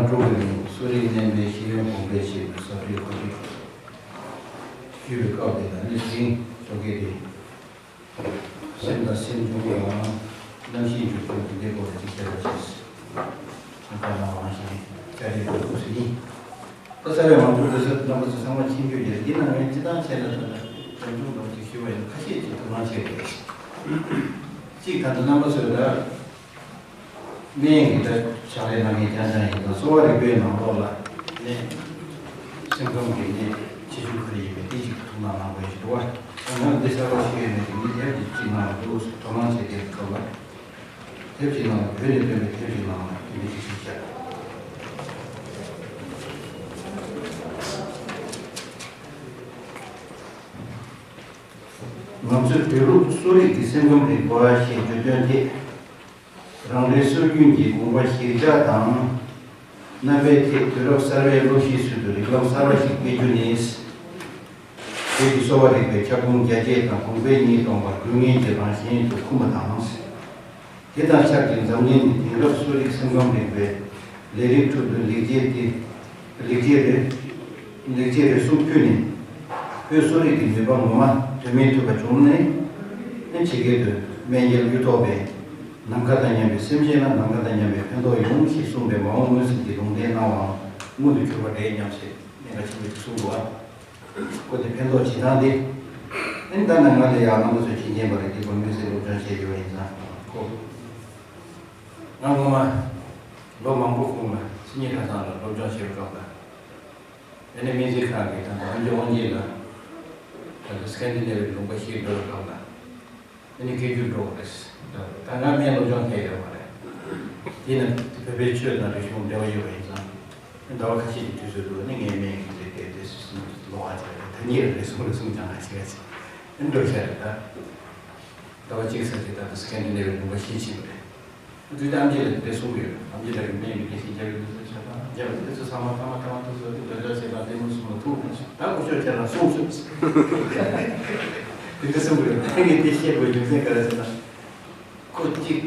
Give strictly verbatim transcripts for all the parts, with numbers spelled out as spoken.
དམངས་ཁྲོད་ཀྱི་གསོ་རིག་སྨན་པའི་ཤེས་ཡོན་གོང་འཕེལ་ཆེད་དུ་ཟབ་སྤེལ་གོ་སྒྲིག་ཞུས་པའི་སྐབས་དེ་དང་གནས་ཚུལ་ཚོགས་སྐད་དེ། སེམས་དང་སེམས་བྱུང་བའམ་རྣམ་ཤེས་འཇུག་སྟངས་དེ་འདྲའི་སྐོར་ལ་ཅིག་བཤད་པ་བྱས། ཁོང་ཁ་ནང་རང་བཞིན་བསྐྱར་ཡོད་པ་ཐུགས་སུ་ཡིན། ད་ས་བའི་མང་ཚོགས་འདི་ཚོ་རྣམ་པ་ཚོ་ཚང་མ་མཁྱེན་རྒྱུ་ཡོད། འདི་ན་ངས་སྤྱི་བཏང་བྱས་ན་ད་ལྟ་དོན་ཆུང་འདྲ་ཅིག་ཞུ་བ་ཡིན། ཁ་ཤས་ཅིག་ཐུགས་སྣང་བྱེད་དགོས། གཅིག་ད་ལྟ་རྣམ་པ་ཚོས་ད་སྨན་གྱི་ད་ཕྱག་ལས་གནང་མཁན་རྐྱང་རྐྱང་ཡིན་ཙང་གསོ་བ་རིག་པའི་ནང་ལོགས་ལ་ནད། སེམས་ཁམས་ཀྱི་ནད་ཆེ་ཆུང་ག་རེ་ཡིན་པའི་དེ་ཅིག་ཐུགས་སྣང་གནང་དགོས་ཞེས་འདུག་བ། ང་འདི་གསར་པ་ཞིག་ཡོད་མེད་ཀྱི་མི་དེབ་ཀྱི་གཅིག་ནང་ལ་འདུག་དོ་སྣང་བྱེད་དེ་སྐབས་ལ། དེབ་ཀྱི་ནང་ལ་བོད་ནས་ཐོན་པའི་དེབ་ཀྱི་ནང་ལ་དེ་འདྲ་ཞིག་ཞིག་བཞག་ང་ཚོའི་བོད་ལུགས་གསོ་རིག་གི་སེམས་ཁམས་རིག་པ་ཞེས་བརྗོད་དོན་དེ། རང་རེའི་སྲོལ་རྒྱུན་གྱི་དགོངས་པ་གཞིར་བཞག་དང་། རྣམ་པའི་ཐད་དུས་རབས་གསར་བའི་གློག་གཞིའི་ཚུལ་དུ་རིགས་ལམ་གསར་པ་ཞིག་སྤེལ་རྒྱུ་ནི། བོད་ཀྱི་གསོ་བ་རིག་པའི་ཁྱབ་ཁོངས་རྒྱ་སྐྱེད་དང་གོང་འཕེལ་གཉིས་གཏོང་བར་དགོས་ངེས་ཀྱི་རང་བཞིན་དུ་འཁུམས་པ་དང་། དེ་དང་ཆབས་ཅིག་འཛམ་གླིང་ནི་དེང་རབས་གསོ་རིག་སེམས་ཁམས་རིག་པའི་ལས་རིགས་ཁྲོད་དུ་ལེགས་སྐྱེས་ཏེ། ལེགས་སྐྱེས་རེད། ལེགས་སྐྱེས་རེད་གསུངས་ཕུལ་ནས། བོད་གསོ་རིག་གི་ནུས་པ་ངོ་མ་དོན་མེད་ཐུབ་པ་བྱུང་ནས། ཨེ་ཇི་སྐད་དུ་སྨན་རྒྱལ་གཡུ་ཐོག་པས། ནམ་མཁའ་དང་མཉམ་པའི་སེམས་ཅན་ལ་ནམ་མཁའ་དང་མཉམ་པའི་ཕན་ཐོགས་ཡོང་ཞེས་གསུངས་པའི་མ་འོངས་མངོན་གསལ་གྱི་ལུང་བསྟན་གནང་བའང་མངོན་དུ་གྱུར་པ་རེད་སྙམ་སེ་གནད་འགག་ཆེན་པོ་ཞིག་གསུངས་འདུག་ཨ། ཁོ་དེ་ཕན་ཐོགས་བྱེད་སྟངས་དེ། ཨེ་ད་ནང་ང་ལ་ཡང་རྣམ་པ་ཚོ་མཁྱེན་མཁྱེན་པ་རེད། འདི་བོད་མི་སེར་སློབ་སྦྱོང་བྱས་ཡོད་ཡིན་ཙང་ཁོ། ང་སྔོན་མ་ལོ་མང་པོ་གོང་ལ་སིད་ནི་གྲྭ་ཚང་ལ་སློབ་སྦྱོང་བྱེད་པའི་སྐབས་ལ། ཨ་ནི་སྨན་རྩིས་ཁང་གི་ད་ལྟ་ཨམ་ཅོག་དབང་རྒྱལ་ལགས་ད་ལྟ་སི་ཀན་ཌི་ནེ་བི་ལུང་པ་ཞིག་འགྲོ་བའི་སྐབས་ལ། ཨ་ནི་སྐད་སྒྱུར་འགྲོ་བ་རེད། ད་ད་ང་སྨན་སློབ་སྦྱོང་བྱས་ཡོད་མ་རེད། དེ་ནི་བོད་པའི་ཆོས་དང་རིག་གཞུང་འབྲེལ་བ་ཡོད་པ་ཡིན་ཙང་། ཟླ་བ་ཁ་ཤས་ཀྱི་དུས་ཚོད་དུ་ནི་ངའི་སྨན་གྱི་ལས་ཀའི་དུས་སུ་ལོག་ཨ་ཅེ་ད་ཉིན་རེ་གསུང་རེ་གསུང་ཀྱང་ཨ་ཅེ་ཨ་ཅེ་ཨེ་འགྲོ་ཤ་རེ་ད། ཟླ་བ་གཅིག་ཙམ་གྱི་ད་ལྟ་སི་ཀན་ཌི་ནེ་བི་ལུང་པ་ཞེས་བྱས་པ་རེད། དུས་ད་ཨམ་ཆི་ལ་དེ་གསུང་གི་ཡོད། ཨམ་ཆི་ལ་གི་སྨན་གྱི་དེ་ཞིག་རྒྱབ་ཡོད་དུས་ཚོད་ཆ་ཚང་རྒྱབ་དུས་ཚོད་ཚང་མ་ཚང་མ་ཚང་མ་དུས་ཚོད་དུ་འདོན་ཆ་བྱེད་ད་ལྟད་མོ་གསུང་ལ་ཐུག་མ་སོང་། ད་ཁོ་ཤོད་ཁྱེད་རང་གསུང་གསུང་དེ་འདྲ་གསུང་གི་ཡོད། ད་ངས་དེ་བཤད་དགོས་རྒྱུ་མཚན་ག་རེ་ཟེར་ན། ཁོ་གཅིག་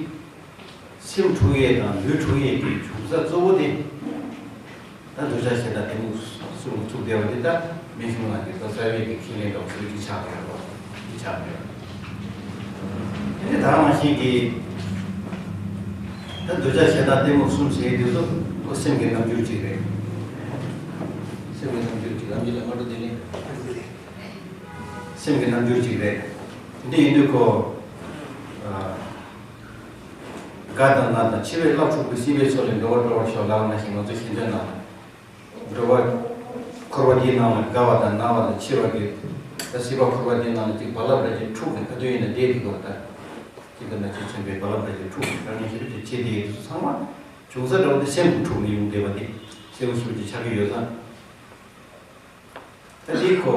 སེམས་འཁྲུག་ཡས་དང་ལུས་འཁྲུག་ཡས་ཀྱི་འབྱུང་རྩ་གཙོ་བོ་དེ། ད་འདོད་ཆགས་ཞེ་སྡང་གཏི་མུག་གསུམ་ལ་ཚུགས་བསྡད་པ་འདི་ད་སྨན་གཞུང་ནང་གི་ད་རྩ་བའི་གི་ཁས་ལེན་འདྲ་བོ་ཞིག་ཆགས་ཡོད་རེད་པ། འདི་ཆགས་ཡོད། དེ་ནས་ད་ནང་བཞིན་གྱི་ད་འདོད་ཆགས་ཞེ་སྡང་གཏི་མུག་གསུམ་ཟེར་དུས་སུ་ཁོ་སེམས་ཀྱི་རྣམ་འགྱུར་ཅིག་རེད། སེམས་ཀྱི་རྣམ་འགྱུར་ཅིག་ལམ་གྱི་ལ་མ་འགྲོ་དེ་ནི་སེམས་ཀྱི་རྣམ་འགྱུར་ཅིག་རེད། འདི་ཡིན་དུས་ཁོ། དགའ་དང་ན་དང་འཆི་བས་རླབས་འཁྲུགས་པའི་སྲིད་པའི་མཚོ་ལས་འགྲོ་བ་སྒྲོལ་བར་ཤོག་ལབ་ན་ཞིག་ང་ཚོ་ཞལ་འདོན་ནང་ལ། འགྲོ་བ། འཁོར་བ་འདིའི་ནང་ལ་རྒ་བ་དང་ན་བ་དང་འཆི་བ་གི། ད་སྲིད་པ་འཁོར་བ་འདིའི་ནང་ལ་ཅིག་རྦ་རླབས་ར་ཅིག་འཁྲུགས་ནས་ག་དུས་ཡིན་ན་བསྡད་དེ་དགོས་ད། ཅིག་ད་ན་ཅིག་ཆེན་པོའི་རྦ་རླབས་ར་ཅིག་འཁྲུགས་ནས་དཀའ་ངལ་ཞེ་པོ་ཅིག་འཕྲད་དེ་ཡིན་དུས་ཚང་མ། འབྱུང་རྩ་འདྲ་བོ་དེ་སེམས་ཀྱི་འཁྲུག་ནས་ཡོང་བསྡད་པ་དེ་གསལ་པོ་ཞེ་པོ་ཅིག་ཆགས་ཀྱི་ཡོད་ཙང་། ད་དེ་ཁོ།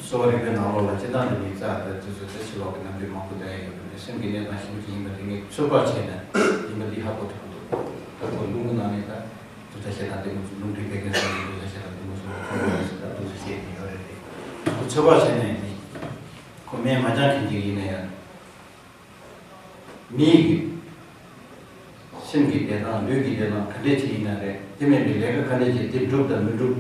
གསོ་བ་རིག་པའི་ནང་ལོགས་ལ་སྤྱིར་བཏང་དུ་མི་རྩ་དང་དུས་ཚོད་དང་ཕྱི་ལོགས་ཀྱི་རྣམ་འགྱུར་མང་པོ་ལྡན་ཡོད་པ་འདི་སེམས་ཀྱི་གནས་སྟངས་ཞིབ་ཅིག་ཡིན་པ་དེ་ངས་ཚོད་དཔག་བྱས་ནས་ཡིན་པ་འདི་ཧ་གོ་ཐུབ་འདུག་ད་ཁོ་ལུང་གི་ནང་ནས་ད་དུས་ཚོད་ཞེ་དྲག་འདི་མོ་ཚོ་ལུང་འདྲེན་བེད་སྐད་སོང་ནས་དུས་ཚོད་ཞེ་དྲག་འདི་མོ་ཚོ་ཁོ་མོ་ཡོད་ཟེར་ད་དུས་ཚོད་བཤད་ཀྱི་ཡོད་རེད་དེ། ཁོ་ཚོད་དཔག་བྱས་ནས་འདི་ཁོ་སྨན་མ་སྦྱང་མཁན་ཅིག་ཡིན་ན་ཡང་། མིའི་གི་སེམས་ཀྱི་བདེ་ཐང་ལུས་ཀྱི་བདེ་ཐང་ག་འདྲས་ཅིག་ཡིན་ན་རེད། དེ་མིན་པའི་ལས་ཀ་ག་འདྲས་ཅིག་དེ་འགྲུབ་དང་མི་འགྲུབ།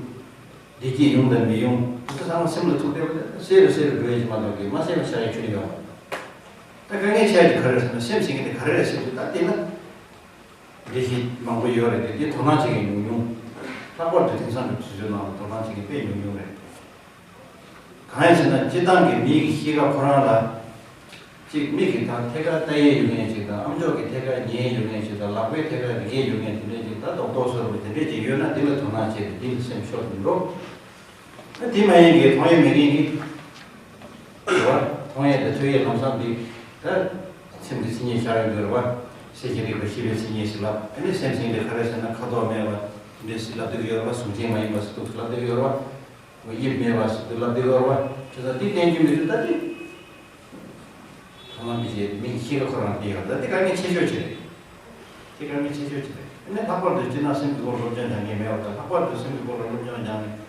བདེ་སྐྱིད་ཡོང་དང་མི་ཡོང་། དེ་ཚོ་ཚང་མ་སེམས་ལ་ཐུག་བསྡད་པ་དེ་གསལ་རུ་གསལ་རུ་འགྲོ་ཡ་ཅིག་མ་གཏོགས་ཀྱི་མ་གསལ་བ་ཆགས་ཡ་ཁྱོན་ཡོད་མ་རེད། ད་དཀའ་ངལ་ཆེ་ཡ་ཅིག་ག་རེ་རེད་ཟེར་ན་སེམས་ཟེར་མཁན་དེ་ག་རེ་རེད་ཟེར་དུས་ད་བལྟས་ན། འགྲེལ་བཤད་མང་པོ་ཡོད་རེད་དེ་དེ་དོ་སྣང་བྱེད་མཁན་ཉུང་ཉུང་། ལྷག་པར་དུ་དེང་སང་གི་དུས་ཚོད་ནང་ལ་དོ་སྣང་བྱེད་མཁན་དཔེ་ཉུང་ཉུང་རེད། གང་ཡིན་ཟེར་ན་སྤྱིར་བཏང་གི་མི་གི་གཤིས་ཀ་ཁོ་རང་ལ། གཅིག་མི་གི་ད་ཐད་ཀར་ལྟ་ཡས་ཡོད་མཁན་ཅིག་དང་ཨ་མཆོག་གི་ཐད་ཀར་ཉན་ཡས་ཡོད་མཁན་ཅིག་དང་ལག་པའི་ཐད་ཀར་རིག་ཡས་ཡོད་མཁན་དེ་འདྲས་ཅིག་ད་རྡོག་རྡོག་བཟོ་རུ་དེ་འདྲས་ཅིག་ཡོད་ན་དེ་ལ་དོ་སྣང་བྱས་ཏེ་དེ་ལ་སེམས་ཤོར་དུ་འགྲོ། ཨ་དེ་མ་ཡིན་གི་མཐོང་ཡས་མེད་མཁན་གྱི། རེད་བ། མཐོང་ཡས་དང་ཐོས་ཡས་ལམ་སང་འདི། ད། སེམས་ཀྱི་མཚན་ཉིད་ཤར་ཡོང་གི་རེད་བ། སེམས་ཀྱི་རིག་པ་ཤེས་པའི་མཚན་ཉིད་ཞིག་ལབ་ཨ་ནི་སེམས་ཟེར་མཁན་དེ་ག་རེ་ཟེར་ན་ཁ་དོག་མེད་པ། དེ་འདྲས་ཞིག་ལབ་བསྡད་ཀྱི་ཡོད་རེད་བ། གཟུགས་ཅན་མ་ཡིན་པ་ཞིག་ཏུ་ལབ་བསྡད་ཀྱི་ཡོད་རེད་བ། དབྱིབས་མེད་པ་ཞིག་ཏུ་ལབ་བསྡད་ཀྱི་ཡོད་རེད་བ། དེ་ཚོ་འདི་བསྟན་རྒྱུ་མི་འདུག་ད་དེ། ཐ་མ་མི་བྱེད་མི་ཤེས་ཀ་ཁོ་རང་དེ་ཡོད་ད་དེ་དཀའ་ངལ་ཆེ་ཤོས་ཅིག་རེད། དེ་དཀའ་ངལ་ཆེ་ཤོས་ཅིག་རེད། ཨ་ནི་ལྷག་པར་དུ་སྤྱིར་ན་སེམས་ཀྱི་སྐོར་སློབ་སྦྱོང་སྦྱང་མཁན་མེད་པ་དང་ལྷག་པར་དུ་སེམས་ཀྱི་སྐོར་ལ་སློབ་སྦྱོང་སྦྱང་ནས།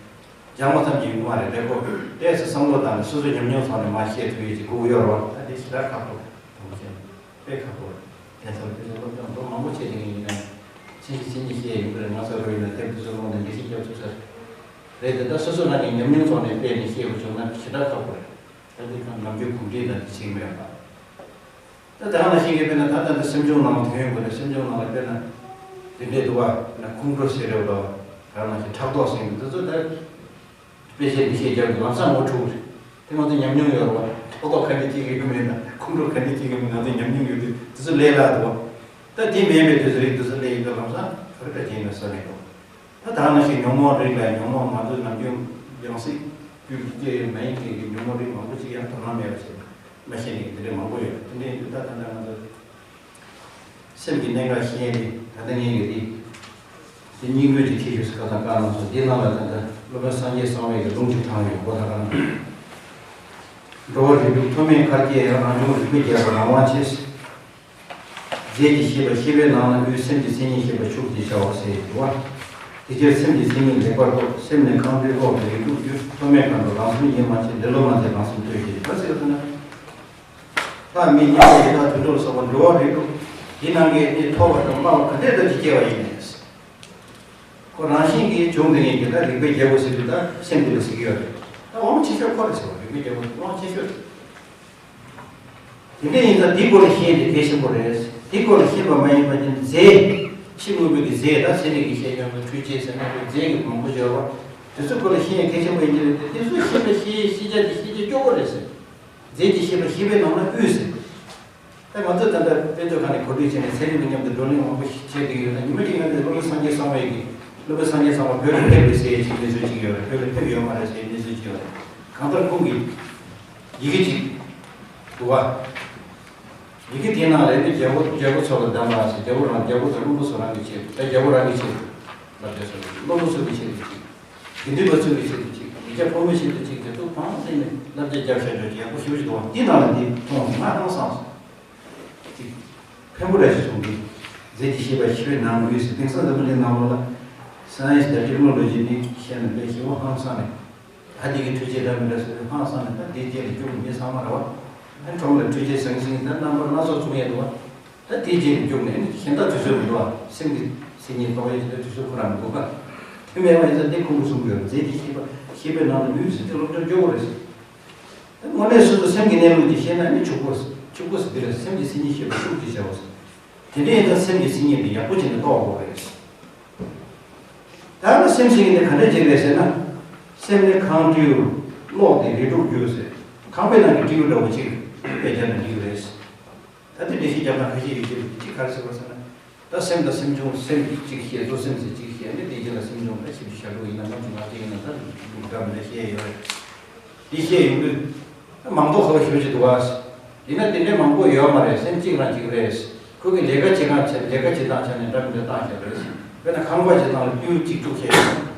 སྦྱང་བ་ཙམ་གྱིས་ཡོང་གི་མ་རེད་དེ་ཁོ། ཏོག་ཙམ་བསམ་བློ་བཏང་ནས་སོ་སོའི་ཉམས་མྱོང་ཐོག་ནས་མར་བཤད་ཐུབ་ཡས་ཅིག་དགོས་ཀྱི་ཡོད་རེད་བ། ད་དེ་ཞེ་དྲག་ཁག་པོ་རེད་དམ་བཅའ་དཔེ་ཁག་པོ་རེད། དེང་སང་དེ་ཚོ་སློབ་སྦྱོང་ལོ་མང་པོ་བྱས་བསྡད་མཁན་ཡིན་ན་ཡང་། མཚན་གཞི་མཚན་ཉིད་བཤད་ཡོང་གི་རེད། ང་ཚོ་རོལ་ཡིན་ན་དེབ་དེ་ཚོ་ཀློག་ནས་འགྲེལ་བཤད་རྒྱབ་ཐུབ་ས་རེད་དེ། ད་སོ་སོ་རང་གི་ཉམས་མྱོང་ཐོག་ནས་སྤེལ་ནས་བཤད་དགོས་བྱུང་ན་ཞེ་དྲག་ཁག་པོ་རེད། ད་འདི་གང་ནམ་རྒྱུན་གོམས་འདྲིས་དང་འདི་བྱེད་ཀྱི་མེད་པ། ད་དེ་རང་ལ་ཤེས་མཁན་དཔེར་ན་ད་ལྟ་འདི་སེམས་བྱུང་ནང་ལ་ཐོན་ཡོང་གི་རེད། སེམས་བྱུང་ནང་ལ་དཔེར་ན་འདི་འདྲས་འདུག་བ། ན་ཁོང་ཁྲོ་ཟེར་རེད་བ། ད་རང་ལ་ཤེས་ཕྲག་དོག་ཟེར་གི་འདི་ཚོ་ད། དཔེ་ཆ་འདི་བཤད་རྒྱབ་ཀྱི་ལམ་སང་ངོ་འཕྲོད་རེད། དེ་ང་ཚོ་ཉམས་མྱོང་ཡོད་རེད་བ། ཐོག་ཐོག་ག་འདྲ་སྐྱེ་གི་ཡོད་མེད་དང་ཁོང་ཁྲོ་ག་འདྲ་སྐྱེ་གི་མེད་ང་ཚོ་ཉམས་མྱོང་ཡོད་དུས་དེ་ཚོ་ལས་སླ་འདུག་བ། ད་དེ་མེད་པའི་དུས་ཚོད་རིགས་དེ་ཚོ་ལས་ཡིན་དུས་ལམ་སང་ག་རེ་འདྲ་བྱས་ཡིན་ན་ས་ནས་འགྲོ། ད་ད་ནང་བཞིན་ཉོན་མོངས་རིགས་ལ་ཉོན་མོངས་ང་ཚོ་ནམ་རྒྱུན་ཡང་སྲིད་རྒྱུད་ཀྱི་སྐྱེ་ཡོད་མ་ཡིན་མཁན་གྱི་ཉོན་མོངས་རིགས་མང་པོ་ཅིག་ཡང་དོ་སྣང་མེད་པ་བྱས་མ་ཤེས་ནས་དེ་འདྲ་མང་པོ་ཡོད། དེ་འདྲ་ཡིན་དུས་ད་ད་ལྟ་ང་ཚོ། སེམས་ཀྱི་གནད་འགག་ཤེས་ཡས་དེ་ད་ལྟ་ངས་ཀྱི་དེ། དེ་སྙིང་བོའི་ཅིག་ཁྱེར་ཤོག་ཟེར་ཁ་དང་བཀའ་གནང་སོང་། དེའི་ནང་ལ་ད་ལྟ་སློབ་དཔོན་སངས་རྒྱས་གསང་བའི་གི་ལུང་ཅིག་དྲངས་ཡོད་གོ། ད་ག་ན། འགྲོ་བ་རིགས་དྲུག་མཐོ་དམན་མཁར་སྐྱེས་ཡང་། རང་བྱུང་རིག་པའི་རྒྱལ་པོ་རང་དབང་ཆེ། རྫས་ཀྱི་ཤེས་པ་ཤེས་པའི་ནང་ན་དབུས། སེམས་ཀྱི་མཚན་ཉིད་ཤེས་པ་ཕྱུག་ཅེས་བྱ་བ་ཟེར་གྱི་འདུག་བ། དེ་ཕྱིར་སེམས་ཀྱི་མཚན་ཉིད་ལེགས་པར་རྟོགས། སེམས་ནི་ཁང་བུའི་གློག་ཏུ་རིགས་དྲུག་རྒྱུ། མཐོ་དམན་མཁའ་འགྲོ་རང་སེམས་ཡིན་མ་ཆེས། ལེ་ལོ་མ་མཛད་རང་སེམས་ལྟོས་ཞེས་པ་ཟེར་ཚུལ་ན། ལྷ་མི་གཉིས་པོ་ཡི་དྭགས་དུད་འགྲོ་ལ་སོགས་པ་འགྲོ་བ་རིགས་དྲུག་འདི་ནང་གི་ནི་མཐོ་བ་དང་དམའ་བ་ག་འདྲས་ལྟར་གྱིས་སྐྱེ་བ་ཡིན་ནས། ཁོ་རང་བཞིན་གྱིས་བྱུང་དེ་ཉིད་ཀྱི་ད་རིག་པའི་རྒྱལ་པོ་ཟེར་དུས་ད་སེམས་དེ་ལ་ཟེར་གྱི་ཡོད་རེད། ད་དབང་ཆེ་ཤོས་ཁོ་རེད་ཟེར་བ། རིག་པའི་རྒྱལ་པོ་དབང་ཆེ་ཤོས་རེད། དེ་འདྲ་ཡིན་ཙང་དེའི་སྐོར་ལ་ཤེས་དེ་གལ་ཆེན་པོ་རེད། དེའི་སྐོར་ལ་ཤེས་པ་མ་ཡིན་པ་ཅིན་རྫས། ཕྱི་དངོས་པོའི་གི་རྫས། ད་ཚན་རིག་གི་བཤད་ཡོང་བའི་འཕྲུལ་ཆས་ཟེར་ན་རྫས་ཀྱི་མང་པོ་ཡོད་རེད། དེ་ཚོའི་སྐོར་ལ་ཤེས་ཡ་གལ་ཆེན་པོ་ཡིན་གྱི་རེད་དེ། དེ་ཚོ་ཤེས་པའི་ཤེས་ཤེས་བྱ་དེ་ཤེས་བྱ་སྐྱོ་པོ་རེད་ཟེར། རྫས་ཀྱི་ཤེས་པ་ཤེས་པའི་ནང་ན་དབུས་ཟེར། ད་ང་ཚོ་ད་ལྟ་དཔེ་མཛོད་ཁང་ནས་གོ་སྒྲིག་བྱས་ནས་ཚན་རིག་དང་མཉམ་དུ་བགྲོ་གླེང་མང་པོ་ཞིག་བྱས་བསྡད་ཡོད་ན། ཉི་མ་གཅིག་ང་ཚོས་སློབ་དཔོན་སངས་རྒྱས་གསང་བའི་གི་སློབ་དཔོན་སངས་རྒྱས་གསང་བ་བོད་ལ་ཕེབས་རེད་ཟེར་ཡས་ཅིག་གནས་ཚུལ་ཅིག་ཡོད་རེད། བོད་ལ་ཕེབས་ཡོད་མ་རེད་ཟེར་ཡས་གནས་ཚུལ་ཅིག་ཡོད་རེད། གང་ལྟར་ཁོང་གིས་ཡི་གེ་ཅིག་འདུག་བ། ཡི་གེ་དེའི་ནང་ལ་ནི་རྒྱལ་པོ་རྒྱལ་པོ་ཚོ་ལ་གདམས་པ་ཟེར། རྒྱལ་པོ་རང་རྒྱལ་པོ་དང་བློན་པོ་ཚོ་རང་གི་ཆེད་དུ། ད་རྒྱལ་པོ་རང་གི་ཆེད་དུ་བསླབ་བྱ་སོགས། བློན་པོ་ཚོ་གི་ཆེད་དུ་ཅིག་དགེ་འདུན་པ་ཚོ་གི་ཆེད་དུ་ཅིག་མི་སྐྱ་ཕོ་མོའི་ཆེད་དུ་ཅིག་དེ་ཚོ་གང་སེང་ནས་བསླབ་བྱ་རྒྱབ་བཞག་ཆོག་ཅིག་ཡག་པོ་ཞེ་པོ་ཞིག་འདུག་བ། འདི་ནང་ལ་འདི་མཐོང་སོང་། ང་ཧང་སངས་སོང་། ཅིག་ཕན་པོ་འདྲ་ཞིག་བྱུང་གི། རྫས་ཀྱི་ཤེས་པ་ཤེས་པའི་ནང་དབུས་ཟེར། དེང་སང་འཛམ་བུ་གླིང་ནང་ལོགས་ལ་སའེན་སི་དང་ཊེག་ནོ་ལོ་ཇི་འདི་བཤད་ན་དཔེ་ཞེ་པོ་ཧང་སངས་རེད། ད་འདི་གི་འཕྲུལ་ཆས་འདྲ་མི་འདྲ་ཟེར་ཧང་སངས་ནས། ད་འདིའི་རྗེས་ལ་རྒྱུག་མི་ཚང་མ་རེད་བ། ཨ་ཁྲོམ་ལ་འཕྲུལ་ཆས་ཟང་ཟིང་ད་རྣམ་པ་སྣ་ཚོགས་བཙུགས་ཡས་འདུག་བ། ད་དེའི་རྗེས་ལ་རྒྱུག་ནས་ནི་གཞན་དག་དུས་ཚོད་མི་འདུག་བ། སེམས་ཀྱི་མཚན་ཉིད་རྟོགས་ཡས་ཀྱི་ད་དུས་ཚོད་ཁོ་རང་མི་འདུག་བ། དེ་མེད་པ་ཡིན་ཙང་འདི་ཁོང་གིས་གསུང་གི་ཡོད་རེད། རྫས་ཀྱི་ཤེས་པ་ཤེས་པའི་ནང་དུ་དབུས་ཟེར་དེ་སློབ་སྦྱོང་སྐྱོ་པོ་རེད་ཟེར། དངོས་གནས་སོ་སོ་སེམས་ཀྱི་གནས་ལུགས་ཅིག་ཤེས་ན་ནི་ཕྱུག་པོ་ཕྱུག་པོ་ཟེར་འདི་རེད། སེམས་ཀྱི་མཚན་ཉིད་ཤེས་པ་ཕྱུག་ཅེས་བྱའོ་ཟེར། དེ་འདྲ་ཡིན་ཙང་སེམས་ཀྱི་མཚན་ཉིད་འདི་ཡག་པོ་བྱས་ནས་རྟོགས་དགོས་རེད། ད་ནི་སེམས་ཟེར་མཁན་དེ་ག་འདྲ་ཅིག་རེད་ཟེར་ན། སེམས་ནི་ཁང་སྤྲེའུ་གློག་དེ་རིགས་དྲུག་རྒྱུ་ཟེར། ཁང་པའི་ནང་གི་སྤྲེའུ་འདྲ་བོ་ཅིག་དཔེ་བརྒྱབ་ན་འགྲིག་གི་རེད། ད་དེ་འགྲེལ་བཤད་རྒྱབ་ན་ཁ་ཤས་ཡོད་ཀྱི་རེད། གཅིག་ག་རེ་ཟེར་བ་ཟེར་ན། ད་སེམས་དང་སེམས་བྱུང་། སེམས་གཅིག་བཤད། གཙོ་སེམས་ཟེར་གཅིག་བཤད་ནས། དེ་རྗེས་ལ་སེམས་བྱུང་ད་ཞིབ་ཏུ་བྱ་དགོས་ཡིན་ན། ལྔ་བཅུ་ང་གཅིག་ཡིན་ན་ད་འདུག་འདྲ་མི་འདྲ་བཤད་ཡོད་རེད། འདི་བཤད་ཡོང་དུས་མང་ཐོག་ཁ་པ་ཞེ་པོ་ཅིག་འདུག་བ། ཡིན་ན་དེ་འདྲའི་མང་པོ་ཡོད་མ་རེད། སེམས་གཅིག་རང་གཅིག་རེད། ཁོ་གི་ལས་ཀ་བྱེད་སྟངས་ཆ་ལས་ཀ་བྱེད་སྟངས་ཆ་ནས་འདྲ་མི་འདྲ་བཏང་བཞག་རེད། དཔེར་ན་ཁང་པ་བྱེད་སྟངས་ལ་སྤྲེའུ་གཅིག་དཀྲུགས་བྱས་ཡོད།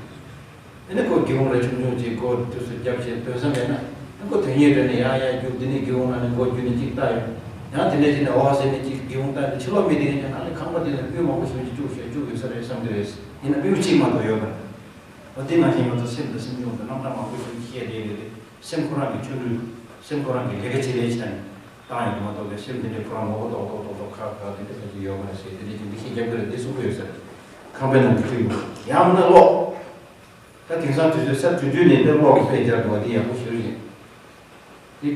དེ་ནས་ཁོ་སྒེའུ་ཁུང་ར་ཆུང་ཆུང་ཅིག་སྒོ་དུས་སུ་རྒྱབ་བྱས་སྡོད་ས་མེད་ན། ཁོ་དོན་གཉེར་སྤྲད་ནས་ཡང་ཡང་རྒྱུག་དེ་ནས་སྒེའུ་ཁུང་ནང་ནས་སྒོ་བརྒྱུད་ནས་གཅིག་བལྟ་ཡོང་། ཡང་དེ་འདྲ་བྱས་ནས་འོ་ཟེར་ནས་གཅིག་སྒེའུ་ཁུང་བལྟ་ནས་ཕྱི་ལོགས་མི་དེ་ངས་ཀྱང་ཨ་ནི་ཁང་པ་དེ་ལ་སྤྲེའུ་མང་པོ་ཞེ་པོ་ཅིག་དཀྲུགས་བྱས་བཅུག་ཡོད་ས་རེད་བསམ་གྱི་རེད། ཡིན་ན་སྤྲེའུ་གཅིག་མ་གཏོགས་ཡོད་མ་རེད། འོ་དེ་ནང་བཞིན་ང་ཚོ་སེམས་དང་སེམས་བྱུང་དང་རྣམ་གྲངས་མང་པོ་ཞིག་བཤད་བསྡད་ཡོད་རེད། སེམས་ཁོ་རང་གི་ཆོ་འཕྲུལ། སེམས་ཁོ་རང་གི་ལས་ཀ་བྱེད་ལས་བྱས་ནས་བཏང་ཡོད་མ་གཏོགས་པའི་སེམས་དེ་འདྲའི་ཁོ་རང་ངོ་ལྐོག་ལྐོག་ལྐོག་ལྐོག་ཁ་ཁ་དེ་འདྲ་ཁ་ཅིག་ཡོད་མ་རེད་ཟེར། དེ་འདྲ་ཅིག་འདི་ཤེས་རྒྱབ་ཀྱི་རེད། དེ་གསུང་གི་ཡོད་ས་རེད། ཁང་པའི་ནང་དུ་བཅུག་ཡང་མིན་ན་གློག་ད་དེང་སང་དུས་ཚོད་གསར་དུས་དུས་ནས་དེ་གློག་གི་དཔེ་སྦྱར་འདུག་བ། དེ་ཡག་པོ་ཞེ་པོ་ཅིག་དེ་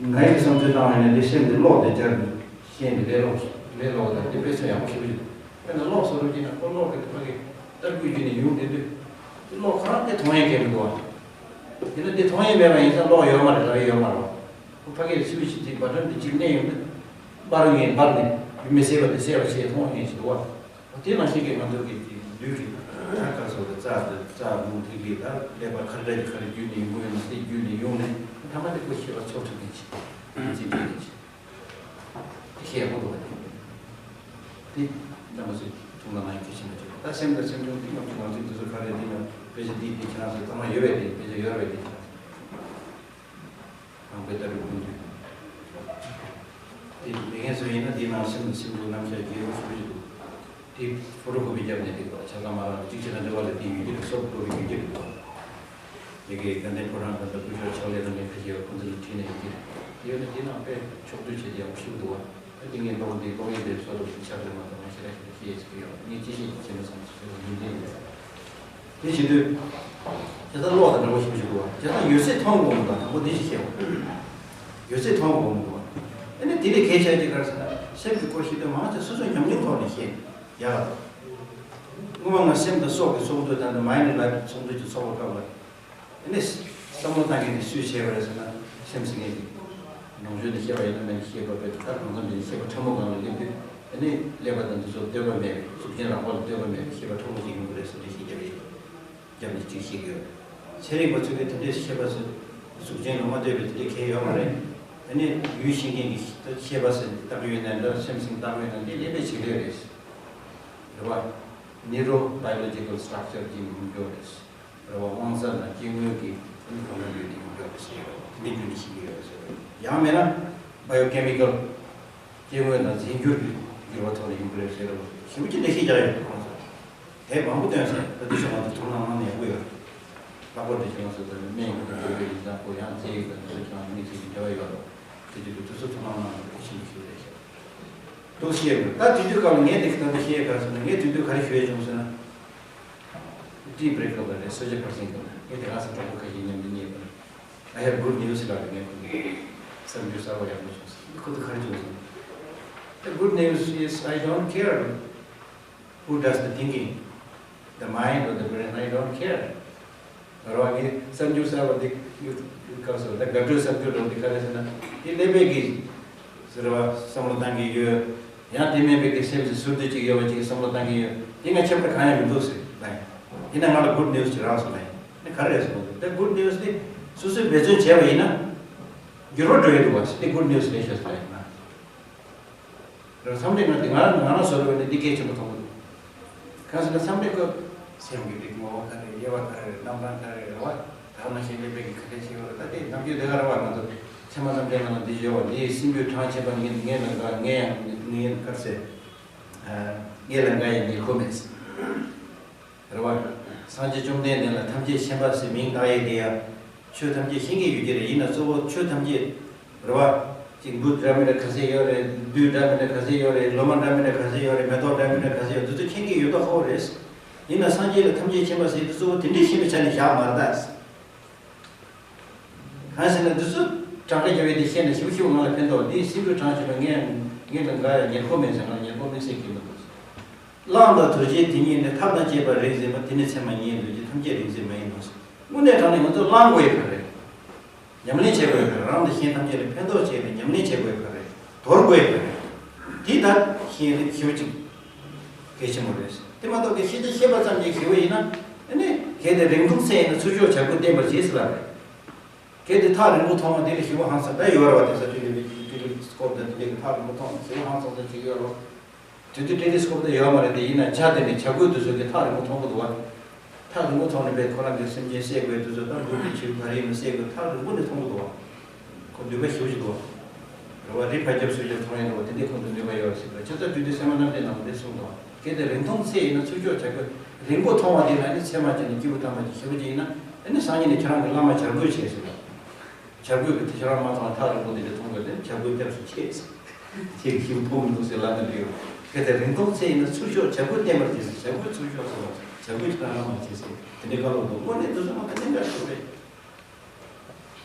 ངའི་བསམ་ཚུལ་བཏང་བ་ཡིན་ན་དེ་སེམས་དེ་གློག་དེ་སྦྱར་ནས་ཤེས་ནས་ལས་སླ་པོ་ལས་སླ་པོ་དང་དེ་དཔེ་མཚོན་ཡག་པོ་ཞེ་པོ་ཅིག་འདུག་དཔེར་ན་གློག་བཟོ་རོགས་བྱས་ན་ཁོ་གློག་གི་ཕ་གི་ཏར་སྐུད་བརྒྱུད་ནས་ཡོང་བསྡད་དུས། དེ་གློག་ཁོ་རང་དེ་མཐོང་ཡས་མཁན་མི་འདུག་བ། དེ་ན་དེ་མཐོང་ཡས་མེད་པ་ཡིན་ཙང་གློག་ཡོད་མ་རེད། རག་ཡས་ཡོད་མ་རེད་བ། ཁོ་ཕ་གིར་སུའི་ཅིག་དེ་བ་ཊན་དེ་གཅིག་མནན་ཡོང་དུས། འབར་ངེས་འབར་ནས་མི་གསལ་བ་དེ་གསལ་བ་བྱས་མཐོང་ཡས་ཞིག་འདུག་བ། དེ་ནང་བཞིན་གྱི་ང་ཚོ་གི་དེ་ལུས་ཀྱི་ཐ་ཁ་སོགས་ཀྱི་རྩ་དེ་རྩ་རླུང་ཐིག་ལེ་དང་ཀླད་པ་ཁ་འདྲ་གི་ཁ་རེ་བརྒྱུད་ནས་ཡོང་གི་ཡོད་ན། དེ་བརྒྱུད་ནས་ཡོང་ནས་ཐ་མ་དེ་ཁོ་ཤེས་པ་ཚོར་ཐུབ་མཁན་ཅིག་ཡིན་ཚིག་དེ་ནས་ཅིག་དེ་ཤེས་ཡག་པོ་འདུག་བ། དེ་དེ་རྣམ་པ་ཚོས་ཐུགས་ལ་གནང་ཡག་གལ་ཆེན་པོ་ཅིག་ད་སེམས་དང་སེམས་བྱུང་དེ་ང་ཚོ་ང་ཚོའི་དུས་ཚོད་ག་རེ་དེ་ཡང་དཔེ་ཆ་འདི་དེ་ཁྱེད་རང་ཚོ་ཚང་མ་ཡོད་པས། དེ་དཔེ་ཆ་ཡོད་རེད་པས། དེ་ཁྱེད་རང་ཚོ་ནང་པའི་ལྟ་གྲུབ་ཀུན་འདུས། དེ་མེད་མཁན་ཚོ་ཡིན་ན་དེའི་ནང་སེམས་དང་སེམས་བྱུང་རྣམ་གཞག་རྒྱས་པོ་ཞེ་པོ་ཅིག་འདུག་དེ་ཕོ་ཊོ་ཀོ་པི་བརྒྱབ་ནས་འགྲིག་པ། ཆ་ཚང་མ་རང་གཅིག་བྱས་ན་འབྲེལ་བ་ལ་དེའི་ཡོད་ཀྱི་རེད། སོབ་ཀོ་པི་ཡོད་ཀྱི་རེད་འདུག་མི་དགེ་དགའ་ལྡན་ཕོ་བྲང་དང་སྐུ་ཞབས་ཕྱག་ལས་རང་གི་ཁ་ཤས་ཁོང་ཚོ་ལ་བྲིས་ནས་ཡོད་ཀྱི་རེད། དེ་ཡོད་ན་དེ་ནང་དཔེ་ཕྱོགས་བསྡུས་བྱས་ཏེ་ཡག་པོ་ཞིག་འདུག་བ། ཏིང་ངེ་འདུག་འདི་ཏོག་དབྱིབས་དེ་ཚོ་དང་ཆ་འདྲ་མ་གཏོགས་ཞེ་དྲག་ཞེ་དྲག་ཤེས་ཡོད་ཀྱི་ཡོད། ངས་ཅི་ཞིག་བྱས་ན་བསམ་ཞིག་ཡོད་མི་འདྲ་ཡོད། དེ་བྱེད་དུས་ཇི་ལྟར་གློག་དང་འདྲ་བོ་ཞིག་ཞིག་འདུག་བ། ཇི་ལྟར་ཡོད་ཚད་མཐོང་དགོས་མི་འདུག་བ། དང་པོ་འདི་ཞིག་ཤེས་དགོས། ཡོད་ཚད་མཐོང་དགོས་མི་འདུག་བ། ཨ་ནི་དེ་ལས་གལ་ཆེ་ཅིག་ག་རེ་ཟེར་ན། སེམས་ཀྱི་སྐོར་ཞིག་དུ་མང་ཆེ་སོ་སོའི་ཉམས་མྱོང་ཐོག་ནས་ཤེས་ཡག་ལ། སྔོན་མ་ང་སེམས་དང་སྲོག་གི་ཚོགས་འདུ་དང་དུ་མའིན་ཌི་ལའིཕ་ཚོགས་འདུ་ཅིག་ཚོགས་པ་སྐབས་ལ། ཨ་ནི་བསམ་བློ་བཏང་མཁན་དེ་སུས་བྱས་པ་རེད་ཟེར་ན། སེམས་ཟེར་མཁན་དེ། ནང་ཆོས་ནས་བཤད་པ་ཡིན་ན་མིན་ན་ཤེས་པ་དཔེ་ད་གང་འཚམ་དེ་ཤེས་པ་ཕྲ་མོ་སྒང་ལ་སླེབས་དུས། ཨ་ནི་ཀླད་པ་དང་འདི་ཚོ་ལྟོས་པ་མེད་པའི་གཟུགས་ཅན་རང་དབང་ལ་ལྟོས་པ་མེད་པའི་ཤེས་པ་ཕྲ་མོ་ཅིག་ཡོང་གི་རེད་ཟེར་འདི་ཤེས་ཀྱི་རེད། རྒྱབ་ནས་གཅིག་ཤེས་ཀྱི་ཡོད། ཚན་རིག་པ་ཚོས་ཀྱི་དེ་འདྲའི་ཤེས་པ་ཚོས་གཟུགས་ཅན་ལ་མ་ལྟོས་པའི་དེ་འདྲའི་གལ་ཡོད་མ་རེད། ཨ་ནི་ཡུལ་ཤེས་མཁན་གྱི་ཤེས་པ་ཟེར་ལྟ་གི་ཡོད་ན་འདྲ། སེམས་ཟེར་ལྟ་གི་ཡོད་ན་འདི་ཀླད་པའི་བྱེད་ལས་རེད། རེད་བ། ནིའུ་རོ་བྷ་ཡོ་ལོ་ཇི་ཀལ་སི་ཊག་ཅར་གྱི་ཡོང་རྒྱུ་རེད། རེད་བ། དབང་རྩ་དང་སྐྱེ་དངོས་ཀྱི་ཨ་ནི་གང་འདྲ་ཡོད་དེ་ཡོང་རྒྱུ་རེད་ཟེར་ཡོད། དེ་འདྲའི་རྒྱུ་ནས་ཤེས་ཀྱི་ཡོད་ཟེར། ཡང་མིན་ན་བྷ་ཡོ་ཀེ་མི་ཀལ། སྐྱེ་དངོས་དང་རྫས་འགྱུར་གྱི་འགྱུར་བ་ཐོག་ནས་ཡོང་གི་རེད་ཟེར་རེད་བ། ཞེ་པོ་ཅིག་འགྲེལ་བཤད་རྒྱག་ཡོད་ཁོང་ཚོ། དེབ་མང་པོ་བཏོན་ཟེར། ད་དུས་ཚོད་ང་ཚོ་དུང་ནང་ནང་ནས་ཡག་པོ་ཡོད། ལྷག་པར་དུ་ཁྱེད་རང་ཚོ་ད་སྨན་ཡོད་པ་འགྲོ་གི་ཡིན་ཙང་ཁོ་ཡང་རྫས་ཡོད་པ་འདི་ཚོ་ཁྱེད་རང་མི་ཚེ་གི་འབྲེལ་བ་ཡོད་རེད། དེ་དུས་དུས་ཚོད་ཐུང་ཐུང་ནང་ལ་ཤིན་ཏུ་ཞིག་རེད་ཤག་འདུག་ཤེས་དགོས། ད་དུས་དུས་སྐབས་ལ་ངས་དེ་ད་དུ་ཤེས་ག་ཟེར་ན། ངས་དུས་དུས་ག་རེ་ཞུ་ཡས་བྱུང་ཟེར་ན། ཏི་བྷི་རེག་སྐབས་ལ་རེད། གསོལ་ཇ་ཕར་ཕྱིན་སྐབས་ལ་ངས་དེ་ག་ཚོད་གྲོགས་པོ་ཁ་ཤས་མཉམ་དུ་ཉལ་བ་རེད། I have good news ལབ་རེད། ངས་ཁོ་གསར་འགྱུར་གསར་པ་ཡག་པོ་བྱུང་ཟེར། ཁོ་ཚོ་ག་རེ་བྱུང་ཟེར་ན། The good news is I don't care who does the thinking, the mind or the brain, I don't care. རེད་བ། ངས་གསར་འགྱུར་གསར་པ་འདི་ཡུ་ཡུ་ག་སོ། ད་དགའ་སྤྲོའི་གསར་འགྱུར་འདྲ་བོ་འདི་ག་རེ་ཟེར་ན། འདི་ཀླད་པའི་གི་ཟེར་བ་བསམ་བློ་བཏང་གི་ཡོད། ཡང་དེ་མིན་པའི་གི་སེམས་སུ་ཟུར་དུ་ཅིག་ཡོད་པ་ཅིག་བསམ་བློ་བཏང་གི་ཡོད། དེ་ང་ཁྱད་པར་གང་ཡང་མི་འདུག་ཟེར་ལབ་ཡིན། ཡིན་ན་ང་ལ་གུཌ་ནིའུ་སི་ཅིག་རག་སོང་ལབ་ཡིན། ནི་ག་རེ་རེད་ཟེར་ན། ད་གུཌ་ནིའུ་སི་དེ་སོ་སོས་འབད་བརྩོན་བྱས་པ་ཡིན་ན་འགྱུར་བ་འགྲོ་ཡི་འདུག་བ་ཟེར། དེ་གུཌ་ནིའུ་སི་རེད་ཤག་ཟེར་ལབ་ཡིན་ན། རང་མཚམས་རེ་ང་དེ་ང་རང་ང་རང་བཟོ་འདྲ་བ་ནི་འདི་གལ་ཆེན་པོ་མཐོང་གི་འདུག་གང་ཟེར་ན་མཚམས་རེ་ཁོ་སེམས་ཀྱི་རིག་ངོ་བོ་ག་རེ། དབྱེ་བ་ག་རེ། རྣམ་གྲངས་ག་རེ་རེད་བ། ད་ནང་བཞིན་ཀླད་པའི་གི་ག་རེ་བྱེད་ཡོད་རེད། ད་དེ་ནམ་རྒྱུན་དེ་ག་རེ་བ། ང་ཚོ་ཚད་མ་རྣམ་འགྲེལ་ནང་ལ་འདི་བརྗོད་པ། འདི་ཡི་སྲིན་བུའི་གྲངས་ཆེན་པོ་ངེད་ངེད་ལ་དགའ། ངེད་ཡང་ངེད་ག་རེ་ཟེར། ངེད་ལ་དགའ་ཡང་ཉེར་མཁོ་མེད་ཟེར། རེད་བ། སངས་རྒྱས་བཅོམ་ལྡན་འདས་ལ་ཐམས་ཅད་མཁྱེན་པ་ཟེར་མིང་བཏགས་ཡས་དེ་ཡང་ཆོས་ཐམས་ཅད་ཤེས་ཀྱི་ཡོད་ཀྱི་རེད། ཡིན་ན་གཙོ་བོ་ཆོས་ཐམས་ཅད་རེད་བ། ཅིག་འབུ་འདྲ་མི་འདྲ་ག་ཚད་ཡོད་རེད། བདུད་འདྲ་མི་འདྲ་ག་ཚད་ཡོད་རེད། ལོ་མ་འདྲ་མི་འདྲ་ག་ཚད་ཡོད་རེད། མེ་ཏོག་འདྲ་མི་འདྲ་ག་ཚད་ཡོད། འདི་ཚོ་མཁྱེན་གྱི་ཡོད་མདོག་ཁ་པོ་རེད། ཡིན་ན་སངས་རྒྱས་ལ་ཐམས་ཅད་མཁྱེན་པ་ཟེར་དུས་གཙོ་བོ་དེ་འདྲའི་ཤེས་པའི་ཆ་ནས་བཞག་མ་རེད་ད། གང་ཟེར་ན་འདི་ཚོ་གྲངས་ཀ་རྒྱབ་པའི་དེ་ཤེས་ན་ཞིབ་ཞིབ་ང་ལ་ཕན་ཐོགས། འདི་སྲིན་བུའི་གྲངས་ཆེ་བ་ངས་ངས་ལ་འགའ་ཡང་ཉེར་མཁོ་མེད་ཟེར། ང་ལ་ཉེར་མཁོ་མེད་ཟེར་གྱི་མི་འདུག་གླང་དང་དོས་ཤེལ་དེ་གཉིས་ནི་ཐབས་དང་བཅས་པ་རེད་ཟེར་བ་དེ་ནི་ཚད་མ་ངེས་འདུག་ཀྱི་ཐམས་ཅད་རིག་འཛིན་མ་ཡིན་ནོ་ཟེར། དངོས་གནས་དྲང་གནས་ང་ཚོ་བླང་དགོས་ཡོད་པ་རེད། ཉམས་ལེན་བྱེད་དགོས་ཡོད་པ་རེད། རང་དང་གཞན་ཐམས་ཅད་ལ་ཕན་ཐོགས་བྱེད་པའི་ཉམས་ལེན་བྱེད་དགོས་ཡོད་པ་རེད། དོར་དགོས་ཡོད་པ་རེད། དེ་ད་ཤེས་རིག་ཞེ་པོ་ཅིག་གལ་ཆེན་པོ་རེད། དེ་མ་གཏོགས་ཀྱི་ཤེས་བྱ་ཤེས་པ་ཙམ་གྱིས་ཞེ་པོ་ཡིན་ན། ཨ་ནི་གལ་ཏེ་རིང་ཐུང་ཚད་ཡིན་ན་ཚུར་ཕྱོགས་བྱ་རྒོད་བསྟེན་པར་བྱེད་ཟེར་ལབ་རེད། གལ་ཏེ་ཐག་རིང་པོ་མཐོང་བ་དེ་ལ་ཞེ་པོ་ཧང་སང་ད་ཡོད་རེད་བ། དེ་ས་ཆུ་ལི་ལི་ཏི་ལི་སི་ཀོབ་དང་དེ་འདྲའི་གི་ཐག་རིང་པོ་མཐོང་ཞེ་པོ་ཧང་སང་ས་ཅིག་ཡོད་རེད་བ། དེ་དུས་ཏེ་ལེ་སི་ཀོབ་དེ་ཡོད་མ་རེད། དེ་ཡིན་ན་བྱ་དེ་ནི་བྱ་རྒོད་དེ་ཚོ་གིས་ཐག་རིང་པོ་མཐོང་གི་འདུག་བ། ཐག་རིང་པོ་མཐོང་ནས་པས་ཁོ་རང་གི་སེམས་ཅན་བསད་དགོས་དུས་ཚོད་དང་འབུ་དེ་ཆེ་བ་རེད་མི་བསད་དགོས། ཐག་རིང་པོ་ནས་མཐོང་གི་འདུག་བ། ཁོ་འདོད་པ་ཞེ་པོ་ཅིག་འདུག་བ། རེད་བ། རི་ཕར་རྒྱབ་ཚུར་རྒྱབ་མཐོང་ཡས་འདུག་བ། དེ་འདྲའི་ཁོང་ཚོ་འདོད་པ་ཡོད་ཟེར་བ། ཁྱེད་ཚོ་དུས་དུས་སེམས་མ་རྣམ་འདྲེན་ནང་དེ་གསུངས་འདུག་བ། གལ་ཏེ་རིང་ཐུང་ཚད་ཡིན་ན་ཚུར་ཕྱོགས་བྱ་རྒོད། རིང་པོ་མཐོང་བ་དེ་ལ་ནི་ཚད་མ་བྱས་ནས་སྐྱེས་བུ་དམ་པ་ཅིག་ཞེ་པོ་ཅིག་ཡིན་ན། ཨ་ནི་སང་ཉིན་ནས་ཁྱེད་རང་གི་བླ་མ་བྱ་རྒོད་བྱས་ཟེར་བ། བྱ་རྒོད་ཀྱི་དེ་ཁྱེད་རང་མ་མཐོང་ཐག་རིང་པོ་དེ་འདྲ་མཐོང་དགོས་ཏེ་བྱ་རྒོད་སྐྱབས་སུ་མཆི་ཟེར། ཁྱེད་ཀྱི་ཞིག་མཐོང་མི་འདུག་ཟེར་ལབ་ནས་འདུག་ཡོད། གལ་ཏེ་རིང་ཐུང་ཚད་ཡིན་ན་ཚུར་ཤོག་བྱ་རྒོད་བསྟན་པར་བྱེད་ཟེར། བྱ་རྒོད་ཚུར་ཤོག་ཟེར་བ། བྱ་རྒོད་ཁྱེད་རང་ལ་མ་བྱེད་ཟེར། དེ་འདྲའི་བཀའ་སློབ་འདུག་དངོས་གནས་དེ་ཚོ་མ་གཏན་འཇགས་ཤོག་རེད།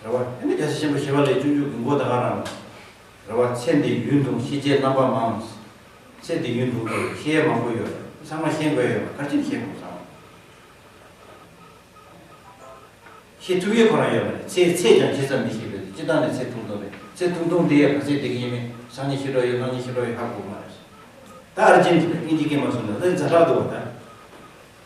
རེད་བ། ཨ་ནི་རྒྱལ་སྲས་ཆེན་པོ་ཞི་བ་ལྷས་སྤྱོད་འཇུག་གི་མགོ་ད་ག་རང་རེད་བ། ཚེ་འདི་ཡུན་ཐུང་ཤེས་བྱའི་རྣམ་པ་མང་། ཚེ་འདི་ཡུན་ཐུང་དུ་ཤེས་ཡས་མང་པོ་ཡོད། ཚང་མ་ཤེས་དགོས་ཡོད་པ་ག་རེ་བྱས་ནས་ཤེས་དགོས་སམ། ཤེས་ཐུབ་ཡས་ཁོ་རང་ཡོད་མ་རེད། ཚེ་ཚད་ཀྱང་ཇི་ཙམ་མི་ཤེས་པས། སྤྱིར་བཏང་ནས་ཚེ་ཐུང་ཐུང་རེད། ཚེ་ཐུང་ཐུང་འདི་ཡང་ག་ཚད་བསྡད་ཀྱི་ཡིན་མིན་སང་ཉིན་ཤི་འགྲོ་ཡོད་གནངས་ཉིན་ཤི་འགྲོ་ཡོད་ཧ་གོ་གི་མ་རེད། ད་ཨར་ཇེན་ཊི་ན་དབྱིན་ཇི་སྐད་མ་གསུངས་ན་ད་ཛ་དྲག་འདུག་བ་ད།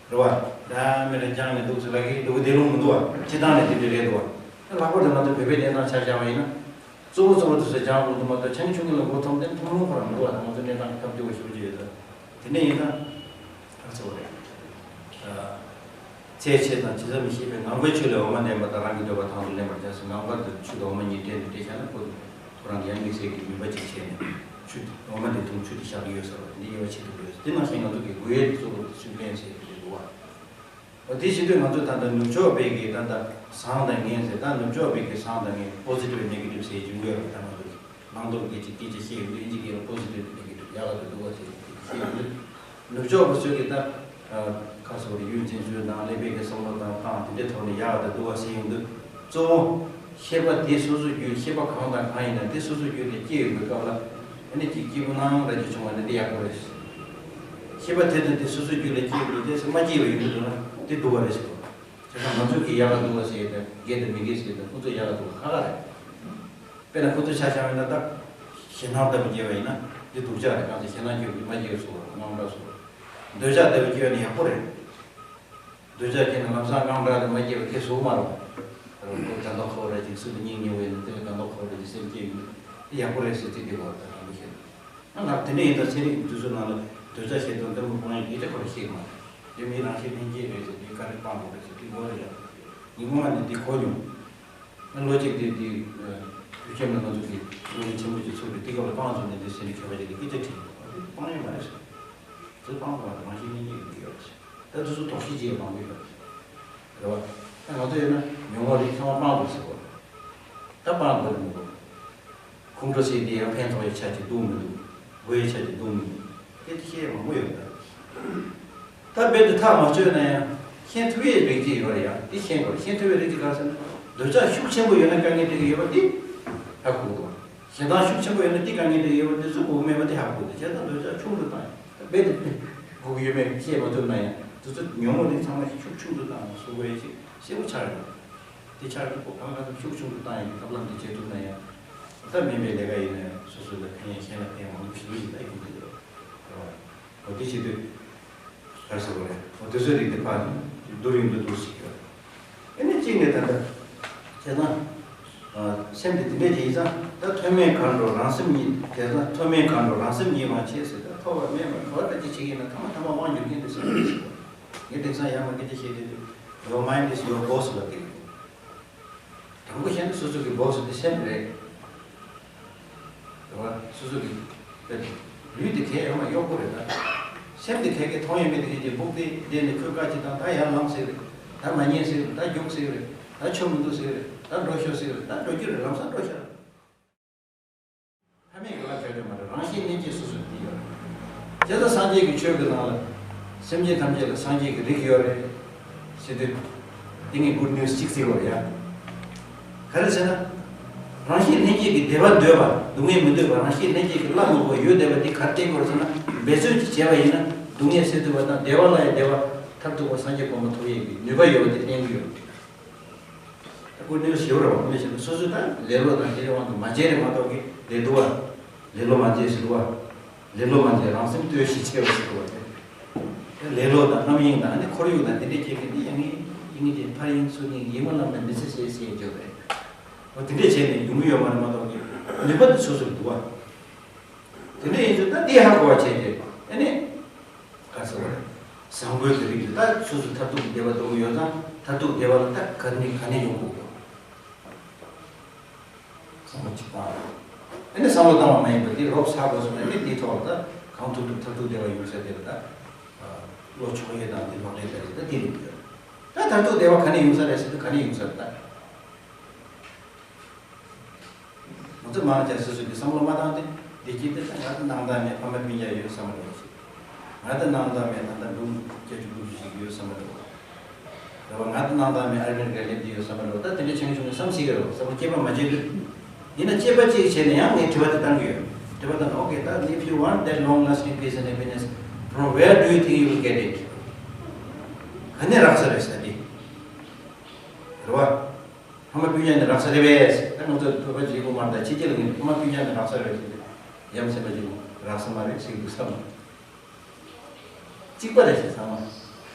རེད་བ། ད་མི་ལ་སྦྱངས་ནས་འདུག་ཟེར་ལབ་ཀྱི་འདུག་གི་བསྡད་ལུང་མི་འདུག་བ། སྤྱིར་བཏང་ནས་དེ་འདྲ་རེད་འདུག་བ། ད་ལྷག་པར་དུ་ང་ཚོ་བོད་པའི་གནས་སྟངས་ཆ་བཞག་པ་ཡིན་ན། གཙོ་བོ་གཙོ་བོ་དེ་ཚོ་སྦྱང་དགོས་འདུག་མ་གཏོགས་ཆ་ངེ་ཆུང་ངེ་ལ་མགོ་འཐོམས་ཏེ་འཐོམ་ལུང་ཁོ་རང་མི་འདུག་བ། ད་ང་ཚོ་གནས་སྟངས་ཁ་སྐྱོ་བོ་ཞེ་པོ་ཅིག་ཡོད་ད། དེ་འདྲ་ཡིན་ན། ཨ་ཚོ་རེད། ཚེ་ཆེ་དང་ཇི་ཙམ་ཤེས་པའི་ངང་པའི་ཆོས་ལས་འོ་མ་འདྲེན་པ་དང་། རང་གི་འདོད་པ་དང་དུ་ལེན་པར་བྱ་ཟེར། ངང་པ་དང་ཆུ་དང་འོ་མ་གཉིས་འདྲེས་ནས་འདྲེས་བཞག་ན་ཁོ་ཁོ་རང་གི་ཡང་སྙིང་གསལ་གྱི་ནུས་པ་ཅིག་བྱས་ནས་ཆུ་འོ་མ་དེ་འཐུང་ཆུ་དེ་བཞག་གི་ཡོད་ཟེར་བ་དེ་འདྲ་དབྱེ་བ་ཕྱེ་ཐུབ་ཀྱི་ཡོད། དེ་ནང་བཞིན་ང་ཚོ་གི་དགོས་ཡས་དེ་གཙོ་བོ་དེ་སུས་ལེན་ཟེར་གྱི་རེད་འདུག་བ། འོ་དེ་བྱེད་དུས་ང་ཚོ་ད་ལྟ་ནུབ་ཕྱོགས་པའི་གི་ད་ལྟ་བཟང་དང་ངན་ཟེར། ད་ནུབ་ཕྱོགས་པའི་གི་བཟང་དང་ངན་པོ་སི་ཊིབ་ནེ་གེ་ཊིབ་ཟེར་གྱི་འདུག་ད་ང་ཚོ་གི་བླང་དོར་གྱི་ཅིག་སྐད་ཆ་བཤད་ཡོང་དུས་ཨིན་ཇི་སྐད་ལ་པོ་ཟི་ཊིབ་ནེ་གེ་ཊིབ་ཡག་ག་དང་སྡུག་ག་ཟེར་བཤད་ཡོང་དུས། ནུབ་ཕྱོགས་པ་ཚོས་ཀྱི་ད་ཁ་སོ་རེ་ཡུལ་འཛིན་ཚུལ་དང་ཀླད་པའི་གི་བསམ་བློ་དང་སྟངས་དེ་འདྲའི་ཐོག་ནས་ཡག་ག་དང་སྡུག་ག་ཟེར་ཡོང་དུས། གཙོ་བོ་ཤེས་པ་དེ་སོ་སོའི་རྒྱུད། ཤེས་པ་གང་དང་གང་ཡིན་ན་དེ་སོ་སོའི་རྒྱུད་ལ་སྐྱེས་ཡོང་པའི་སྐབས་ལ། ཨ་ནི་ཅིག་སྐྱིད་པོ་སྣང་འདྲ་ཅིག་བྱུང་བ་ནི་དེ་ཡག་པོ་རེད། ཤེས་པ་དེ་དང་དེ་སོ་སོའི་རྒྱུད་ལ་སྐྱེས་ཡོང་དུས་དེ་མ་སྐྱེས་པ་ཡོང་གི་འདུག་ན་དེ་སྡུག་ག་རེད་ཟེར་བ། བྱས་ཙང་ང་ཚོས་ཀྱི་ཡག་ག་སྡུག་ག་ཟེར་ཡོད་དེ་དགེ་དང་མི་དགེ་ཟེར་ཡོད་དེ་ཁོ་ཚོ་ཡག་ག་སྡུག་ག་ཁག་ཁག་རེད། དཔེར་ན་ཁོ་ཚོ་ཆ་བཞག་ཡོད་ན་ད། ཞེད་སྣང་ལྟ་བུ་སྐྱེས་པ་ཡིན་ན་འདི་སྡུག་ཅག་རེད། གང་ཚེ་ཞེད་སྣང་སྐྱེས་པ་འདི་མ་སྐྱེས་སོ་ར་དངངས་སྐྲག་སོ། འདོད་ཆགས་ལྟ་བུ་སྐྱེས་པ་ནི་ཡག་པོ་རེད། འདོད་ཆགས་སྐྱེས་ན་ལམ་སང་དངངས་སྐྲག་དེ་མ་སྐྱེས་པ་དེ་སོ་མ་རོ། རོ་ཁོ་དགའ་མདོག་ཁ་པོ་ར་ཅིག་སུ་ལ་སྙིང་ཉེ་བོ་ཡིན་ན་དེ་ལ་དགའ་མདོག་ཁ་པོ་ར་ཅིག་སེམས་སྐྱེས་ཡོད་ན་དེ་ཡག་པོ་རེད་ཟེར་ཚིག་དེ་གོ་ད་དྲང་པོ་བཤད་ན། ང་ལ་དེ་འདྲ་ཡིན་ད་ཚན་རིག་གི་དུས་ཚོད་ནང་ལ་འདོད་ཆགས་ཞེ་སྡང་འདི་མོ་སྤང་ཡག་གི་ཆ་ཁོ་ར་ཤེས་མ་རེད། དེ་མི་རང་བཞིན་ལྷན་སྐྱེས་རེད་ཟེར་དེ་ག་རེ་སྤང་དགོས་རེད་ཟེར་དེ་གོ་རེད་ཡ། ཉིན་གུང་ང་ནས་དེ་གོ་མྱོང་། ང་ལོ་གཅིག་དེ་དེ་དུས་ཆེན་ལ་ང་ཚོ་གི་བློ་རིག་ཆེན་པོ་ཅིག་ཚུགས་པའི་དེ་སྐབས་ལ་སྤང་བྱུང་ནས་འདི་ཟེར་ནས་མཁས་པ་ཅིག་གིས་སྐད་ཆ་དྲིས། འདི་སྤང་ཡག་མ་རེད་ཟེར། དེ་སྤང་དགོས་པ་རང་བཞིན་ལྷན་སྐྱེས་ཀྱི་ཡོད་རེད་ཟེར། ད་དུས་ཚོད་དོགས་གཞི་ཅིག་མང་པོ་ཡོད་རེད་ཟེར། རེད་བ། ད་ང་ཚོ་ཡིན་ན་ཉོན་མོངས་རིགས་ཚང་མ་སྤང་དགོས་ཟེར་བ། ད་སྤང་དགོས་རེད་མི་འདུག་ཁོང་ཁྲོ་ཟེར་དེ་ཡང་ཕན་ཐོགས་ཡ་ཆ་ཅིག་འདུག་མི་འདུག་དགོས་ཡ་ཆ་ཅིག་འདུག་མི་འདུག་དེ་དེ་བཤད་མང་པོ་ཡོད་ད། ད་རྦད་དེ་ཐག་མ་ཆོད་ན་ཡང་ཤེས་ཐུབ་ཡའི་རིགས་ཅིག་ཡོད་རེད་ཡ། དེ་ཤེས་དགོས། ཤེས་ཐུབ་པའི་རིགས་ཅིག་ག་རེ་ཟེར་ན། འདོད་ཆགས་ཤུགས་ཆེན་པོ་ཡོད་ན་དཀའ་ངལ་འཕྲད་ཀྱི་ཡོད་པ་དེ་ཧ་གོ་དགོས། ཞེ་སྡང་ཤུགས་ཆེན་པོ་ཡོད་ན་དེ་དཀའ་ངལ་འཕྲད་ཀྱི་ཡོད་པ་དེ་ཚོ་གོ་གི་མེད་པ་དེ་ཧ་གོ་དགོས། བྱས་ཙང་འདོད་ཆགས་ཆུང་དུ་བཏང་ཡ། རྦད་དེ་སྒུག་ཡོད་མེད་བཤད་མ་ཐུབ་ན་ཡང་དེ་ཚོ་ཉོན་མོངས་རིགས་ཚང་མ་ཤུགས་ཆུང་དུ་བཏང་ན་བཟོ་དགོས་ཡ་ཅིག་གསལ་པོ་ཆགས་ཡོད། དེ་ཆགས་ཀྱི་གོ་གང་གང་ཤུགས་ཆུང་དུ་བཏང་ཡ་གི་ཐབས་ལམ་དེ་བྱེད་ཐུབ་ན་ཡང་། ད་མིན་པའི་ལས་ཀ་ཡིན་ན་ཡང་སོ་སོ་ལ་ཕན་ཡ་གཞན་ལ་ཕན་ཡ་མང་པོ་ཞིག་ཡོད་ཅིག་ད་ཡོང་གི་ཡོད་རེད་བ། འོ་དེ་བྱེད་དུས་ག་རེ་ཟེར་དགོས་རེད། འོ་དེ་ཚོའི་རིགས་དེ་ཕར་བསྡུར་ཡོང་དུས་འདུག་ཞིག་ཡོད་རེད། ཨ་ནི་གཅིག་ནས་ད་ལྟ་བྱས་ཙང་། སེམས་དེ་དེ་འདྲས་ཅིག་ཡིན་ཙང་ད་ཐོན་མེད་གང་འགྲོ་རང་སེམས་ཉིད། བྱས་ཙང་ཐོན་མེད་གང་འགྲོ་རང་སེམས་ཉིད་མ་བྱས་ཟེར། ད་ཐོབ་པ་མེད་པ་ག་བ་ད་ཅི་བྱེད་ཀྱི་ཡིན་ན་ཐ་མ་ཐ་མ་དབང་སྒྱུར་མཁན་དེ་སེམས་རེད་ཟེར་བ། ངས་དེང་སང་ཡང་མ་སྐད་ཆ་བཤད་དེ་དུས། Your mind is your boss ལབ་ཀྱི་ཡོད། དྲང་པོ་བཤད་ན་སོ་སོ་གི་སྦོ་སི་དེ་སེམས་རེད། རེད་བ། སོ་སོ་གི་ལུས་དེ་གས་ཡོད་མ་གཡོག་པོ་རེད་ད། སེམས་དེ་གས་ཀྱི་མཐོང་ཡས་མེད་དེ་གས་ཀྱི་སྦུག་དེ་བསྡད་ནས་ཁོས་བཀའ་ཅི་བཏང་ད་ཡར་ལངས་ཟེར་རེད། ད་མ་ཉན་ཟེར་རེད། ད་རྒྱུགས་ཟེར་རེད། ད་ཆོ་མི་འདུག་ཟེར་རེད། ད་འགྲོ་ཤོག་ཟེར་རེད། ད་འགྲོ་རྒྱུ་རེད། ལམ་སང་འགྲོ་ཤོག་ཕ་མེས་ཀྱི་བླ་ཆོས་ཆོས་མ་རེད། རང་བཞིན་ལྷན་སྐྱེས་སོ་སོར་འདི་ཡོད་རེད། དེ་ལྟར་སངས་རྒྱས་ཀྱི་ཆོས་ཀྱི་ནང་ལ་སེམས་ཅན་ཐམས་ཅད་ལ་སངས་རྒྱས་ཀྱི་རིགས་ཡོད་རེད་ཟེར་དུས། དེ་ངས་གུཌ་ནིའུ་སི་གཅིག་བརྩི་དགོས་རེད་ཡ། ག་རེ་ཟེར་ན། རང་བཞིན་ལྷན་སྐྱེས་ཀྱི་བདེ་བ་འདོད་པ་སྡུག་བསྔལ་མི་འདོད་པ་རང་བཞིན་ལྷན་སྐྱེས་ཀྱི་བླ་མོ་པོ་ཡོད་བསྡད་པ་འདི་ག་རེ་བསྟན་དགོས་རེད་ཟེར་ན། འབད་རྩོལ་ཅིག་བྱས་པ་ཡིན་ན་སྡུག་བསྔལ་སེལ་ཐུབ་པ་དང་བདེ་བ་ལ་ཡང་བདེ་བ་མཐར་ཐུག་པ་སངས་རྒྱས་གོ་འཕང་ཐོབ་ཡས་ཀྱི་ནུས་པ་ཡོད་པ་དེ་བསྟན་གྱི་ཡོད། ད་ཀུན་ནས་ཞེ་པོ་རེད་བ། དཔེ་བྱས་ན་སོ་སོས་ད་ལེ་ལོ་དང་དེ་རེ་དབང་དུ་མ་བྱས་རེད་མ་གཏོགས་ཀྱི་ལས་སྡུག་བ། ལེ་ལོ་མ་བྱས་ཟེར་བ། ལེ་ལོ་མ་བྱས་རང་སེམས་ལྟོས་ཤིག་བྱས་པ་ཟེར་བ་དེ། ལེ་ལོ་དང་རྣམ་གཡེང་དང་ཨ་ནི་ཁོར་ཡུག་དང་དེ་འདྲས་སྐྱེ་མཁན་འདི་ཡང་ངེས་ཡིན་གྱི་ཕར་ཡིན་ཚུར་ཡིན་ཡིད་མ་ལངས་པའི་མི་ཚེ་ཟེར་ཟེར་འཇོག་རེད། འོ་དེ་འདྲས་བྱས་ནས་ཡོང་གི་ཡོད་མ་རེད་མ་གཏོགས་ཀྱི་ནུས་པ་དེ་སོ་སོར་འདུག་བ། དེ་འདྲས་ཡིན་ཚུལ་ད་འདི་ཧ་གོ་བ་བྱས་ཏེ་ཨ་ནི། ག་ཟེར་བ་རེད། བཟང་པོའི་གི་རིགས་དེ་ད་སོ་སོ་མཐར་ཐུག་གི་བདེ་བ་འདོད་ཀྱི་ཡོད་ཙང་མཐར་ཐུག་བདེ་བ་ལ་ད་ག་ནས་ག་ནས་ཡོང་དགོས་ཀྱང་། བསམ་བློ་གཅིག་བཏང་། ཨ་ནི་བསམ་བློ་བཏང་བ་མ་ཡིན་པར་དེ་རོབ་ཚ་དགོས་སོང་ན་ཨ་ནི་དེའི་ཐོག་ལ་ད་གང་ཐུབ་ཐུབ་མཐར་ཐུག་བདེ་བ་ཡོང་ས་དེ་ལ་ད། བློ་ཆོག་ཡས་དང་དེ་ལོག་ལས་ད་རེད་ད་དེ་རིགས་ཡོད། ད་མཐར་ཐུག་བདེ་བ་ག་ནས་ཡོང་ས་རེད་ཟེར་དུས་ག་ནས་ཡོང་ས་རེད་ད། ང་ཚོ་མང་ཆེ་སོ་སོ་གི་བསམ་བློ་མ་བཏང་སྟེ་བདེ་སྐྱིད་དེ་ད་ང་ད་ནང་བདག་མེད་ཕ་མ་སྤུན་ཀྱག་ཡོད་བསམ་པ་འདྲ་བོ་ཞིག་ང་ད་ནང་བདག་མེད་ད་ལྟ་འབུམ་བརྒྱད་ཅུ་དགུ་བཅུ་ཞིག་ཡོད་བསམ་པ་འདྲ་བོ། རེད་བ། ང་ད་ནང་བདག་མེད་ཨ་རི་མེ་རི་ཀར་སླེབས་བསྡད་ཡོད་བསམ་པ་འདྲ་བོ། ད་དེ་འདྲ་བྱུང་བྱུང་བསམ་སྲིད་ཀྱི་རེད་བ། བསམ་བློ་སྐྱེས་པ་མ་བྱེད་དུས། ཡིན་ན་སྐྱེས་པ་གཅིག་བྱས་ནས་ཡང་ངས་དྲི་བ་དེ་བཏང་གི་ཡོད། དྲི་བ་བཏང་ན། Okay, ད་if you want that long lasting peace and happiness, from where do you think you will get it? ག་ནས་རག་ས་རེད་ཟེར་དེ། རེད་བ། ཕ་མ་སྤུན་ཀྱག་ནས་རག་ས་རེད་པས། ད་ང་ཚོ་བོད་པ་བརྗེ་སྒོ་མར་དང་ཕྱི་རྒྱལ་ལ་ངས་ཕ་མ་སྤུན་ཀྱག་ནས་རག་ས་རེད་ཟེར་ཏེ། ཡ་མཚན་པ་ཅིག་རག་ས་མ་རེད་ཟེར་གྱི་འདུག་བསམ། གཅིག་པ་རེད་ཟེར་ཚང་མ།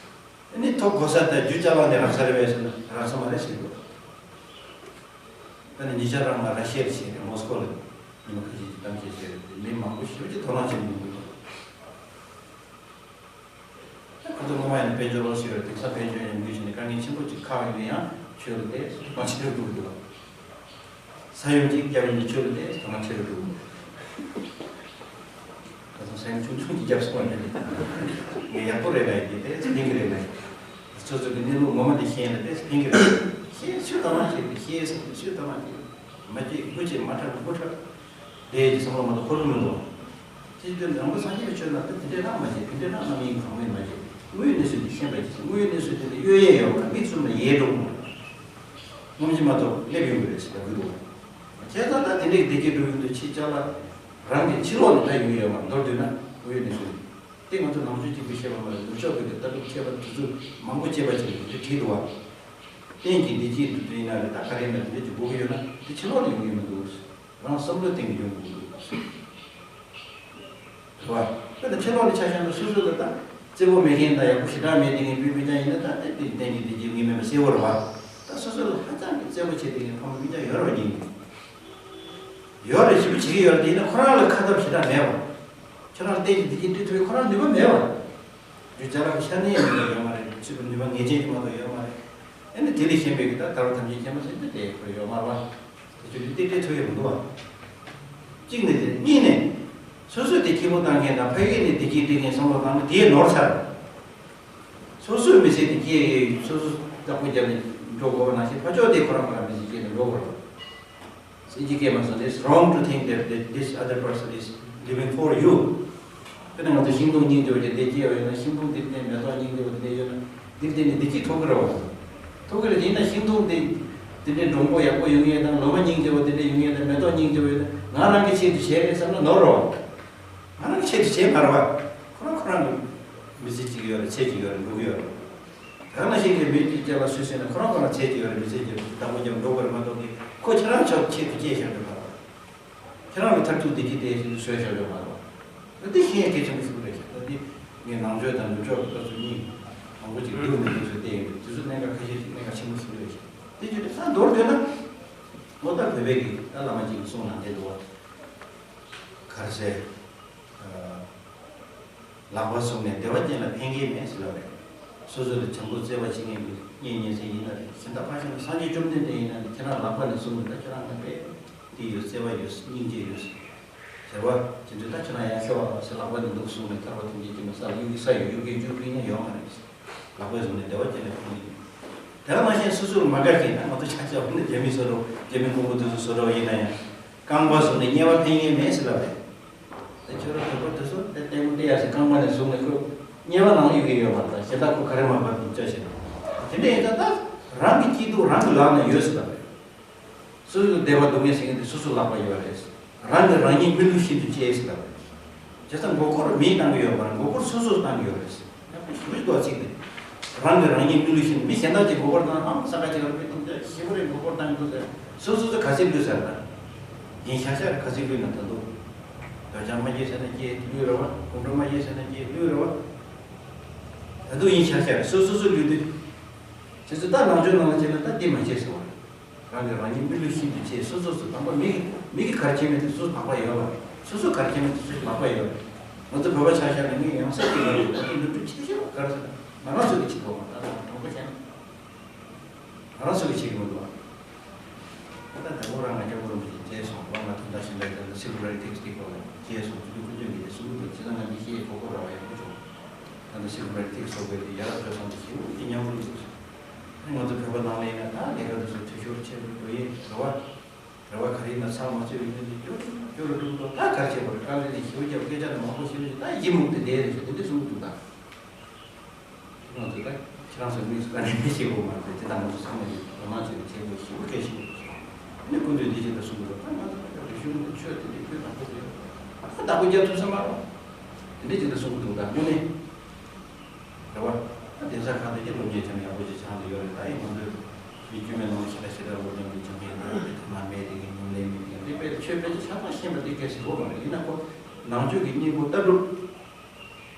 ཨ་ནི་ཐོབ་གོ་ས་དང་རྒྱུ་ཅ་ལག་ནས་རག་ས་རེད་པས་ཟེར་ན་རག་ས་མ་རེད་ཟེར་གྱི་འདུག་ད་ནི་ཉེ་ཆར་རང་ང་ར་ཤི་ཡར་ཕྱིན་ནས་མོ་སི་ཀོ་ལ་ཉི་མ་ཁ་ཤས་ཀྱི་གཏམ་བཤད་བྱས་རེད་དེ། མི་མང་པོ་ཞེ་པོ་ཅིག་དོ་སྣང་བྱེད་མི་འདུག་ཁོ་ཚོ་སྔོན་མ་ཡིན་ན་དཔལ་འབྱོར་ལོག་ཞིག་རེད། དེང་སང་དཔལ་འབྱོར་ཡོང་རྒྱུ་བྱས་ནས་དཀའ་ངལ་ཆེན་པོ་ཅིག་ཁག་ཡོད་ན་ཡང་ཆོས་ལ་དེ་མ་ཆེ་རུ་འགྲོ་གི་འདུག་ས་ཡོམ་ཅིག་བརྒྱབ་ཡིན་ན་ཆོས་ལ་དེ་མ་ཆེ་རུ་འགྲོ་གི་འདུག་ད་དུང་ས་ཡོམ་ཆུང་ཆུང་ཅིག་བརྒྱབ་སོང་བ་ཡིན་ན་ངས་ཡག་པོ་རེད་ལབ་ཡིན་དེ་ཕན་གི་རེད་ལབ་ཡིན། སོ་སོ་གི་གནས་ལུགས་ངོ་མ་དེ་ཤེས་ན་དེ་ཕན་གི་རེད། ཤེས་ཚུལ་དང་མ་ཤེས་ཏེ་ཤེས་ཟེར་ཚུལ་དང་མ་ཤེས། མ་སྐྱེས་དགུ་སྐྱེས་མ་ཁྲག་དགུ་ཁྲག་དེའི་བསམ་བློ་མ་གཏོགས་འཁོར་གྱི་མི་འདུག་དེ་དུས་ནང་པ་སངས་རྒྱས་པའི་ཆོས་ལ་ད་དེ་འདྲའི་རང་མ་བྱེད། དེ་འདྲའི་རང་རྣམ་གཡེང་གང་མེད་མ་བྱེད། དངོས་ཡོད་གནས་ཚུལ་དེ་ཤེས་པ་ཅིག་དངོས་ཡོད་གནས་ཚུལ་དེ་ལ་གཡོལ་ཡས་ཡོད་པ་མིག་བཙུམ་ནས་ཡལ་འགྲོ་དགོས། སྔོན་གྱི་མ་གཏོགས་སླེབས་ཡོང་གི་རེད་ཟེར་ལབ་གི་འདུག་བྱས་ཙང་ད་དེ་འདྲའི་བདེ་སྐྱིད་འགྲོ་ཡོང་དུས་ཕྱི་ཅ་ལག་རང་གི་ཕྱི་ལོགས་ནས་ད་ཡོང་ཡོད་མ་མདོར་བསྡུས་ན་དངོས་ཡོད་གནས་ཚུལ་དེ་ང་ཚོ་ནང་ཆོས་གཅིག་པུས་ཤེས་པ་མ་རེད། ནུབ་ཕྱོགས་ཀྱི་དེ་ལྟ་གྲུབ་མཁས་པ་དེ་ཚོས་མང་པོ་དཔྱད་པ་བྱས་ནས་དེ་བྲིས་འདུག་བ། རྟེན་གྱི་བདེ་སྐྱིད་འདི་ཡིན་ན་རེད། ད་ག་རེ་ཡིན་ན་དེ་འདྲ་ཅིག་དགོས་ཀྱི་ཡོད་ན་དེ་ཕྱི་ལོགས་ནས་ཡོང་གི་མི་འདུག་རང་བསམ་བློའི་སྟེང་གི་ཡོང་གི་འདུག་རེད་བ། དཔེར་ན་ཕྱི་ལོགས་ནས་ཆ་བཞག་ན་སོ་སོ་ལ་ད་བརྩེ་པོ་མེད་མཁན་དང་ཡག་པོ་ཞེ་དྲག་མེད་མཁན་སྤུན་སྤུན་ཀྱག་ཡིན་ན་ད་དེ་དེ་རྟེན་གྱི་བདེ་སྐྱིད་ངེས་མེད་པ་གསལ་བོ་རེད་བ། ད་སོ་སོ་ལ་ཧ་ཅང་གི་བརྩེ་པོ་བྱེད་མཁན་ཕ་མ་སྤུན་ཀྱག་ཡོད་རེད་བ། ཡིན་ཡོད་རེད། ཞེ་པོ་བྱེད་ཀྱི་ཡོད་རེད། དེ་ཡིན་ན་ཁོ་རང་ལ་ཁ་ཐབས་ཞེ་དྲག་མེད་བ། ཁྱོད་རང་རྟེན་གྱི་བདེ་སྐྱིད་སྤྲད་ཐུབ་ཡས་ཁོ་རང་ནུས་པ་མེད་བ། རྒྱུ་ཅ་ལག་གི་ཤ་གནད་ཡང་ནུས་པ་ཡོད་མ་རེད། ཕྱི་པོ་ནུས་པ་ངེས་ཅན་གྱི་མ་གཏོགས་ཡོད་མ་རེད། ཨ་ནི་དེ་ལས་གཞན་པའི་གི་ད་ད་རུང་ཐམས་ཅད་མཁྱེན་པ་ཟེར་དེ་དེ་ཁོ་ཡོད་མ་རེད་བ། དེ་ཚོ་དེ་སྤྲད་ཐུབ་ཡས་མི་འདུག་བ། གཅིག་ནས་དེ་གཉིས་ནས། སོ་སོས་དེ་སྐྱིད་པོ་བཏང་མཁན་དང་ཕ་གི་ནས་བདེ་སྐྱིད་སྤྲད་མཁན་བསམ་བློ་བཏང་ན་དེ་ནོར་ཚར། སོ་སོའི་མི་ཚེ་དེ་སྐྱེལ་ཡས་སོ་སོ་བདག་པོ་རྒྱབ་ནས་འགྲོ་དགོས་པ་ནང་བཞིན་ཕར་ཕྱོགས་དེ་ཁོ་རང་ཁོ་རང་མི་ཚེ་སྐྱེལ་ནས་འགྲོ་དགོས་རེད། སེམས་ཀྱི་སྐྱེས་མ་སོང་། It's wrong to think that, that this other person is living for you. དཔེར་ན་ང་ཚོ་ཤིང་སྡོང་སྙིང་རྗེ་བོ་ཅིག་འདི་སྐྱེས་པ་ཡིན་ན་ཤིང་སྡོང་འདི་འདྲའི་མེ་ཏོག་སྙིང་རྗེ་བོ་འདི་འདྲ་ཡོད་ན་འདི་བརྟེན་ནས་བདེ་སྐྱིད་ཐོབ་ཀྱི་རེད་བ། ཐོབ་ཀྱི་རེད། ཡིན་ན་ཤིང་སྡོང་འདི་འདི་འདྲའི་འབྲོང་པོ་ཡག་པོ་ཡོང་ཡས་དང་ལོ་མ་སྙིང་རྗེ་བོ་འདི་འདྲ་ཡོང་ཡས་དང་མེ་ཏོག་སྙིང་རྗེ་བོ་ཡོད་ན་ང་རང་གི་ཆེད་དུ་བྱས་རེད་བསམ་ན་ནོར་རེད་བ། ང་རང་གི་ཆེད་དུ་བྱས་མ་རེད་བ། ཁོ་རང་ཁོ་རང་གི་མི་ཚེ་གཅིག་ཡོད་རེད། ཚེ་གཅིག་ཡོད་རེད། འགྲོ་གི་ཡོད་རེད། ད་ནང་བཞིན་གྱི་མི་གཅིག་སྐྱེ་བ་སུས་ཟིན་ན་ཁོ་རང་ཁོ་རང་ཚེ་གཅིག་ཡོད་རེད། མི་ཚེ་གཅིག་བདག་པོ་རྒྱབ་འགྲོ་དགོས་རེད་མ་གཏོགས་ཀྱི་ཁོ་ཁྱེད་རང་ཆོག་ཆེད་དུ་སྐྱེས་བཞག་འགྲོ་མ་རེད། ཁྱེད་རང་གི་མཐར་ཐུག་བདེ་སྐྱིད་དེ་བཞིན་དུ་བཟོས་བཞག་འགྲོ་མ་རེད། ད་འདི་ཤེས་ཡས་གལ་ཆེན་པོ་ཞིག་རེད་ཤག་ད་འདི་ངས་ནང་ཆོས་དང་ནུབ་ཕྱོགས་ཀྱི་ལྟ་ཚུལ་གཉིས་མང་པོ་ཅིག་འདུག་མི་འདུག་ཟེར་བལྟས་ཡོད་རེད། དེ་ཚོ་གནད་འགག་ཁ་ཤས་ཤིག་གནད་འགག་ཆེན་པོ་ཞིག་རེད་ཤག་དེ་བྱས་ཏེ་ད་མདོར་བསྡུས་ན་ལོ་ལྟར་བོད་པའི་གི་ད་བླ་མ་གཅིག་གི་གསུང་ནང་བསྡད་འདུག་བ། ག་རེ་ཟེར། ལག་པ་བཟུང་ནས་བདེ་བ་ཅན་ལ་ཕན་གྱི་མེད་ཟེར་ལབ་རེད། སོ་སོ་ལ་བྱམས་པོ་བརྩེ་བ་བྱེད་མཁན་གྱི་གཉེན་ཉེ་ཚན་ཡིན་ན་རེད། གཞན་དག་ཕར་བཞག་ན་སངས་རྒྱས་བཅོམ་ལྡན་འདས་ཡིན་ན་རེད། ཁྱེད་རང་ལག་པ་ནས་བཟུང་ནས་ད་ཁྱེད་རང་ལ་དཔེ་འདི་ཡོད། བརྩེ་བ་ཡོད། སྙིང་རྗེ་ཡོད་ཟེར་བ། དེ་ཚོ་ད་ཁྱེད་རང་ཡར་ཤོག་ཟེར་ལག་པ་ནས་འདུག་བཟུང་ནས་ཐར་པ་ཐམས་ཅད་ཀྱི་མ་ས་གཡུག་གི་ས་ཡོད། གཡུག་གི་གཡུག་གི་ཡིན་ན་ཡོང་མ་རེད། ལག་པས་བཟུང་ནས་བདེ་བ་ཅན་ལ་ཕན་གྱི་མེད། དེ་ལ་མ་ཤེས་སོ་སོར་མ་དགའ་མཁན་ད་ང་ཚོ་ཆ་ཆ་འོ་ན་རྒྱ་མི་བཟོ་འདྲ་རྒྱ་མི་རྐུན་པོ་དེ་ཚོ་བཟོ་འདྲ་ཡིན་ན་ཡང་རྐང་པ་བཟུང་ནས་དམྱལ་བ་ཕན་ཡས་མེད་ཟེར་ལབ་རེད། དེ་ཁྱོད་རང་བོད་པ་དེ་ཚོ་དེ་ལྟད་མོ་བལྟས་ཡ་ཟེར་རྐང་པ་ནས་བཟུང་ནས་ཁོ་དམྱལ་བ་ནང་གཡུག་གི་ཡོད་མ་རེད། ད་གཞན་དག་ཁོ་ག་རེ་མ་འབབ་འདུག་ཅག་བྱེད་དེ་འདྲ་ཡིན་ཙང་ད་རང་གི་སྐྱིད་སྡུག་རང་གི་ལག་ན་ཡོད་ཟེར་ལབ་རེད། སོ་སོའི་བདེ་བ་སྡུག་བསྔལ་ཟེར་མཁན་དེ་སོ་སོའི་ལག་པ་ཡོད་རེད། རང་གིས་རང་ཉིད་མི་བསླུ་བཞིན་དུ་སྐྱེལ་ཟེར་ལབ་རེད། བྱས་ཙང་མགོ་སྐོར་མིས་བཏང་གི་ཡོད་མ་རེད། མགོ་སྐོར་སོ་སོས་བཏང་གི་ཡོད་རེད། ཡག་པོ་ཞེ་པོ་ཅིག་འདུག་ཚིག་དེ། རང་གིས་རང་ཉིད་མི་བསླུ་བཞིན་དུ། མི་གཞན་དག་གིས་མགོ་སྐོར་བཏང་ཨང་ས་ཁ་ཅིག་ལ་མི་གཏོང་ཆ་ཞེ་པོ་རེད། མགོ་སྐོར་བཏང་གི་འདུག་ཟེར་སོ་སོ་སོ་ག་ཚོད་བསླུས་ཟེར་ན། ཡིན་ཤག་ཤག་རེད། ག་ཚོད་བསླུས་ན་ད་དུང་། འདོད་ཆགས་མ་སྐྱེས་ཟེར་ན་སྐྱེས་བསླུས་རེད་བ། གོམས་འགྲོ་མ་སྐྱེས་ཟེར་ན་སྐྱེས་བསླུས་རེད་བ། ད་དུང་ཡིན་ཤག་ཤག་རེད། སོ་སོ་སོ་བསླུས་དུས། དེ་ཚོ་ད་ནང་ཆོས་ནང་ལ་བྱས་ན་ད་དེ་མ་བྱེད་ཟེར་བ་རེད། རང་གིས་རང་ཉིད་མི་བསླུ་བཞིན་དུ་བྱས། སོ་སོ་སོ་དང་པོ་མི་གི་མི་གི་ག་རེ་བྱས་མེད་དེ་སོ་སོ་ལག་པ་ཡོད་པ་རེད། སོ་སོ་ག་རེ་བྱས་མེད་དེ་སོ་སོ་ལག་པ་ཡོད་རེད། ང་ཚོ་བོད་པ་ཆ་བཞག་ན་མི་ཡང་སེ་གི་ཡོད་རེད། ང་ཚོ་སློབ་ཕྲུག་ཆེ་ཆེ་བ་ག་རེ་ཟེར་ན་ང་རང་ཚོ་གི་བྱེད་དགོས་པ། ད་ང་དྲང་པོ་བཤད་ན་ང་རང་ཚོ་གི་བྱེད་ཀྱི་མི་འདུག་བ། ད་ལྟ་དང་པོ་རང་ང་སྐྱབས་མགོན་རིན་པོ་ཆེ་མཇལ་སོང་བ། ང་དོན་དག་ཤིང་རྟ་དང་སི་ཀུ་ར་ཊི་ཐེག་སི་ཊི་སྐོར་ལ་མཇལ་སོང་། དེ་དུས་ཁོ་ཚོས་ངས་གསུང་གི་འདུག་བྱས་ཙང་ང་འདི་ཤེས་གོ་སྐབས་རག་པ་ཡག་པོ་བྱུང་། ད་ལྟ་སི་ཀུ་ར་ཊི་ཐེག་སི་ཊི་སྐོར་དེ་ཡར་ཕེབས་སོང་དེ་ཞེ་པོ་ཅིག་ཉམས་མྱོང་འདུག་ང་ཚོ་བོད་པ་ནང་ལ་ཡིན་ན་ད་ལས་ཀ་དེ་ཚོ་འཐུས་ཤོར་ཆེ་རུ་འགྲོ་ཡས་རེད་བ། རེ་བ་ག་རེ་ཡིན་ན་ཚགས་མ་ཚུད་པའི་སྐྱོ་སྐྱོ་རུ་འགྲོ་འདུག་ད་ག་རེ་བྱེད་དགོས་རེད། དཀའ་ལས་ནི་ཞེ་པོ་བརྒྱབ། སྐད་ཆ་ནི་མང་པོ་ཞེ་པོ་ཞིག་ད་ཡིད་མུག་དེ་བསྡད་རེད་ཟེར་དེ་འདྲ་གསུང་གི་འདུག་ད། ང་ཚོས་ད་ཁྱེད་རང་ཚོའི་དམིགས་སུ་བཀར་ནས་བཤད་དགོས་མ་རེད། དེ་དང་ང་ཚོ་ཚང་མ་ཡིན་ལོ་མང་ཆེ་བའི་ཆེད་དུ་ཞེ་པོ་གལ་ཆེན་པོ་རེད། ནི་སྐུ་མདུན་འདི་བཞིན་དུ་གསུང་གི་འདུག་ད་ང་ཚོ་ད་རིག་གཞུང་གི་ཆོས་དེ་འདྲའི་ཁྱོད་དང་པོ་ཡོད། ད་བདག་པོ་རྒྱག་ཐུབ་ས་མ་རེད། དེ་འདྲ་བྱས་ཏེ་གསུང་གི་འདུག་ད་དངོས་གནས་རེད་བ། ད་གདན་ས་ཁག་དེ་གྱད་སློབ་གཉེར་ཁྱོན་ཡག་པོ་ཅིག་སྦྱངས་ཏེ་ཡོད་རེད། ད་ཡིན་ང་ཚོས་མི་དཀྱུས་མའི་ནང་ལ་ཞེ་དྲག་ཞེ་དྲག་སློབ་སྦྱོང་གི་སྦྱང་མཁན་དང་དེ་ཐ་མ་མེད་དེ་གི་ཉམས་ལེན་མེད་དེ་གི་འདི་དཔེ་ཆོས་དཔེ་ཆ་ཆ་ཚང་ཤེས་པ་དེ་གལ་ཆེན་པོ་མ་རེད། ཡིན་ན་ཁོ་ནང་ཆོས་ཀྱི་སྙིང་པོ་ལྟ་གྲུབ།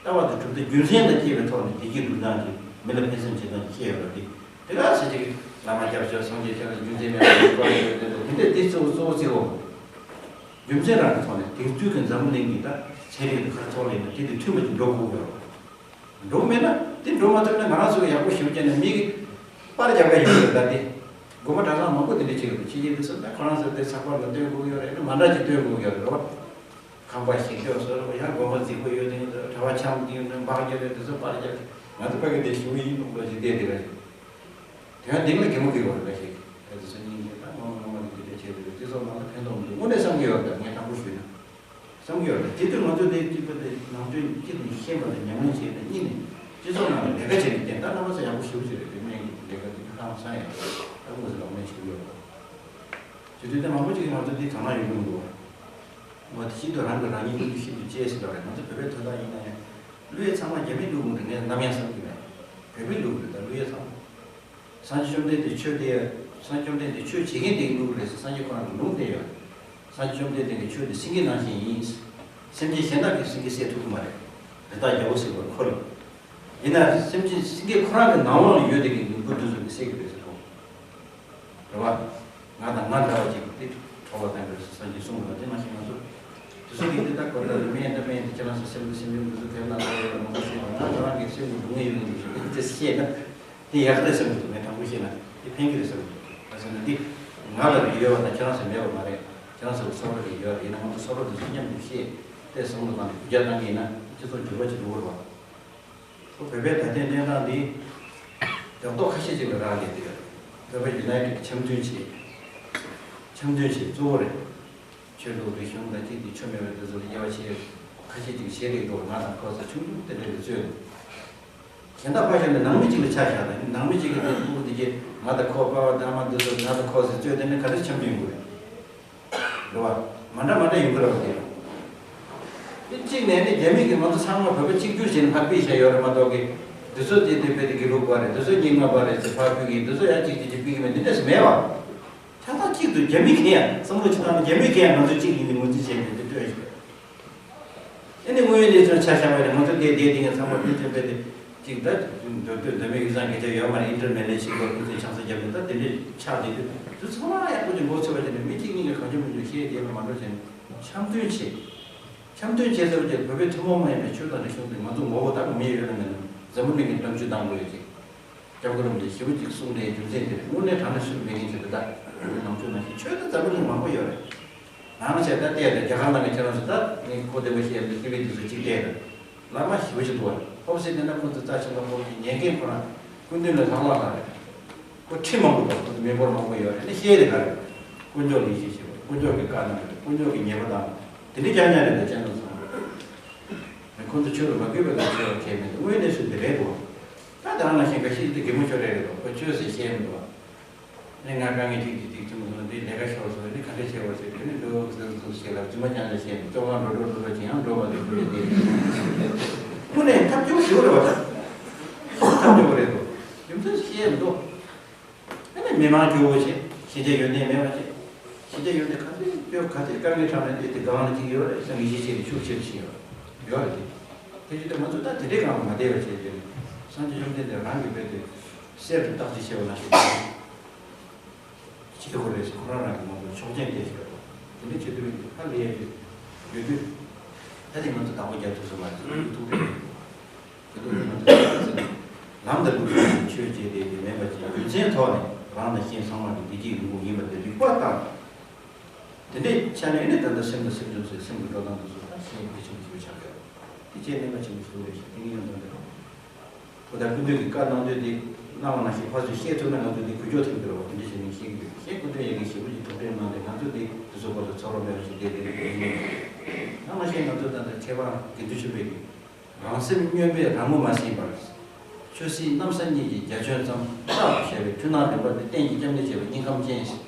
ལྟ་བ་དང་གྲུབ་མཐའ་རྒྱུ་མཚན་དང་བཅས་པའི་ཐོག་ནས་བདེ་སྐྱིད་སྒྲུབ་སྟངས་ཀྱི་མི་ལ་ཕན་སེམས་བྱེད་སྟངས་ཀྱི་ཁྱད་ཡོད་པ་འདི་དེ་ག་ཟེར་ཅིག་བླ་མ་སྐྱབས་བཅོལ་སངས་རྒྱས་ཆོས་ལ་རྒྱུ་མཚན་མེད་པར་འགྲོ་བ་ཡོད་དེ་འདུག་དེ་འདྲས་དེ་གཙོ་བོ་གཙོ་བོ་གཅིག་འོང་། རྒྱུ་མཚན་རང་གི་ཐོག་ནས་དེང་དུས་ཀྱི་འཛམ་བུ་གླིང་གི་ད་ཚན་རིག་དང་ག་རེ་ཐོག་ལ་ཡིན་ན་དེ་དང་མཐུན་པ་ཅིག་འགྲོ་དགོས་ཀྱི་ཡོད་རེད། འགྲོ་མེད་ན་དེ་འགྲོ་མ་ཐུབ་ན་ང་རང་ཚོ་གི་ཡག་པོ་ཞེ་པོ་བྱས་ན་མི་གི་པར་རྒྱག་ག་ཡིན་ཡོད་ད་དེ། དགོན་པ་གྲྭ་ཚང་མང་པོ་དེ་འདྲས་བྱེད་ཀྱི་འདུག་ཕྱི་རྒྱལ་དུ་སོང་ན་ཁོ་རང་ཚོ་དེ་ཚགས་པར་ལ་སྟོན་དགོས་ཀྱི་ཡོད་རེད། མ་འདྲ་ཅིག་སྟོན་དགོས་ཀྱི་ཡོད་རེད་རོ། ཁང་པ་ཞིག་སྐྱོ་བཟོ་རོགས། ཡང་དགོན་པ་རྫིག་པོ་ཡོད་དེ་གྲྭ་པ་འཆམ་དེ་ཡོད་ན་འབག་རྒྱག་རེད། དེ་ཚོ་པར་རྒྱག་ང་ཚོ་ཕ་གི་དེ་ཞུ་གི་ཡིན་ནོ་ཅིག་བལྟས་དེ་ག་ཞིག་དེ་ཡང་འདི་ལ་གད་མོ་སྐྱེ་བ་རེད་ད་ཞིག་དེ་ཚོ་སྙིང་རྗེ་ད་ངོ་མ་ངོ་མ་ནི་དེ་འདྲ་བྱས་དེ་རེད། དེ་ཚོ་ང་ལ་ཕན་ཐོགས་མི་འདུག་དངོས་གནས་བསམ་གྱི་ཡོད་རེད། ད་ངས་དྲང་པོ་ཞུས་ན་ དེ་དུས་ང་ཚོ་དེ་གཅིག་པ་དེ་ནང་དོན་གཅིག་ནས་ཤེས་པ་དང་ཉམས་ལེན་བྱས་ནས་གཉིས་ནས་སྤྱི་ཚོགས་ནང་ལ་ལས་ཀ་བྱས་ནས་བསྟན། ད་རྣམ་པ་ཚོ་ཡག་པོ་ཞེ་པོ་ཅིག་རེད། བོད་སྨན་གྱི་ལས་ཀ་དེ་ཧ་ཅང་བསམ་ཡག་རེད། ད་དངོས་སུ་ལག་ལེན་བྱེད་ཀྱི་ཡོད་རེད། བྱེད་དུས་དེ་མང་པོ་ཅིག་གིས་ང་ཚོ་འདི་གང་ན་ཡོང་གི་འདུག་བ། ང་དེ་ཤིན་ཏུ་རང་གིས་རང་ཉིད་ཀྱི་ཤིན་ཏུ་གཅེས་ཟེར་བ་རེད། ང་ཚོ་བོད་པའི་དོན་དག་ཡིན་ན་ཡང་། གླུ་ཡས་ཚང་མ་རྒྱ་མིའི་གླུ་ངོ་རེད། ངས་ནམ་ཡང་བསམ་གྱི་མེད། བོད་པའི་གླུ་རེད། ད་གླུ་ཡས་ཚང་མ། སངས་རྒྱས་བཅོམ་ལྡན་འདས་ཆོས་དེ། སངས་རྒྱས་བཅོམ་ལྡན་འདས་ཆོས་བྱེད་མཁན་དེའི་གླུ་རེད་ཟེར། སངས་རྒྱས་ཁོ་རང་གི་ལུང་དེ་ཡོད། སངས་རྒྱས་བཅོམ་ལྡན་འདས་ཀྱི་ཆོས་དེ་སེང་གེ་ནང་བཞིན་ཡིན། སེམས་ཅན་གཞན་དག་གིས་སེང་གེ་བསད་ཐུབ་ཀྱི་མ་རེད། རི་དྭགས་རྒྱལ་པོ་ཟེར་བ་ཁོ་རེད། ཡིན་ན་སེམས་ཅན་སེང་གེ་ཁོ་རང་གི་ནང་ལོགས་ལ་ཡོད་དེ་གི་ནི་བུ་དེ་ཚོ་གིས་བསད་ཀྱི་རེད་ཟེར་གོ། རེད་བ། ང་དང་ང་འདྲ་བ་ཅིག་དེ་གྲོགས་ལ་བསྟན་པའི་སངས་རྒྱས་གསུངས་པ་དེ་ནང་བཞིན་ང་ཚོ་དེ་ཚོ་གིས་དེ་ལྟ་གོ། ད་རིན་མེད་འདྲ་མེད་དེ་ཁྱེད་རང་ཚོ་སེམས་ཀྱི་སེམས་ཡོད་འདི་ཚོ་དེབ་ནང་ལ་ཡོད་མང་པོ་ཤེས་པ། ང་རང་གི་སེམས་ཀྱི་སྡུག་བསྔལ་ཡོད་འདི་ཚོ་དེ་ཤེས་ན་དེ་ཡག་རེད་བསམ་གྱི་འདུག་ངས་དྲང་པོ་བཤད་ན་དེ་ཕན་གྱི་རེད་བསམ་གྱི་འདུག་ག་ཟེར་ན་འདི་ང་ལ་ཡོད་པ་དང་ཁྱེད་རང་ཚོ་མེད་པ་མ་རེད། ཁྱེད་རང་ཚོ་ལ་ཚོར་བ་རེ་ཡོད་རེད། ཡིན་ན་ང་ཚོ་ཚོར་བ་དེ་ཚོ་མཉམ་དུ་ཤེས་དེ་བསམ་བློ་བཏང་ནས་གུས་བཀུར་བཏང་གི་ཡིན་ན་སྤྱི་ཚོགས་འགྱུར་བ་ཅིག་འགྲོ་གི་རེད་བ། ཁོ་བོད་པའི་ད་ལྟའི་གནས་སྟངས་འདི་ལྗང་མདོག་ཁ་ཤས་ཅིག་ལ་རག་ལས་ཀྱི་ཡོད། བོད་པ་ཡུ་ནའི་ཊེཌ་འཆམ་མཐུན་བྱེད། འཆམ་མཐུན་བྱེད་གཙོ་བོ་རེད། ཆོས་ལུགས་རིག་གཞུང་དང་གཅིག་དེ་ཆོས་མེད་པའི་དེ་ཚོ་ལ་དབྱེ་བ་ཕྱེ་ཁ་ཤས་ཅིག་བྱེད་ཀྱི་འདུག་ང་དང་ཁོ་ཚོ་ཆུང་ཆུང་དེ་འདྲ་གི་རྩོད་འདུག་གཞན་དག་ཕར་བཞག་ནས་ནང་མི་གཅིག་ལ་ཆ་བཞག་ན་ནང་མི་གཅིག་གིས་དེ་ཕྲུ་གུ་དེ་གྱིས་ང་དང་ཁོ་པ་ཕ་ཐ་མ་འདི་ཚོ་ང་དང་ཁོ་ཟེར་རྩོད་དེ་ནི་ག་རེ་འཆམ་མཐུན་ཡོང་གི་རེད། རེད་བ། མ་འདྲ་མ་འདྲ་ཡོང་གི་རེད་བ་དེ། དེ་གཅིག་ནས་ནི་རྒྱ་མི་གིས་ང་ཚོ་ཚང་མ་བོད་པ་གཅིག་གྱུར་བྱས་ནས་ཕར་ཕུད་བཞག་ཡོད་རེད་མ་གཏོགས་ཀྱི། འདི་ཚོ་དེ་དེ་བས་དེ་དགེ་ལུགས་པ་རེད། འདི་ཚོ་རྙིང་མ་པ་རེད་ཟེར་ཕར་ཕུད་ཀྱི། འདི་ཚོ་ཡང་གཅིག་གཅིག་གཅིག་ཕུད་ཀྱི་མེད། འདི་འདྲ་ཞིག་མེད་བ། ཆ་ཚང་གཅིག་ཏུ་རྒྱ་མི་གིས་ཡང་བསམ་བློ་ཅིག་བཏང་ན་རྒྱ་མི་གིས་ཡང་ང་ཚོ་གཅིག་ཡིན་ནི་ངོས་འཛིན་བྱས་ནས་དེ་ལྟོས་ཤིག་ཨ་ནི་དངོས་ཡོད་གནས་ཚུལ་ཆ་བཞག་པ་ཡིན་ན་ང་ཚོ་བསྡད་བསྡད་དེ་ངས་ཚང་མ་ཕན་ཚུན་བས་དེ་གཅིག་ད་འདོད་འདོད་འདོད་མེད་ཡུལ་བཟང་སྐད་ཆ་ཡོད་མ་རེད། ཨིན་ཊར་མེ་ལེ་བྱེད་དགོས། ཕན་ཚུན་ཆང་ས་བརྒྱབ་ནས་ད་དེ་འདྲས་ཆགས་བསྡད་དུས་དུས་ཚང་མ་ཡག་པོ་ཅིག་མགོ་ཚོས་པ་བྱས་ནས་མི་གཅིག་གཉིས་ཀྱིས་གང་བྱུང་མང་བྱུང་བཤད་བསྡད་པ་མ་འགྲོ་བྱས་ནས་འཆམ་མཐུན་བྱེད། འཆམ་མཐུན་བྱེད་ཟེར་བ་བྱས་བོད་པའི་ཐུན་མོང་མ་ཡིན་པའི་ཆོས་དང་རིག་གཞུང་དེ་ང་ཚོ་ངོ་བོ་ད་མི་ཡོད་ན་མེད་ན་འཛམ་བུ་གླིང་གི་འགྲམ་ཆུ་ལྡང་དགོས་ཡོད་ཅིག་སྐྱབས་མགོན་རིན་པོ་ཆེ་ཞེ་པོ་ཅིག་གསུངས་ནས་རྒྱུ་མཚན་དེ་རེད། དངོས་གནས་དྲང་གནས་སུ་མེད་མཁན་ཞིག་རེད། ད་བོད་ནང་ཆོས་ནང་བཞིན་ཆོས་དེ་འཛམ་བུ་གླིང་མང་པོ་ཡོད་རེད། ང་ང་བྱས་ད་བལྟས་ན་རྒྱ་གར་ནང་གི་ཁྱེད་རང་ཚོ་ད་ངས་གོ་བདེ་པོ་བཤད་ཡོད་ཏི་ཝི་དེ་ཚོ་གཅིག་བལྟས་ན་བླ་མ་ཞེ་པོ་ཅིག་འདུག་བ། ཧོབ་སེ་བལྟས་ན་ཁོ་ཚོ་རྩ་ཆེན་པོ་ཁོ་ཚོ་ཉན་མཁན་ཁོ་རང་སྐུ་མདུན་ལ་ལྷག་ལྷག་ལྷག་རེད། ཁོ་ཁྲི་མང་པོ་འདུག་ཁོ་ཚོ་མི་འབོར་མང་པོ་ཡོད་རེད། ནི་བཤད་དེ་ག་རེད། དཀོན་མཆོག་ལ་ཡིད་ཆེས་བྱེད་པ། དཀོན་མཆོག་གི་བཀའ་གནང་བ། དཀོན་མཆོག་གི་ཉེས་པ་དང་དེ་འདྲ་རྐྱང་རྐྱང་རེད། ད་ཅན་དུ་སོང་། ཁོ་ཚོ་ཆོས་ལ་མ་གུས་པའི་སྐབས་ཆོས་ལ་ཁས་མེད་དེ་དངོས་གནས་སུ་དེ་རེད་འདུག་ད་དེ་རང་ལ་ཞེན་ཁ་ཤས་དེ་གད་མོ་ཤོར་རེད་རེད་དོ། ཁོ་ཆོས་ཟེར་ཤེས་མི་འདུག་ཨ་ནི་ང་དཀའ་ངལ་ཅིག་ཅིག་ཅིག་བྱུང་སོང་། དེ་ལས་ཀ་ཤོར་སོང་། ཨ་ནི་ག་འདྲ་བྱས་པ་ཟེར། དེ་ནི་འགྲོ་ཟེར་ཟེར་བྱས་ལ་རྫུན་མ་རྐྱང་རྐྱང་བཤད་ནས་ལྕོག་ལང་འགྲོ་འགྲོ་འགྲོ་འགྲོ་བྱེད་ཡང་འགྲོ་བ་དེ་འགྲོ་རེད་དེ། དངོས་གནས་ཐབས་སྐྱོ་ཞེ་པོ་རེད་བ་ད། ཐབས་སྐྱོ་པོ་རེད་དོ། རྒྱུ་མཚན་ཤེས་མི་འདུག་ཨ་ནི་མི་མང་སྐྱོ་བོ་བྱེད། ཤེས་བྱ་ཡོན་ཏན་མེད་པ་བྱེད། ཤེས་བྱ་ཡོན་ཏན་ག་ཚོད་སྐྱོ་ག་ཚོད་དཀའ་ངལ་འཕྲད་ནས་དེ་དེ་སྒང་ལ་ཅིག་ཡོད་རེད། སེམས་ཀྱི་ཤེས་བྱེད་ནས་ཤུགས་ཆེ་རུ་ཕྱིན་ཡོད་རེད། ཡོད་རེད་དེ། དེ་བཞིན་དུ་ང་ཚོ་ད་དེ་འདྲའི་སྒང་ལ་མ་བསྡད་པ་བྱས་ཏེ་སངས་རྒྱས་བཅོམ་ལྡན་འདས་རང་གིས་རྦད་དེ་གསེར་དུ་བརྟག་དཔྱད་བྱས་པ་ནང་བཞིན་བྱེད་དགོས་རེད་ཟེར། ཁོ་རང་རང་གིས་ང་ཚོར་ཆོག་མཆན་སྤྲད་བཞག་པ་དེ་འདྲ་བྱེད་ཐུབ་པའི་ཧ་ལས་ཡ་ཡོད་དུས། ད་དེ་ང་ཚོ་བདག་པོ་རྒྱག་ཐུབ་ས་མ་རེད། ཐུགས་རེ་རེད། དེ་ལྟར་དུ་ང་ཚོ་ལམ་དང་ལུགས་སྲོལ་ལམ་དང་ལུགས་སྲོལ་ཆོས་བྱེད་དེ་དེ་མེད་པ་བྱས། རྒྱུ་མཚན་ཐོག་ནས་རང་དང་གཞན་ཚང་མ་གི་བདེ་སྐྱིད་ཡོང་སྒོ་ཡིན་པ་དེ་རིག་པ་བཏང་། དེ་འདྲའི་ཆ་ནས་ནི་ད་ལྟ་སེམས་དང་སེམས་བྱུང་ཚོའི་སེམས་ཀྱི་འགྲོ་སྟངས་དེ་ཚོ་ད་གཞན་གལ་ཆེན་པོ་ཞིག་ཆགས་ཡོད། དེ་བྱས་ནས་མ་ཆེན་པོ་ཞིག་རེད་ཤག་དེ་ནི་ཡང་ད་ལྟ་ཁོ་ད་སྐུ་མདུན་གྱི་བཀའ་གནང་དོན་དེ་གནང་བ་ནང་བཞིན་ཕར་ཚུར་བཤད་ཐུབ་ན་ང་ཚོ་འདི་འགུལ་སྐྱོད་ཐེབས་ཀྱི་རེད་བ། དེ་འདྲ་བྱས་ནས་བཤད་ཀྱི་རེད། གཞན་སྐུ་མདུན་ཡ་གི་ཞེ་པོ་ཅིག་ཐུགས་ཕན་གནང་སྟེ་ང་ཚོ་འདི་དེ་ཚོ་སྐོར་ལ་ཚོར་བ་མེད་པ་ཞིག་བསྡད་དེ་རེད། ཡིན་ནའི་ཡང་མ་བཤད་ང་ཚོ་ད་ལྟ་ཁྱད་པར་དགེ་འདུན་ཆོས་འཕེལ་གྱི། རང་སེམས་སྨྱོན་པས་རང་ངོ་མ་ཤེས་པར། ཆོས་སྲིད་གནམ་ས་གཉིས་ཀྱི་རྒྱ་ཁྱོན་ཙམ་རྟག་ཏུ་བྱ་བའི་འཁྲུལ་སྣང་རིམ་པ་འདི་གཏན་གྱི་སྐྱབས་གནས་བྱས་པ་སྙིང་ཁམས་ཅན་ཞིག་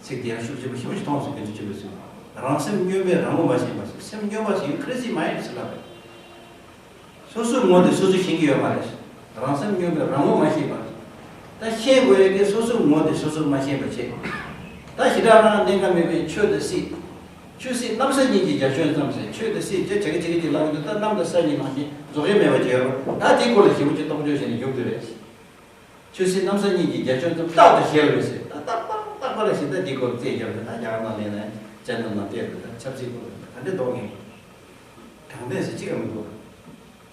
ཚིག་དེ་ཡང་ཤུགས་ཆེན་པོ་ཞེ་པོ་ཞིག་མཐོང་སོང་། དགེ་འདུན་ཆོས་འཕེལ་གསུངས། རང་སེམས་སྨྱོན་པས་རང་ངོ་མ་ཤེས་པར་ཟེར། སེམས་སྨྱོན་པ་ཟེར་ཡང་crazy mind ཟེར་ལབ་རེད། སོ་སོའི་ངོ་དེ་སོ་སོས་ཤེས་ཀྱི་ཡོད་མ་རེད། རང་སེམས་སྨྱོན་པས་རང་ངོ་མ་ཤེས་པར། ད་ཤེས་དགོས་ཡ་གི་སོ་སོའི་ངོ་དེ་སོ་སོས་མ་ཤེས་པ་བྱེད། ད་ཞེ་དྲག་རང་གནད་འགག་མེད་པའི་ཆོས་དང་སྲིད། ཆོས་སྲིད་གནམ་ས་གཉིས་ཀྱི་རྒྱ་ཁྱོན་ཙམ་ཟེར། ཆོས་དང་སྲིད་ཅེས་བྱ་གི་བྱ་གི་ཅིག་ལབ་ཀྱི་འདུག་ད་གནམ་དང་ས་གཉིས་ནང་བཞིན་རྫོགས་ཡ་མེད་པ་བྱེད་རོགས། ད་དེའི་སྐོར་ལ་ཞེ་པོ་ཅིག་རྟོག་དཔྱོད་བྱས་ནས་རྒྱུགས་དགོས་རེད། ཆོས་སྲིད་གནམ་ས་གཉིས་ཀྱི་རྒྱ་ཁྱོན་ཙམ་རྟག་ཏུ་ཤེས་རེད་ཟེར། ད་རྟག་པར་རྟག་པར་ལ་ཞིག་ད་འདི་སྐོར་རྩད་བརྒྱབ་ནས་ད་རྒྱ་གར་ནང་ལས་ན་ཅན་ནམ་ནང་བལྟས་དུས་ད་ཆབ་སྲིད་སྐོར་ད་ག་འདྲས་འདོགས་ངེས། དྲང་བདེན་ཟེར་གཅིག་ཀྱང་མི་འདུག་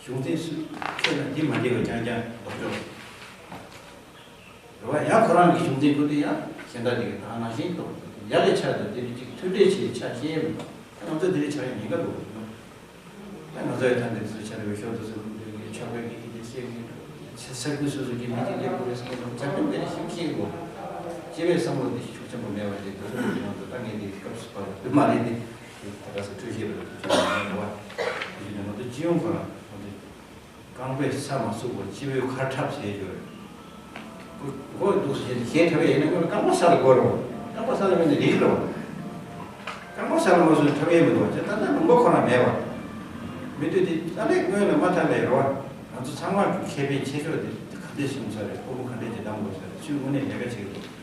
གཞུང་འཛིན་སུས་ཁྱོད་ལ་འདི་མ་འགྲིག་པ་རྐྱང་རྐྱང་ལྡོག་ཕྱོགས་རེད་བ། ཡང་ཁོ་རང་གི་གཞུང་འཛིན་ཁོ་དེ་ཡང་གཞན་དག་ཅིག་གི་ད་ནང་བཞིན་གཏོང་ཡག་གི་ཆ་དང་དེ་རིགས་ཅིག་མཐུན་འབྲེལ་བྱེད་ཆ་ཤེས་མི་འདུག་ང་ཚོ་དེ་རིགས་ཆགས་ཡ་ཉེན་ཁ་འདུག་ད་ང་ཚོ་ཡི་ད་འདི་ཚོ་ཆ་རེ་བའི་ཞོར་དུ་སུ་ལུགས་འདོད་ཀྱི་ཆོག་པའི་གི་གི་ཤེས་མི་འདུག་ས་ཁུལ་སོ་སོ་གི་མི་གཅིག་ལས་ཁུར་རེ་སོང་ཙང་ཇག་རྐུན་དེ་རིགས་ཤིག་ཤེས་དགོས། སྤྱི་པའི་བསམ་བློ་དེ་ཤུགས་ཆེན་པོ་མེད་པ་དེ་དུས་ཚོད་ཀྱི་ནང་དུ་ད་ངས་དེ་སྐབས་སུ་བབས་པ་མ་རེད་དེ། ད་ག་ས་འཕྲུལ་ཤེས་པ་དང་འཕྲུལ་ཤེས་མ་ཡིན་པ། དེ་བཞིན་ང་ཚོ་སྤྱི་ཡོངས་ཁོ་རང་ང་ཚོ་རྐང་པས་ས་མ་ཟུག་པར་སྤྱི་བོས་མཁར་འཁྲབ་བྱས་ཡོད་རེད། མགོ་འདུག་ཟེར་ཞེས་འཁྲབ་ཡས་ཡིན་ན་ཁོ་རང་རྐང་པ་ས་ལ་བསྒོར་རོགས། རྐང་པ་ས་ལ་མེད་ན་ལིག་རོགས། རྐང་པ་ས་ལ་མ་ཟུག་འཁྲབ་ཡས་མི་འདུག་བ། ད་ལྟ་ལུང་པ་ཁོ་རང་མེད་པ། མི་དུས་དེ་ད་ལས་སྔོན་ལ་མ་ཐག་ལས་རོགས། ང་ཚོ་ཚང་མ་གི་ཁེ་ཕན་ཆེ་ཤོས་དེ་ག་འདྲས་བྱུང་ས་རེད། ཕྲུ་གུ་ག་འདྲས་ཀྱི་བདམས་དགོས་ས་རེད། ཚུལ་དངོས་གནས་ལས་ཀ་བྱེད་དགོས།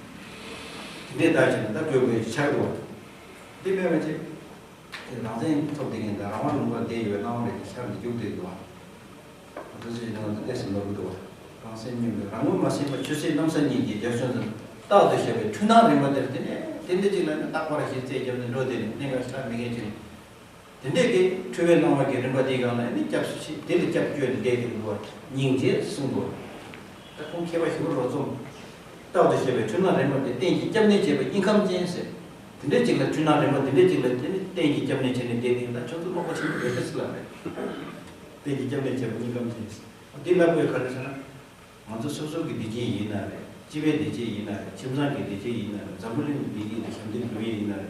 དེ་འདྲས་ལྟ་བྱས་ན་ད་དགོས་དགོས་ཆགས་འདུག་བ། དེ་མེད་པ་ཅིག་དེ་རང་བཙན་ཐོབ་བསྡད་མཁན་དང་རང་དབང་ལུང་པར་བསྡད་ཡོད་པའི་སྣང་བ་རེ་ཆར་འདི་རྒྱུག་བསྡད་འདུག་བ། དེ་ཚོ་ཡིན་ན་ང་ཚོ་ལྟས་ཟིན་པ་མི་འདུག་བ། རང་སེམས་ཉུང་བའི་རང་ངོ་མ་ཟིན་པ་ཆུ་སྲིན་གནམ་ས་གཉིས་ཀྱི་རྒྱ་ཁྱོན་ཙམ་རྟག་ཏུ་བཞད་པའི་འཁྲུལ་སྣང་རིམ་པ་དེར་དེ་ནས་དེ་འདྲ་ཅིག་ལ་ནི་རྟག་པར་ཞིག་རྩད་བརྒྱབ་ནས་འགྲོ་བསྡད་ནས་གནད་འགག་ཞེ་དྲག་མེད་མཁན་ཅིག་དེ་འདྲས་ཀྱི་འཁྲུལ་པའི་སྣང་བ་གི་རིམ་པ་དེའི་སྒང་ལ་ནི་སྐྱབས་སུ་མཆི། དེ་ལ་སྐྱབས་བཅོལ་ནས་བསྡད་དེ་འདུག་བ། སྙིང་རྗེ་གསུངས་འདུག་ད་ཁོང་མཁས་པ་ཞིག་རོ་རྩོམ། རྟག་ཏུ་བཞད་པའི་འཁྲུལ་སྣང་རིམ་པ་དེ་གཏན་གྱི་སྐྱབས་གནས་བྱེད་པ་སྙིང་ཁམས་ཅན་ཟེར། དེ་འདྲས་ཅིག་ལ་འཁྲུལ་སྣང་རིམ་པ་དེ་འདྲས་ཅིག་ལ་དེ་ནི་གཏན་གྱི་སྐྱབས་གནས་བྱས་ནས་བསྡད་དེ་ཡིན་ན་ཁྱོད་ཚོ་ཀློག་པ་ཆེན་པོ་རེད་ཟེར་ལབ་རེད། གཏན་གྱི་སྐྱབས་གནས་བྱེད་པ་སྙིང་ཁམས་ཅན་ཟེར། འདི་ལབ་དགོས་ག་རེ་ཟེར་ན། ང་ཚོ་སོ་སོ་གི་བདེ་སྐྱིད་ཡིན་ན་རེད། སྤྱི་པའི་བདེ་སྐྱིད་ཡིན་ན་རེད། ཁྱིམ་ཚང་གི་བདེ་སྐྱིད་ཡིན་ན་རེད། འཛམ་བུ་གླིང་གི་བདེ་སྐྱིད་དང་ཞི་བདེ་འགྲོ་ཡས་ཡིན་ན་རེད།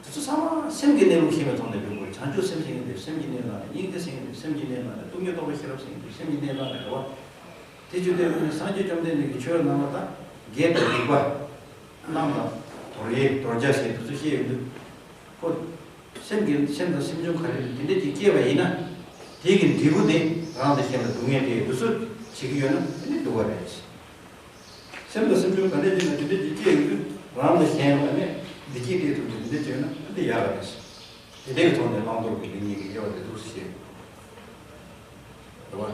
དེ་ཚོ་ཚང་མ་སེམས་ཀྱི་གནས་ལུགས་ཤེས་པའི་ཐོག་ནས་འགྲོ་དགོས། བྱང་ཆུབ་སེམས་ཟེར་མཁན་དེ་སེམས་ཀྱི་གནས་ལ་རེད། སྙིང་རྗེ་ཟེར་མཁན་དེ་སེམས་ཀྱི་གནས་ལ་རེད། སྟོང་ཉིད་རྟོགས་པའི་ཤེས་རབ་ཟེར་མཁན་དེ་སེམས་ཀྱི་གནས་ལ་རེད་བ། དེ་བརྒྱུད་དེ་སངས་རྒྱས་བཅོམ་ལྡན་འདས་ཀྱིས་ཆོས་རྣམས་ལ་ད་དགེ་དང་སྡིག་པ། རྣམ་དང་དོར་ཡས་དོར་བྱ་ཞེས་དེ་ཚོ་བཤད་ཡོང་དུས། ཁོ། སེམས་ཀྱི་སེམས་དང་སེམས་བྱུང་ག་རེ་དེ་འདྲ་ཅིག་སྐྱེས་པ་ཡིན་ན། དེ་གི་འབྲས་བུ་དེ་རང་དང་གཞན་ལ་སྡུག་བསྔལ་སྤྲད་དུས་སུ་བྱེད་ཀྱི་ཡོད་ན་དེ་ནི་སྡུག་པ་རེད། སེམས་དང་སེམས་བྱུང་ག་འདྲ་ཅིག་ན་དེ་འདྲ་ཅིག་སྐྱེས་ཡོང་དུས་རང་དང་གཞན་ལ་ནི་བདེ་སྐྱིད་སྤྲད་ཐུབ་པའི་དེ་འདྲ་ཅིག་ཡོད་ན་དེ་ཡག་པ་རེད། དེ་འདྲའི་ཐོག་ནས་བླང་དོར་གྱི་ལེགས་ཉེས་ཀྱི་དབྱེ་བ་དེ་འདུག་སེ་བཤད། རེད་བ།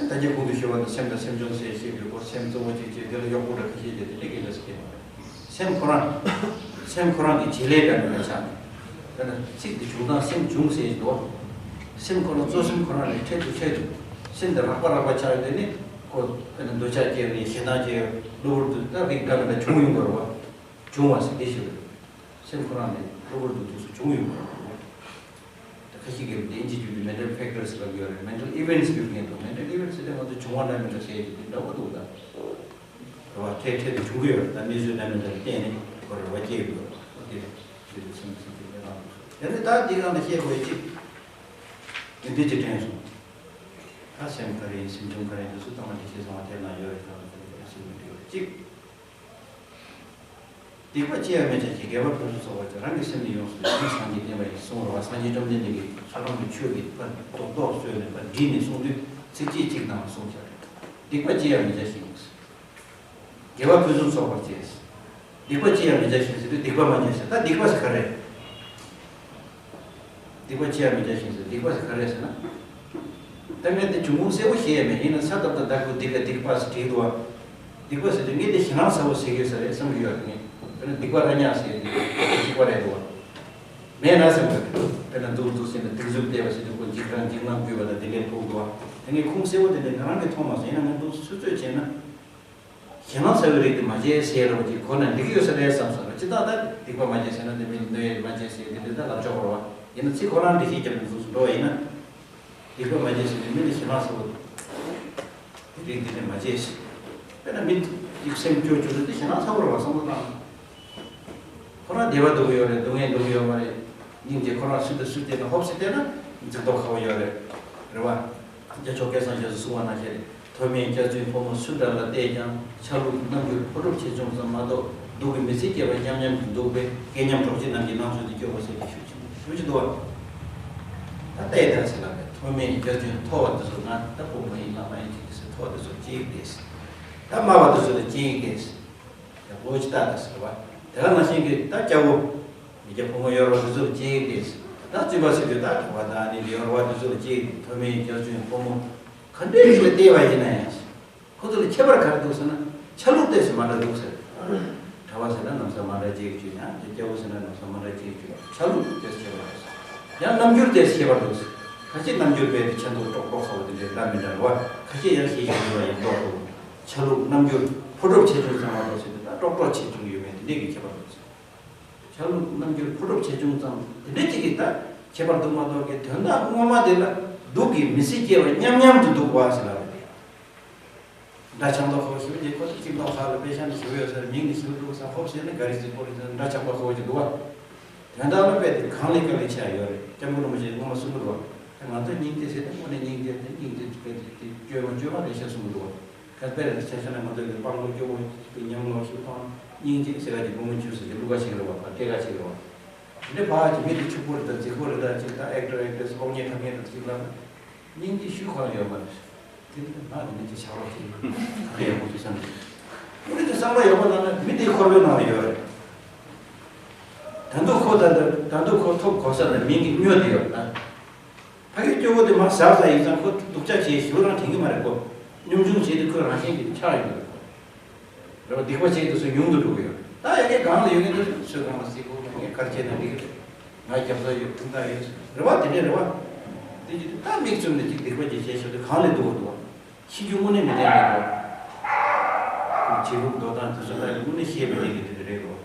ད་རྒྱ་གོང་དུ་ཞུས་པ་ནི་སེམས་དང་སེམས་བྱུང་ཟེར་བཤད་པའི་སྐོར། སེམས་གཙོ་བོ་གཅིག་བྱས་དེ་ལ་གཡོག་པོ་འདྲ་ཁ་ཤས་བྱས་དེ་འདྲ་གི་ལས་སུ་སྐྱེས་པ་རེད། སེམས་ཁོ་རང་། སེམས་ཁོ་རང་གི་བྱེད་ལས་འདྲ་མི་འདྲ་ཆགས་ནས། དཔེར་ན་ཚིག་འདི་བྱུང་སྟངས་སེམས་བྱུང་ཟེར་གྱི་འདུག་སེམས་ཁོ་རང་གཙོ་སེམས་ཁོ་རང་ལས་འཕྲལ་དུ་འཕྲལ་དུ་སེམས་འདི་རགས་པ་རགས་པ་ཆགས་ཡོད་དེ་ནི་ཁོ་དཔེར་ན་འདོད་ཆགས་སྐྱེ་བའི་ཞེ་སྡང་སྐྱེ་བའི་གློ་བུར་དུ་ད་རིགས་འདྲ་མི་འདྲ་བྱུང་ཡོང་གི་རེད་བ། བྱུང་བ་ཟེར་དེ་ཞིག་རེད། སེམས་ཁོ་རང་ལས་གློ་བུར་དུ་དུས་སུ་བྱུང་ཡོང་གི་རེད་བ། ད་ཁ་ཤས་ཀྱིས་དབྱིན་ཇིའི་བརྒྱུད་དུ་mental factors ལབ་ཡོད་རེད། mental events ཟེར་མཁན་འདུག mental events ཟེར་དུས་ང་ཚོ་བྱུང་བ་འདྲ་མི་འདྲ་བཤད་ཀྱི་དེ་འདྲ་པོ་འདུག་ད། རེད་བ། འཕྲལ་འཕྲལ་དུ་བྱུང་གི་ཡོད་རེད། ད་གནས་ཚུལ་འདྲ་མི་འདྲ་ལ་བརྟེན་ནས་ཁོ་རེ་བ་སྐྱེ་ཡོད་རེད་བ། དེ་རེད། དེ་རེད། སེམས་སེམས་ཀྱི་གནས་སྟངས་འདུག་སོ། དེ་ནས་ད་འདི་སྒང་ལ་བཤད་དགོས་ཡ་གཅིག་དེ་འདི་ཅིག་དྲན་སོང་། ད་སེམས་ག་རེ་ཡིན། སེམས་བྱུང་ག་རེ་ཡིན། དེ་ཚོ་ཚང་མ་འགྲེལ་བཤད་ཚང་མ་དེབ་ནང་ཡོད་རེད། ད་ང་ཚོ་ལ་དེ་ཚོ་མི་འགྲིག་ཡོད་རེད་གཅིག་སྡིག་པ་ཅི་ཡང་མི་བྱ་ཞིང་། དགེ་བ་ཕུན་སུམ་ཚོགས་པར་བྱ། རང་གི་སེམས་ནི་ཡོངས་སུ་ཡིད་བཞིན་སངས་རྒྱས་བསྟན་པ་ཡིན་གསུངས་རེད་བ། སངས་རྒྱས་བཅོམ་ལྡན་འདས་ཀྱིས་ཚོགས་ལམ་གྱི་ཆོས་ཀྱི་བར་རྡོག་རྡོག་བཟོས་ནས་བར་བསྒྲིལ་ནས་གསུངས་དུས་ཚིགས་བཅད་གཅིག་ནང་གསུངས་བཞག་རེད། སྡིག་པ་ཅི་ཡང་མི་བྱ་ཞིང་། དགེ་བ་ཕུན་སུམ་ཚོགས་པར་བྱ། སྡིག་པ་ཅི་ཡང་མི་བྱ་ཞིང་ཟེར་དུས་སྡིག་པ་མ་བྱ་ཟེར། ད་སྡིག་པ་ཟེར་ག་རེ། སྡིག་པ་ཅི་ཡང་མི་བྱ་ཞིང་ཟེར། སྡིག་པ་ཟེར་ག་རེ་ཟེར་ན། ད་ངས་དེ་འབྱུང་ཁུངས་གསལ་པོ་ཤེས་ཡ་མེད། ཡིན་ན་ས་ཏ་བཏགས་སྡ་གུ་སྡིག་ག་སྡིག་པ་ཟེར་བྲིས་འདུག་བ། སྡིག་པ་ཟེར་དུས་ངས་དེ་ཞེད་སྣང་ཚ་པོ་ཟེར་གྱི་ཟེར་རེད་བསམ་གྱི་ཡོད་རེད། ངས་དཔེར་ན་སྡིག་པ་ར་ཉག་ཟེར་དེ་སྡིག་པ་རེད་འདུག་བ། མེད་ན་བསམ་གྱི་རེད། དཔེར་ན་འདུག་འདུག་ཟེར་ནས་སྡིགས་མཛུབ་བལྟས་པ་ཟེར་དུས་ཁོ་འཇིགས་སྣང་འཇིགས་སྣང་བསྐུལ་བ་དང་དེ་འདྲའི་ཐུག་འདུག་བ། དེ་ངས་ཁུངས་གསལ་པོ་དེ་འདྲ་ང་རང་གིས་མཐོང་མ་སོང་། ཡིན་ན་ངས་འདུག་སུས་ཚོད་བྱས་ན། ཞེད་སྣང་ཚ་བའི་རིགས་དེ་མ་བྱེད་ཟེར་རོ་ཅིག་གོ་ན་འགྲིག་གི་ཡོད་ས་རེད་བསམ་སོང་། སྤྱིར་བཏང་ད་སྡིག་པ་མ་བྱེད་ཟེར་ན་དེ་མིན་འདོད་ཡས་མ་བྱེད་ཟེར་དེ་འདྲ་ད་ལབ་ཆོག་གི་རེད་བ། ཡིན་ན་ཚིག་ཁོ་རང་འགྲེལ་བཤད་རྒྱབ་ནས་འདུག་སེ་འགྲོ་བ་ཡིན་ན། སྡིག་པ་མ་བྱེད་ཟེར་ནས་མི་ལ་ཞེད་སྣང་ཚ་བོ་དེ་རིགས་འདི་ནས་མ་བྱེད་ཟེར། དཔེར་ན་མི་གཅིག་སེམས་སྐྱོ་བཅུག་ན་དེ་ཞེད་སྣང་ཚ་བོ་རེད་བ། བསམ་བློ་བཏང་ན། ཁོ་རང་བདེ་བ་འདོད་ཀྱི་ཡོད་རེད། སྡུག་བསྔལ་འདོད་ཀྱི་ཡོད་མ་རེད། སྙིང་རྗེ་ཁོ་རང་སུ་དང་སུ་བལྟས་ན་ཧོབ་སེ་བལྟས་ན་འཛིན་རྟོག་ཁ་བོ་ཡོད་རེད། རེད་བ། རྒྱལ་མཆོག་སྐལ་བཟང་རྒྱ་མཚོས་གསུངས་པ་ནང་བཞིན་རེད། ཐོག་མའི་སྐྱག་རྫུན་ཕོ་མོ་སུ་འདྲ་ལ་བལྟས་ཀྱང་། ཆ་ལུགས་རྣམ་འགྱུར་ཕོ་གྲུབ་ཆེ་ཆུང་ཙམ་མ་གཏོགས། སྡུག་གི་མི་ཚེ་སྐྱེལ་བ་མཉམ་མཉམ་དུ་འདུག་པས། སྐལ་མཉམ་གྲོགས་མཆེད་རྣམས་ཀྱི་སྣང་ཚུལ་དུ་སྐྱོ་བོ་ཟེར་གྱི་ཞུ་ཆེན་པོ་ཞུ་ཆེ་འདུག་བ། ད་ལྟའི་དར་ཚེ་ལ་བས་ཐོག་མའི་སྐྱག་རྫུན་མཐོ་བ་འདི་ཚོ་ང་ད་ཕོ་མོ་ཡིན་ལ་མ་ཡིན་ཅིག་གི་སེ་མཐོ་བ་འདི་ཚོ་གཅིག་རེད། ད་དམའ་བ་འདི་ཚོ་ལ་གཅིག་རེད། ཡག་པོ་ཅིག་ལྟ་དང་ཟེར་བ། དེ་ག་ནང་བཞིན་གྱི་ད་སྐྱ་བོ། མི་སྐྱ་ཕོ་མོ་ཡོད་རེད་བ། དེ་ཚོ་ལ་གཅིག་རེད། ད་བཙུན་པ་ཟེར་དུས་ད་གྲྭ་པ་དང་ཨ་ནི་ཡོད་རེད་བ། དེ་ཚོ་ལ་གཅིག་རེད། ཐོག་མའི་སྐྱག་རྫུན་ཕོ་མོ། ག་འདྲའི་ཞིག་ལ་བལྟས་པ་ཡིན་ན་ཡང་། ཁོ་ཚོ་ལ་ཁྱད་པར་ག་རེ་འདུག་ཟེར་ན། ཆ་ལུགས་ཏོག་ཙམ་མ་འདྲ་འདུག་ཟེར། གྲྭ་པ་ཟེར་ན་ལམ་སང་མ་འདྲ་གཅིག་བྱོས་ཡང་དེ་སྐྱ་བོ་ཟེར་ན་ལམ་སང་མ་འདྲ་གཅིག་བྱོས། ཆ་ལུགས་ཏོག་ཙམ་ཁྱད་པར་འདུག་ཟེར། ཡང་རྣམ་འགྱུར་ཏོག་ཙམ་ཁྱད་པར་འདུག་ཟེར། ཁ་ཤས་རྣམ་འགྱུར་དཔེ་དེ་ཆེ་མདོག་ཀྲོག་ཀྲོག་ཁ་བོ་དེ་འདྲའི་འདྲ་མི་འདྲ་རེད་བ། ཁ་ཤས་ཡང་ཞེ་ཞེ་འགྱུར་བ་ཡང་མདོག་ཁ་བོ། ཆ་ལུགས་རྣམ་འགྱུར་ཕོ་གྲུབ་ཆེ་ཆུང་ཙམ་མ་གཏོགས་ཟེར་དུས་ད་ཀྲོག་ཀྲོག་ཆེ་ཆུང་ཡོད་མེད་དེ་འདྲས་ཀྱི་ཁྱད་པར་འདུག་ཟེར། ཆ་ལུགས་རྣམ་འགྱུར་ཕོ་གྲུབ་ཆེ་ཆུང་ཙམ་དེ་འདྲས་ཅིག་གིས་ད་ཁྱད་པར་འདུག་མ་གཏོགས་ཀྱི་དོན་དག་ངོ་མ་དེ་ལ་སྡུག་གི་མི་ཚེ་སྐྱེལ་བ་མཉམ་མཉམ་དུ་འདུག་བ་ཟེར་ལབ་རེད། འདྲ་ཆགས་མདོག་ཁ་བོ་ཞེ་པོ་ཅིག་ཁོ་ཚོ་གཅིག་མདོག་ཁ་ལ་དཔེ་ཤ་ནི་ཞེ་པོ་ཡོད་ས་རེད། མིང་ནི་ཞེ་པོ་འདུག་ས། ཧོབ་ཟེར་ན་ག་རེ་ཟེར་ཁོ་རེ་ཟེར་འདྲ་ཆགས་མདོག་ཁ་བོ་ཅིག་འདུག་བ། དོན་དག་ལ་དཔེ་དེ་གང་ལས་ག་ལས་ཆེ་བ་ཡོད་རེད། སྐྱབས་མགོན་རིན་པོ་ཆེས་སྔོན་མ་གསུང་གི་འདུག་བ། ང་ཚོ་སྙིང་རྗེ་ཟེར་ན་དངོས་གནས་སྙིང་རྗེ་དེ་སྙིང་རྗེ་དཔེ་དེ་དེ་བཅོས་མ་བཅོས་མ་རེད་ཤག་གསུང་གི་འདུག་བ། གལ་ཏེ་ཆ་བཞག་ན་ང་ཚོ་གི་དཔང་ལོ་སྐྱོ་བོ་གི་ཉམས་ལོ་ཞིག་དང་སྙིང་རྗེ་ཟེར་ག་གི་བུ་མོ་ཆུ་ཟེར་གི་གླུ་ག་ཞིག་རེད་བ། སྐད་ག་ཞིག་རེད་བ། འདི་ཕ་གི་མི་དེ་ཕྱུག་པོ་རེད་ད་རྫིག་པོ་རེད་ད་ཅིག་ད་ཨེག་ཊར་ཨེག་ཊྲེ་སི་གློག་བརྙན་འཁྲབ་མཁན་རེད་ཅིག་ལབ་ན། སྙིང་རྗེ་ཤུགས་གང་ཡོད་མ་རེད། དེ་ནི་ང་ནི་མི་གཅིག་ཆགས་རོགས་ཞིག་ཡག་པོ་ཞིག་བསམ་གྱི། ཨུ་ནི་དེ་བསམ་བློ་ཡག་པོ་བཏང་ན་མི་དེའི་འཁོར་བའི་ནང་ལ་ཡོད་རེད། ད་དུང་ཁོ་ད་ད་ད་དུང་ཁོ་ཐོབ་གོ་ས་ནས་མིང་གི་སྨྱོ་དེ་ཡོད་ད། ཕ་གི་སྐྱོ་བོ་དེ་མ་ཟག་ཟག་ཡིན་ཙང་ཁོ་སྡུག་ཅག་བྱེད་ཞིག་རང་དྲན་གི་མ་རེད་ཁོ། སྙོམ་ཆུང་བྱེད་དུས་ཁོ་རང་བཞིན་གྱིས་ཆགས་ཡོང་གི་རེད་ཁོ། རེད་བ། སྡིག་པ་བྱེད་དུས་སུ་ཉུང་དུ་འགྲོ་གི་ཡོད། ད་ཡ་གི་སྒང་ལ་ཡོད་མཁན་དེ་ཚོ་སུས་གང་ལ་སྲིད་གོ་ངས་གར་བྱས་ན་འགྲིག་གི་རེད། ང་རྒྱབ་ས་ཡོད་དུང་ད་ཡོད་རེད་བ། དེ་འདྲས་རེད་བ། དེ་ཅི་ད་མིག་བཙུམ་ནས་ཅིག་སྡིག་པ་ཅིག་བྱས་ཤོག་དེ་གང་ལས་སྡུག་གི་འདུག་བ། ཤི་རྒྱུ་དངོས་གནས་མི་བདེན་པ་འདུག་བ། བྱེད་ལུགས་འགྲོ་སྟངས་དེ་ཚོ་ད་དངོས་གནས་ཤེས་པ་རེད་ཀྱི་དེ་འདྲ་རེད་འདུག་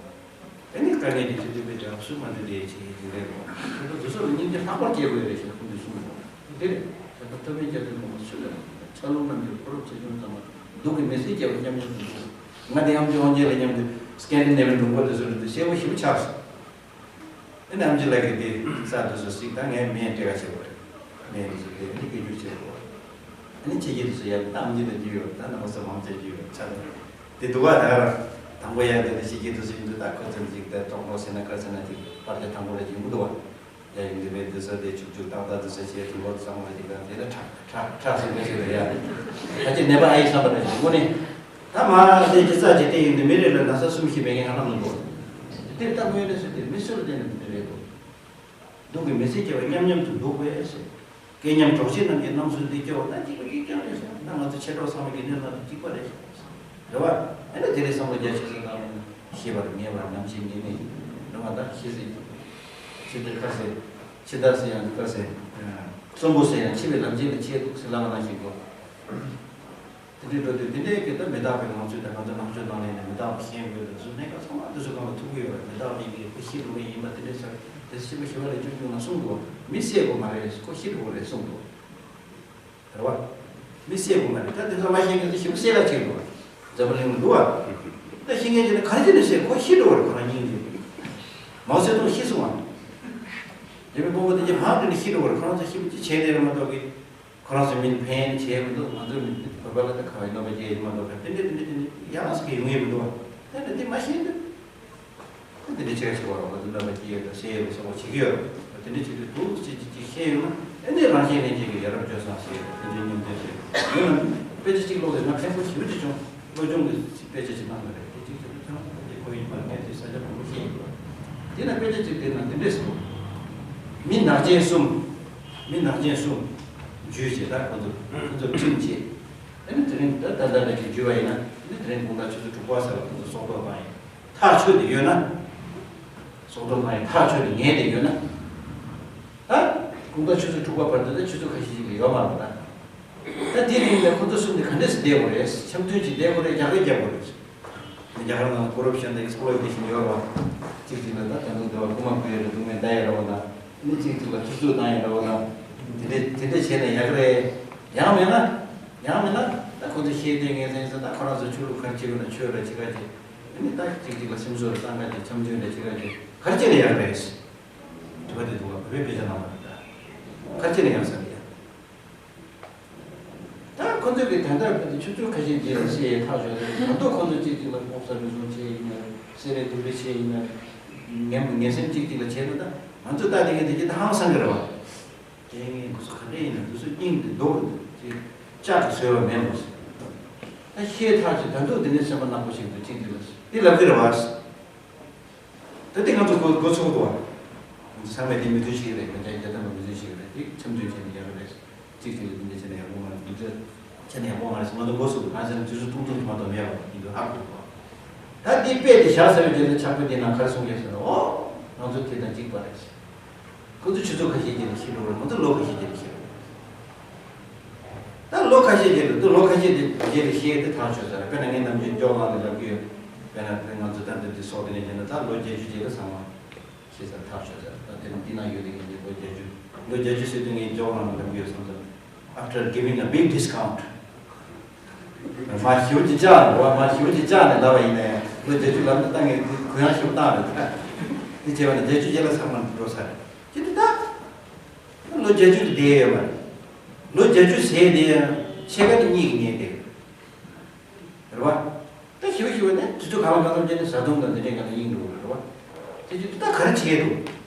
བ། དེ་ནི་དཀའ་ངལ་གྱི་ཆེད་དུ་དཔེ་དེ་ཨབ་སུ་མ་འདི་འདྲས་བྱེད་ཀྱི་རེད་འདུག་བ། དེ་ཚོ་དེ་ཚོ་ལ་སྙིང་རྗེ་ལྷག་པར་སྐྱེ་དགོས་རེད་ཞེས་ཁོང་ཚོས་གསུངས་འདུག་བ། དེ་རེད། ད་ལྟ་ཐོབ་པའི་སྐྱབས་དེ་མང་པོ་ཆུ་ལ་ཆ་ལུང་རྣམས་ཀྱི་ཁོ་རབ་ཆེ་ཆུང་ཚང་མ་སྡུག་གི་མི་ཚེ་སྐྱེལ་བ་མཉམ་མཉམ་དུ་འདུག་ང་དེ་ཨམ་ཆི་དབང་རྒྱལ་ལ་མཉམ་དུ་སྐད་འདི་ནས་བའི་ལུང་པ་དེ་ཚོ་རེད་འདུག་ཤེས་པོ་ཞིབ་ཆགས་སོང་། ཨེ་ནམ་ཅི་ལ་གི་དེ་ས་དུ་སུ་སིག་དང་ངས་མེད་སྤྲད་ག་བྱེད་པ་རེད། མེད་དུ་སུ་དེ་ནི་སྐད་སྒྱུར་བྱེད་དགོས། ཨ་ནི་ཕྱི་རྒྱལ་དུ་སུ་ཡ་དམ་ཉི་ལ་རྒྱུ་ཡོད་ད་ནང་སུ་མང་ཆེ་རྒྱུ་ཡོད་ཆ་ལ་དེ་འདུག་བ། ད་ག་རང་དང་པོ་ཡ་དེ་ནི་ཕྱི་རྒྱལ་དུ་སུ་ཡིན་དུ་ད་ཁོ་ཚོ་ཅིག་ད་གྲོགས་པོ་ཟེར་ན་ཁ་ཟེར་ན་ཅིག་པར་ཆ་དང་པོ་ལ་ཡིན་གི་འདུག་བ། ཡ་ཡིན་དུ་མེད་དུ་སུ་དེ་ཆུག་ཆུག་ཏག་ཏག་དུ་སུ་བྱེད་དུ་ལོ་ཚང་མ་ཅིག་ད་དེ་ལ་ཁྲག་ཁྲག་ཁྲག་སུ་མེད་ཅིག་ལ་ཡ་ད་ཅི་ནད་པ་ཨ་ཡི་བསམ་པ་ད་ཅིག་དངོས་གནས། ད་མ་དེ་ཇི་ཙག་ཇི་སྟེ་ཡིན་དུ་མི་རེ་ལ་ན་ཚ་གསུམ་བཞི་མེད་མཁན་ང་རང་མི་འདུག་དེ་ལྟ་མོས་ནས་སུ་དེ་མི་སུ་ལ་བརྟེན་ནས་མི་རེད་འདུག་སྡུག་གི་མི་ཚེ་སྐྱེལ་བ་མཉམ་མཉམ་དུ་འདུག་པས་ཟེར། སྐལ་མཉམ་གྲོགས་བྱེད་རྣམས་ཀྱི་རྣམ་གསུམ་འདི་སྐྱེ་བ་ན་གཅིག་པ་གཅིག་ཀྱང་རེད་ཤག་ད་ང་ཚོ་མཆེད་གྲོགས་ཚང་མ་གི་གནས་ལ་གཅིག་པ་རེད་ཤག་རེད་བ། ཨ་ནི་དེ་རིང་བསམ་བློ་རྒྱ་ཆེ་ས་དང་ཤེས་པར་ངེས་པར་ནམ་ཞིག་ངེས་ནས་རེད་བ། ད་ཤེས་སྲིད་ཅི་ལྟར་ཁ་ཟེར། ཅི་ལྟར་ཟེར་ཡང་ཁ་ཟེར། གསོན་པོ་ཟེར་ཡང་འཆི་བའི་ལམ་ཆེན་ལ་ཆས་འདུག་ཟེར་ལ་མ་ན་ཞིག་གོ། དེ་འདྲའི་འགྲོ་དུས་དེ་འདྲའི་སྐད་ད་མི་རྟག་པའི་ངང་ཚུལ་དང་ང་ཚོ་ནང་ཆོས་ནང་ལས་ནས་མི་རྟག་པ་ཤེས་དགོས་དུས་ཚོད་གནས་སྐབས་ཚང་མ་དེ་ཚོ་གང་ལ་ཐུག་གི་ཡོད་རེད། མི་རྟག་པ་ཡིན་གྱི་ཁོ་ཤི་འགྲོ་གི་ཡིན་པ་དེ་འདྲའི་ཟེར་དེ་ཤི་བ་ཤི་བ་ལས་ཅུང་ཆུང་ན་གསུང་འདུག་མི་བསད་དགོས་མ་རེད། ཁོ་ཤི་འགྲོ་གི་རེད་གསུང་འདུག་རེད་བ། མི་བསད་དགོས་མ་རེད། ད་དེ་ཚོ་མ་ཤེས་མཁན་ཚོ་ཞིབ་བསད་ལ་བྱེད་དགོས། འཛམ་བུ་གླིང་ལ་འདུག་བ། ད་ཤེས་མཁན་ཅིག་ནི་ག་རེ་བྱས་ནས་བསད། ཁོ་ཤི་འགྲོ་བ་རེད། ཁོ་རང་སྙིང་རྗེ། མའོ་ཙེ་ཏུང་ཤི་སོང་བ། རྒྱལ་པོའི་དཔོན་པོ་དེ་གྱད་ཕངས་ནས་ཤི་འགྲོ་བ་རེད། ཁོ་རང་ཚོ་ཤི་བ་ཅི་བྱས་ནས་རེད་མ་གཏོགས་གི་ཁོ་རང་ཚོ་མིན་ཕན་བྱས་མི་འདུག་ང་ཚོ་མི་བོད་པ་ལ་ད་ཁ་བའི་གནོད་པ་སྐྱེལ་ཡོད་མ་གཏོགས་དེ་འདྲ་དེ་འདྲ་དེ་འདྲ་ཡང་སྲིད་ཀྱི་ཡོང་ཡས་མི་འདུག་བ། དེ་འདྲ་དེ་མ་ཤེས་འདུག་དེ་འདྲ་བྱས་བྱས་པ་རོགས་པ་དེ་གནོད་པ་སྐྱེལ་ཡོད་དང་བཤད་ཡོད་པ་སོགས་པ་བྱེད་ཀྱི་ཡོད་རེད། དེ་འདྲ་བྱེད་དུས་འདུག་ཅེས་ཅིག་ཅིག་བཤད་ཡོང་ན་ཨེ་ནས་རང་གཞན་ལྷན་སྐྱེས་ཀྱི་ཡ་རབས་སྤྱོད་བཟང་ཞེས་དེ་འདྲའི་མཉམ་དུ་བཤད་ཡོད་ན་དཔེ་ཆ་གཅིག་ཀློག་ཟེར་ན་ཕན་པོ་ཞེ་པོ་ཅིག་བྱུང་། སློབ་སྦྱོང་གི་དཔེ་ཆ་ཅིག་གནང་བ་རེད། དེ་གཅིག་ཅིག་ལ་ཐོན་དེ་ཁོ་ཡིན་པར་ངས་དེ་ས་ཆ་མང་པོ་ཤེས་ཡོད་པ། དེ་ན་དཔེ་ཆ་གཅིག་དེ་ན་དེ་འདྲས་སོ། མི་ནག་ཅན་གསུམ། མི་ནག་ཅན་གསུམ། འཇུས་བྱས་ད་ཁོ་ཚོ་ཁོ་ཚོ་ཁྲིམས་བྱས། ཨ་ནི་དེ་རིང་ད་ད་ལྟ་ལ་ཅིག་འཇུས་པ་ཡིན་ན་ཨ་ནི་དེ་རིང་དགོང་དག་ཆུ་ཚོད་དྲུག་པ་ཟེར་བ་ཁོ་ཚོ་སྲོག་ཐོག་བཏང་ཡིན། ཐག་ཆོད་དེ་ཡོད་ན། སྲོག་ཐོག་བཏང་ཡིན་ཐག་ཆོད་དེ་ངེས་དེ་ཡོད་ན། ད་དགོང་དག་ཆུ་ཚོད་དྲུག་པ་བར་དུ་ད་ཆུ་ཚོད་ཁ་ཤས་ཤིག་ལ་ཡོད་མ་རེད་ད། ད་དེ་རིང་ལ་ཁོ་ཚོ་གསུམ་དེ་ག་འདྲས་སེ་བསྡད་དགོས་རེད། འཆམ་མཐུན་ཅིག་བསྡད་དགོས་རེད། རྒྱག་རེས་རྒྱག་དགོས་རེད། རྒྱ་གར་ནང་ལ་ཀོ་རབ་ཤན་དང་ཨེག་སི་པོ་ལོ་ཊེ་ཤན་ཡོད་རེད་བ། གཅིག་གཅིག་ལ་ད་ད་དུང་འདི་བ་རྐུ་མ་རྐུ་ཡ་རེད། རྐུ་མའི་ཟླ་ཡ་རེད་བ་ད། ནི་གཅིག་གཅིག་ལ་ཐུབ་ཚོད་བཏང་ཡ་རེད་བ་ད། དེ་འདྲས་དེ་འདྲས་བྱས་ན་ཡག་རེད། ཡང་མེད་ན། ཡང་མེད་ན་ད་ཁོ་ཚོ་ཤེས་ལྡན་ངེས་ཚན་ཟེར་ད་ཁོ་རང་ཚོ་ཆོས་ལུགས་ག་རེ་བྱེད་དགོས་ན་ཆོས་ར་བྱེད་ག་བྱེད། ཨ་ནི་ད་གཅིག་གཅིག་ལ་སེམས་གསོ་ར་བཏང་ག་བྱེད། འཆམ་མཐུན་ར་བྱེད་ག་བྱེད། ག་རེ་བྱས་ན་ཡག་རེད། དྲི་བ་དེ་འདུག་བ། བོད་པའི་དཔེ་ཆ་ནང་ལ་རེད་ད། ག་རེ་བྱས་ན་ཡག་ས་རེད་ཡ། ད་ཁོ་ཚོས་ཀྱི་ད་ལྟ་ཆུ་ཚོད་ཁ་ཤས་རྗེས་ལ་བཤད་ཡས་ཐག་ཆོད་རེད། ད་དུང་ཁོ་ཚོ་གཅིག་གཅིག་ལ་ལྐོག་ཟ་རུལ་སུངས་བྱས་ཡིན་ན་རེད། བསད་རེས་རྡུང་རེས་བྱས་ཡིན་ན་རེད། ངན་ངན་སེམས་གཅིག་གཅིག་ལ་བྱས་ན་ད་ང་ཚོ་ལྟ་དེ་གི་དེ་གི་ད་ཧང་སང་གི་རེད་བ། དེ་ངས་འདི་ཚོ་ག་འདྲ་ཡིན་ན་འདི་ཚོ་སྙིང་འདི་རྡོ་རུ་འདུག་ཅེས་ལྕགས་ཀྱིས་བཟོས་པ་མེད་མོད། ད་ཤེས་ཐག་ཆོད། ད་དུང་འདི་ནས་སེམས་པ་ནག་པོ་ཞིག་འདུག་གཅིག་གཅིག་ལ་འདི་ལབ་གི་རེད་བ། ད་དེ་ང་ཚོ་གོ་གོ་ཆོག་འདུག་བ། ང་ཚོ་ཚང་མས་དེ་མི་མཐུན་ཞིག་རེད། ང་རྒྱ་རྒྱ་ཐམ་པ་མི་མཐུན་ཞིག་རེད། དེ་འཆམ་མཐུན་བྱས་ནས་ཡག་རེད། གཅིག་གཅིག་ལ་འདི་འདྲ་བྱས་ན་ཡག་པོ་མ་རེད། འདི་འདྲ་བྱས་ན་ཡག་པོ་མ་རེད་ཟེར་ང་ཚོ་མགོ་ཚོས་འདུག་གང་ཟེར་ན་དུས་ཚོད་ཐུང་ཐུང་ཞིག་མ་གཏོགས་མེད་པ་ཡིན་དུས་ཧ་གོ་འདུག་བ། ད་དེ་དཔེ་དེ་བཞག་ཚར་བའི་རྗེས་ལ་ཕྱག་དཔེ་དེ་ནང་ག་རེ་གསུང་གི་ཟེར་ན། ཨོ། ང་ཚོ་དེ་དང་གཅིག་པ་རེད། ཁོ་ཚོ་ཆུ་ཚོད་ཁ་ཤས་རྗེས་ལ་ཤི་འགྲོ་རེད། ང་ཚོ་ལོ་ཁ་ཤས་རྗེས་ལ་ཤི་རེད། ད་ལོ་ཁ་ཤས་རྗེས་ལ་ད་ལོ་ཁ་ཤས་དེ་རྗེས་ལ་ཤི་ཡས་དེ་ཐག་ཆོད་ཚར་རེད། དཔེར་ན་ངས་ནམ་རྒྱུན་ཇོག་ལངས་ནས་ལབ་ཀྱི་ཡོད། དཔེར་ན་དཔེར་ང་ཚོ་ད་འདི་འདི་སོགས་དེ་ནས་བྱས་ན་ད་ལོ་བརྒྱད་ཅུ་རྗེས་ལ་ཚང་མ་ཤི་ཚར་ཐག་ཆོད་ཚར། ད་དེ་ནི་འདི་ན་ཡོད་དེ་ངས་ལོ་བརྒྱད་ཅུ་ལོ་བརྒྱད་ཅུ་ཟེར་དུས་ངས་ཇོག་ལངས་ནས་ལབ་ཀྱི་ཡོད་བསམ་ཚར། After giving a big discount. མ་ཞིབ་ཀྱི་ལྕགས་ནས་བ། མ་ཞིབ་ཀྱི་ལྕགས་ནས་ལབ་པ་ཡིན་ནའི་ལོ་བརྒྱད་ཅུ་ལབ་ན་ད་ངས་གུ་ཡངས་ཞིབ་བཏང་རེད། བྱས་པ་ན་བརྒྱད་ཅུ་རྗེས་ལ་ཚང་མ་འགྲོ་ས་རེད། ཅི་འདི་ད། ལོ་བརྒྱད་ཅུ་དེ་བསྡད་ཡོད་མ་རེད། ལོ་བརྒྱད་ཅུ་ཟེར་དེ་ཡང་ཕྱེད་ཀ་དེ་གཉིད་ཀྱིས་ཉལ་བསྡད་རེད་བ། ད་ཞིབ་ཞིབ་ནས་དུས་ཚོད་གང་ལ་གང་འཚམ་བྱས་ནས་བཟའ་བཏུང་དང་དེ་འདྲའི་སྒང་ལ་དབྱིངས་འགྲོ་གི་རེད་བ། དེ་ཅི་འདི་ད་ག་རེ་བྱེད་འདུག་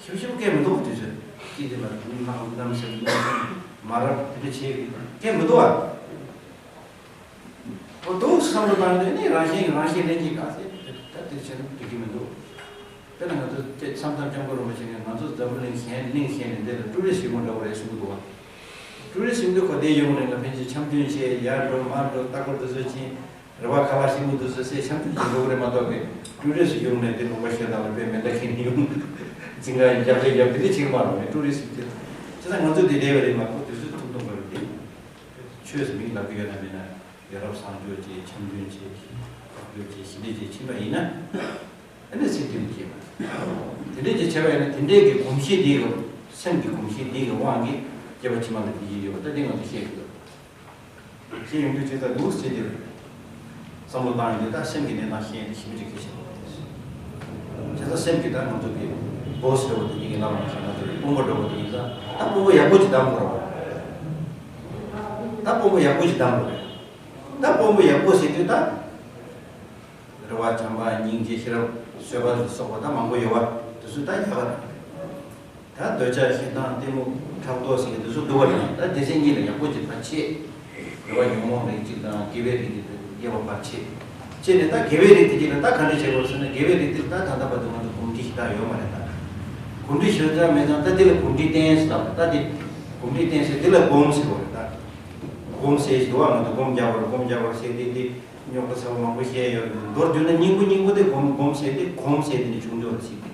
ཞིབ་ཞིབ་སྐད་མི་འདུག་དུས་ཚོད་ཅི་དེ་ལ་གནམ་སེམས་གནམ་སེམས་མ་རབས་དེ་འདྲ་བྱེད་སྐད་མི་འདུག་བ། འོ་འདུག་བསམ་བློ་བཏང་ནས་ནི་རང་བཞིན་གྱིས་རང་བཞིན་ལྷན་སྐྱེས་ག་ཟེར་ད་དེ་བྱས་ན་འགྲིག་གི་མི་འདུག་དཔེར་ན་ང་ཚོ་སྐྱེ་མཚམས་མཚམས་སྐྱབས་མགོན་རིན་པོ་ཆེ་གིས་ང་ཚོ་འཛམ་བུ་གླིང་གཞན་གླིང་གཞན་ནས་འདི་ལ་ཊུ་རི་སི་ཡོང་འདྲ་བོ་རེད་གསུང་གི་འདུག་བ། ཊུ་རི་སི་ཡོང་དུས་ཁོ་དེ་ཡོང་རིང་ལ་ཕན་ཆད་འཆམ་མཐུན་བྱས་ཡར་འགྲོ་མར་འགྲོ་ལྟ་སྐོར་དེ་ཚོ་ཕྱིན། རེ་བ་ཁ་ལག་ཤིང་མོ་དུ་སོ་སོའི་འཆམ་མཐུན་གྱི་འགྲོ་གི་རེད་མ་གཏོགས་པའི་ཊུ་རི་སི་ཡོང་ནས་དེ་ལུང་པ་ཤོད་དང་ལ་དཔེ་མེ་མདའ་འཁྱེར་ནས་ཡོང་འཛིང་ག་རྒྱབ་ལས་རྒྱབ་དེ་འདྲ་བྱེད་ཀྱི་མ་རེད་ཊུ་རི་སི་དེ། བྱས་ཙང་ང་ཚོ་དེ་འདྲའི་བ་རེད་མ་གཏོགས་དུས་ཚོད་ཐུང་ཐུང་བ་རེད་དེ། ཆོས་སུ་མིང་ལབ་ཀྱི་ཡོད་ན་མེད་ན་ཡ་རབས་བཟང་སྤྱོད་ཅེས་འཆམ་མཐུན་ཅེས་བཀག་སྤྱོད་ཅེས་ཞི་བདེ་ཅེས་ཕྱིན་པ་ཡིན་ན་ཨ་ནི་ཚིག་དོན་བྱེད་པ་དེ་འདྲའི་ཅིག་བྱས་པ་ཡིན་ན་དེ་འདྲའི་གི་གོམས་གཤིས་འདིའི་གི་སེམས་ཀྱི་གོམས་གཤིས་འདིའི་གི་དབང་གིས་སྐྱེ་བ་ཕྱི་མ་ལ་འདི་ཡིན་ཡོད་པ་ད་འདི་ང་ཚོ་ཤེས་དགོས། ཅི་ཡོང་དུས་ཇི་ལྟར་འདུག་ཟེར་དུས། བསམ་བློ་བཏང་ཡོང་དུས་ད་སེམས་ཀྱི་གནས་སྟངས་ཤེས་ཡོན་དེ་ཞིབ་ཅིག་གལ་ཆེན་པོ་རེད། བྱས་ཙང་སེམས་ཀྱི་ད་ང་ཚོ་གི་སྦོ་སི་འདྲ་བོ་དེ་ཉིད་ཀྱི་ལམ་ལ་ཞེན་ན་དེ་དཔོན་པོ་འདྲ་བོ་དེ་ཡིན་ཙང་ད་དཔོན་པོ་ཡག་པོ་ཅིག་གདམ་དགོས་རེད་བ། ད་དཔོན་པོ་ཡག་པོ་ཅིག་གདམ་དགོས་རེད། ད་དཔོན་པོ་ཡག་པོ་ཟེར་དུས་ད་རེ་བ་བྱམས་པ་སྙིང་རྗེ་ཤེས་རབ་བཟོད་པ་ལ་སོགས་པ་ད་མང་པོ་ཡོད་བ་དེ་ཚོ་ད་ཡག་ག་རེད། ད་འདོད་ཆགས་ཞེ་སྡང་གཏི་མུག་ཕྲག་དོག་ཟེར་མཁན་དེ་ཚོ་འདུག་པ་དང་ད་སྡེ་ཚན་གཉིས་ལ་ཡག་པོ་ཅིག་ཕར་ཕྱེ། རེ་བ་ཉོན་མོངས་རིགས་གཅིག་དང་དགེ་བའི་རིགས་དེ་དགེ་བ་ཕར་ཕྱེ། ཕྱེ་ནས་ད་དགེ་བའི་རིགས་དེ་གཅིག་ལ་ད་ག་འདྲ་བྱེད་དགོས་ཟེར་ན་དགེ་བའི་རིགས་དེ་ད་ད་ལྟ་བར་དུ་ང་ཚོ་གོམས་འདྲིས་ཞེ་དྲག་ཡོད་མ་རེད་ད། གོམས་འདྲིས་ཞེ་དྲག་མེད་ཙང་ད་དེ་ལ་གོམས་འདྲིས་བསྟེན་ཟེར་ལབ་ད་དེ། གོམས་འདྲིས་བསྟེན་ཟེར་དེ་ལ་སྒོམ་ཟེར་བ་རེད་ད། སྒོམ་ཟེར་ཞིག་འདུག་བ་ང་ཚོ་སྒོམ་རྒྱག་པ་རེད་སྒོམ་རྒྱག་པ་རེད་ཟེར་དེ་དེ། རྙོག་དྲ་ཚ་བོ་མང་པོ་བཤད་ཡོད་རེད། མདོར་བསྡུས་ན་སྙིང་པོ་སྙིང་པོ་དེ་སྒོམ་སྒོམ་ཟེར་དེ་གོམས་ཟེར་དེ་ནི་བྱུང་ཆོག་རེད་ཟེར་ཏེ།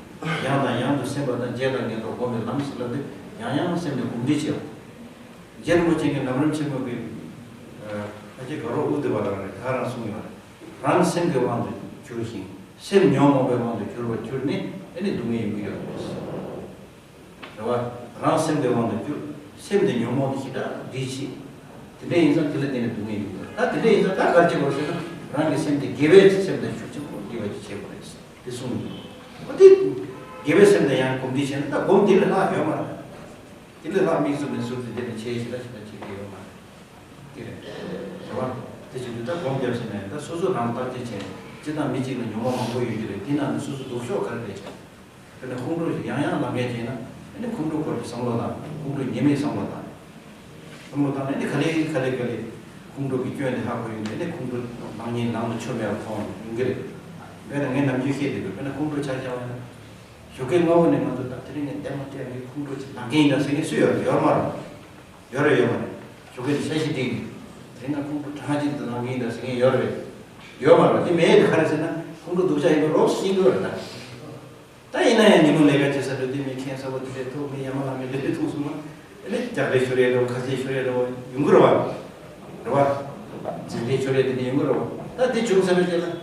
ཡང་དང་ཡང་དུ་སེམས་པ་དང་བརྗེད་དང་ངེས་རྟོག་སྒོམ་པའི་ལམ་ཟེར་ལབ་དུས་ཡང་ཡང་སེམས་ནས་གོམས་འདྲིས་བྱེད་པ། རྗེ་རིན་པོ་ཆེ་གིས་ལམ་རིམ་ཆེན་མོ་གི་ཨ་ཅེ་དགའ་རོགས་ཨུ་ཏི་པ་ལ་རེད་ད་རང་གསུངས་ཡོད་རེད། རང་སེམས་ཀྱི་དབང་དུ་གྱུར་ཞིང་སེམས་ཉོན་མོངས་པའི་དབང་དུ་གྱུར་བར་གྱུར་ནས་ཨ་ནི་སྡུག་བསྔལ་ཡོང་གི་ཡོད་རེད། རེད་བ། རང་སེམས་ཀྱི་དབང་དུ་གྱུར། སེམས་དེ་ཉོན་མོངས་དེ་ཞེ་དྲག་འདྲིས་བྱེད། དེ་འདྲ་ཡིན་ཙང་དེ་ལ་བརྟེན་ནས་སྡུག་བསྔལ་ཡོང་གི་ད་དེ་འདྲ་ཡིན་ཙང་ད་ག་རེ་བྱེད་དགོས་ཟེར་ན་རང་གི་སེམས་དེ་དགེ་བའི་སེམས་དང་ཤུགས་ཆེན་པོ་འདྲིས་པ་ཅིག་བྱེད་དགོས་རེད་དེ་གསུངས་ཡོད། འོ་དེ། དགེ་བའི་སེམས་དང་ཡང་གོམས་འདྲིས་བྱས་ན་ད་སྒོམ་དེ་ལས་ལྷག་ཡོད་མ་རེད། དེ་ལས་ལྷག་དམིགས་སུ་མེད་ཟུར་དུ་བསྡད་ནས་བྱས་ཞེ་དྲག་ཞེ་དྲག་བྱེད་ཀྱི་ཡོད་མ་རེད། དེ་རེད། རེད་བ། དེ་བྱེད་དུས་ད་སྒོམ་རྒྱབ་ཟིན་ནས་ད་སོ་སོ་རང་བརྟག་དཔྱད་བྱས་ནས་སྤྱིར་བཏང་མི་གཅིག་ལ་ཉོན་མོངས་མང་པོ་ཡོད་ཀྱི་རེད་དེ་ནང་ནས་སོ་སོ་སྡུག་ཤོས་ག་རེ་རེད་བྱས། དཔེར་ན་ཁོང་ཁྲོ་ཞིག་ཡང་ཡང་ལངས་མཁན་བྱས་ན་ཨ་ནི་ཁོང་ཁྲོ་སྐོར་གྱི་བསམ་བློ་དང་ཁོང་ཁྲོ་ཉེན་མེད་བསམ་བློ་དང་། བསམ་བློ་བཏང་ནས་ཨ་ནི་ག་ལེ་ག་ལེ་ག་ལེ་ཁོང་ཁྲོ་གི་སྐྱོན་དེ་ཧ་གོ་ཡོང་དུས་ཨ་ནི་ཁོང་ཁྲོ་ལངས་ཉེན་ལངས་ནས་ཆོ་མེད་པ་མཐོང་ཡོང་གི་རེད། དཔེར་ན་ངས་ནམ་རྒྱུན་བཤད་བསྡད་པའི་དཔེར་ན་ཁོང་ཁྲོ་ཆགས་ཆགས་པ་ཡིན་ན། ཞོགས་ཀའི་སྔ་པོ་ནས་ང་ཚོ་ད་དེ་རིང་ངས་ལྟད་མོ་བལྟས་ངས་ཁོང་ཁྲོ་ཅིག་ལངས་ཀྱི་ཡིན་ད་ཟེར་མཁན་སུ་ཡོད་རེད་ཡོད་མ་རེད། ཡོད་རེད་ཡོད་མ་རེད། ཞོགས་ཀའི་ནས་ཤ་ཞིག་སྒྲིག་ནས། དེ་རིང་ང་ཁོང་ཁྲོ་གྲང་ཅིག་ཏུ་ལངས་ཀྱི་ཡིན་ད་ཟེར་མཁན་ཡོད་རེད། ཡོད་མ་རེད་དེ་མེད་དེ་ག་རེ་ཟེར་ན་ཁོང་ཁྲོ་སྡུག་ཅག་ཡིན་པ་རོབ་ཤེས་ཀྱི་ཡོད་རེད་ད། ད་ཡིན་ན་ཡང་ཉིན་མོ་ལས་ཀ་བྱེད་ས་འགྲོ་དུས་མི་ཁེངས་ས་བོ་དེ་འདྲས་ཐུག་མི་ཡ་མ་ལ་མི་དེ་འདྲས་ཐུག་སོང་ན། ཨ་ནི་རྒྱག་རེས་ཤོར་ཡས་འགྲོ་ཁ་ཟས་ཤོར་ཡས་འགྲོ་ཡོང་གི་རེད་བ། རེད་བ། འཛིང་རེས་ཤོར་ཡས་དེ་འདྲས་ཡོང་གི་རེད་བ། ད་དེ་བྱུང་ཚར་བའི་རྗེས་ལ།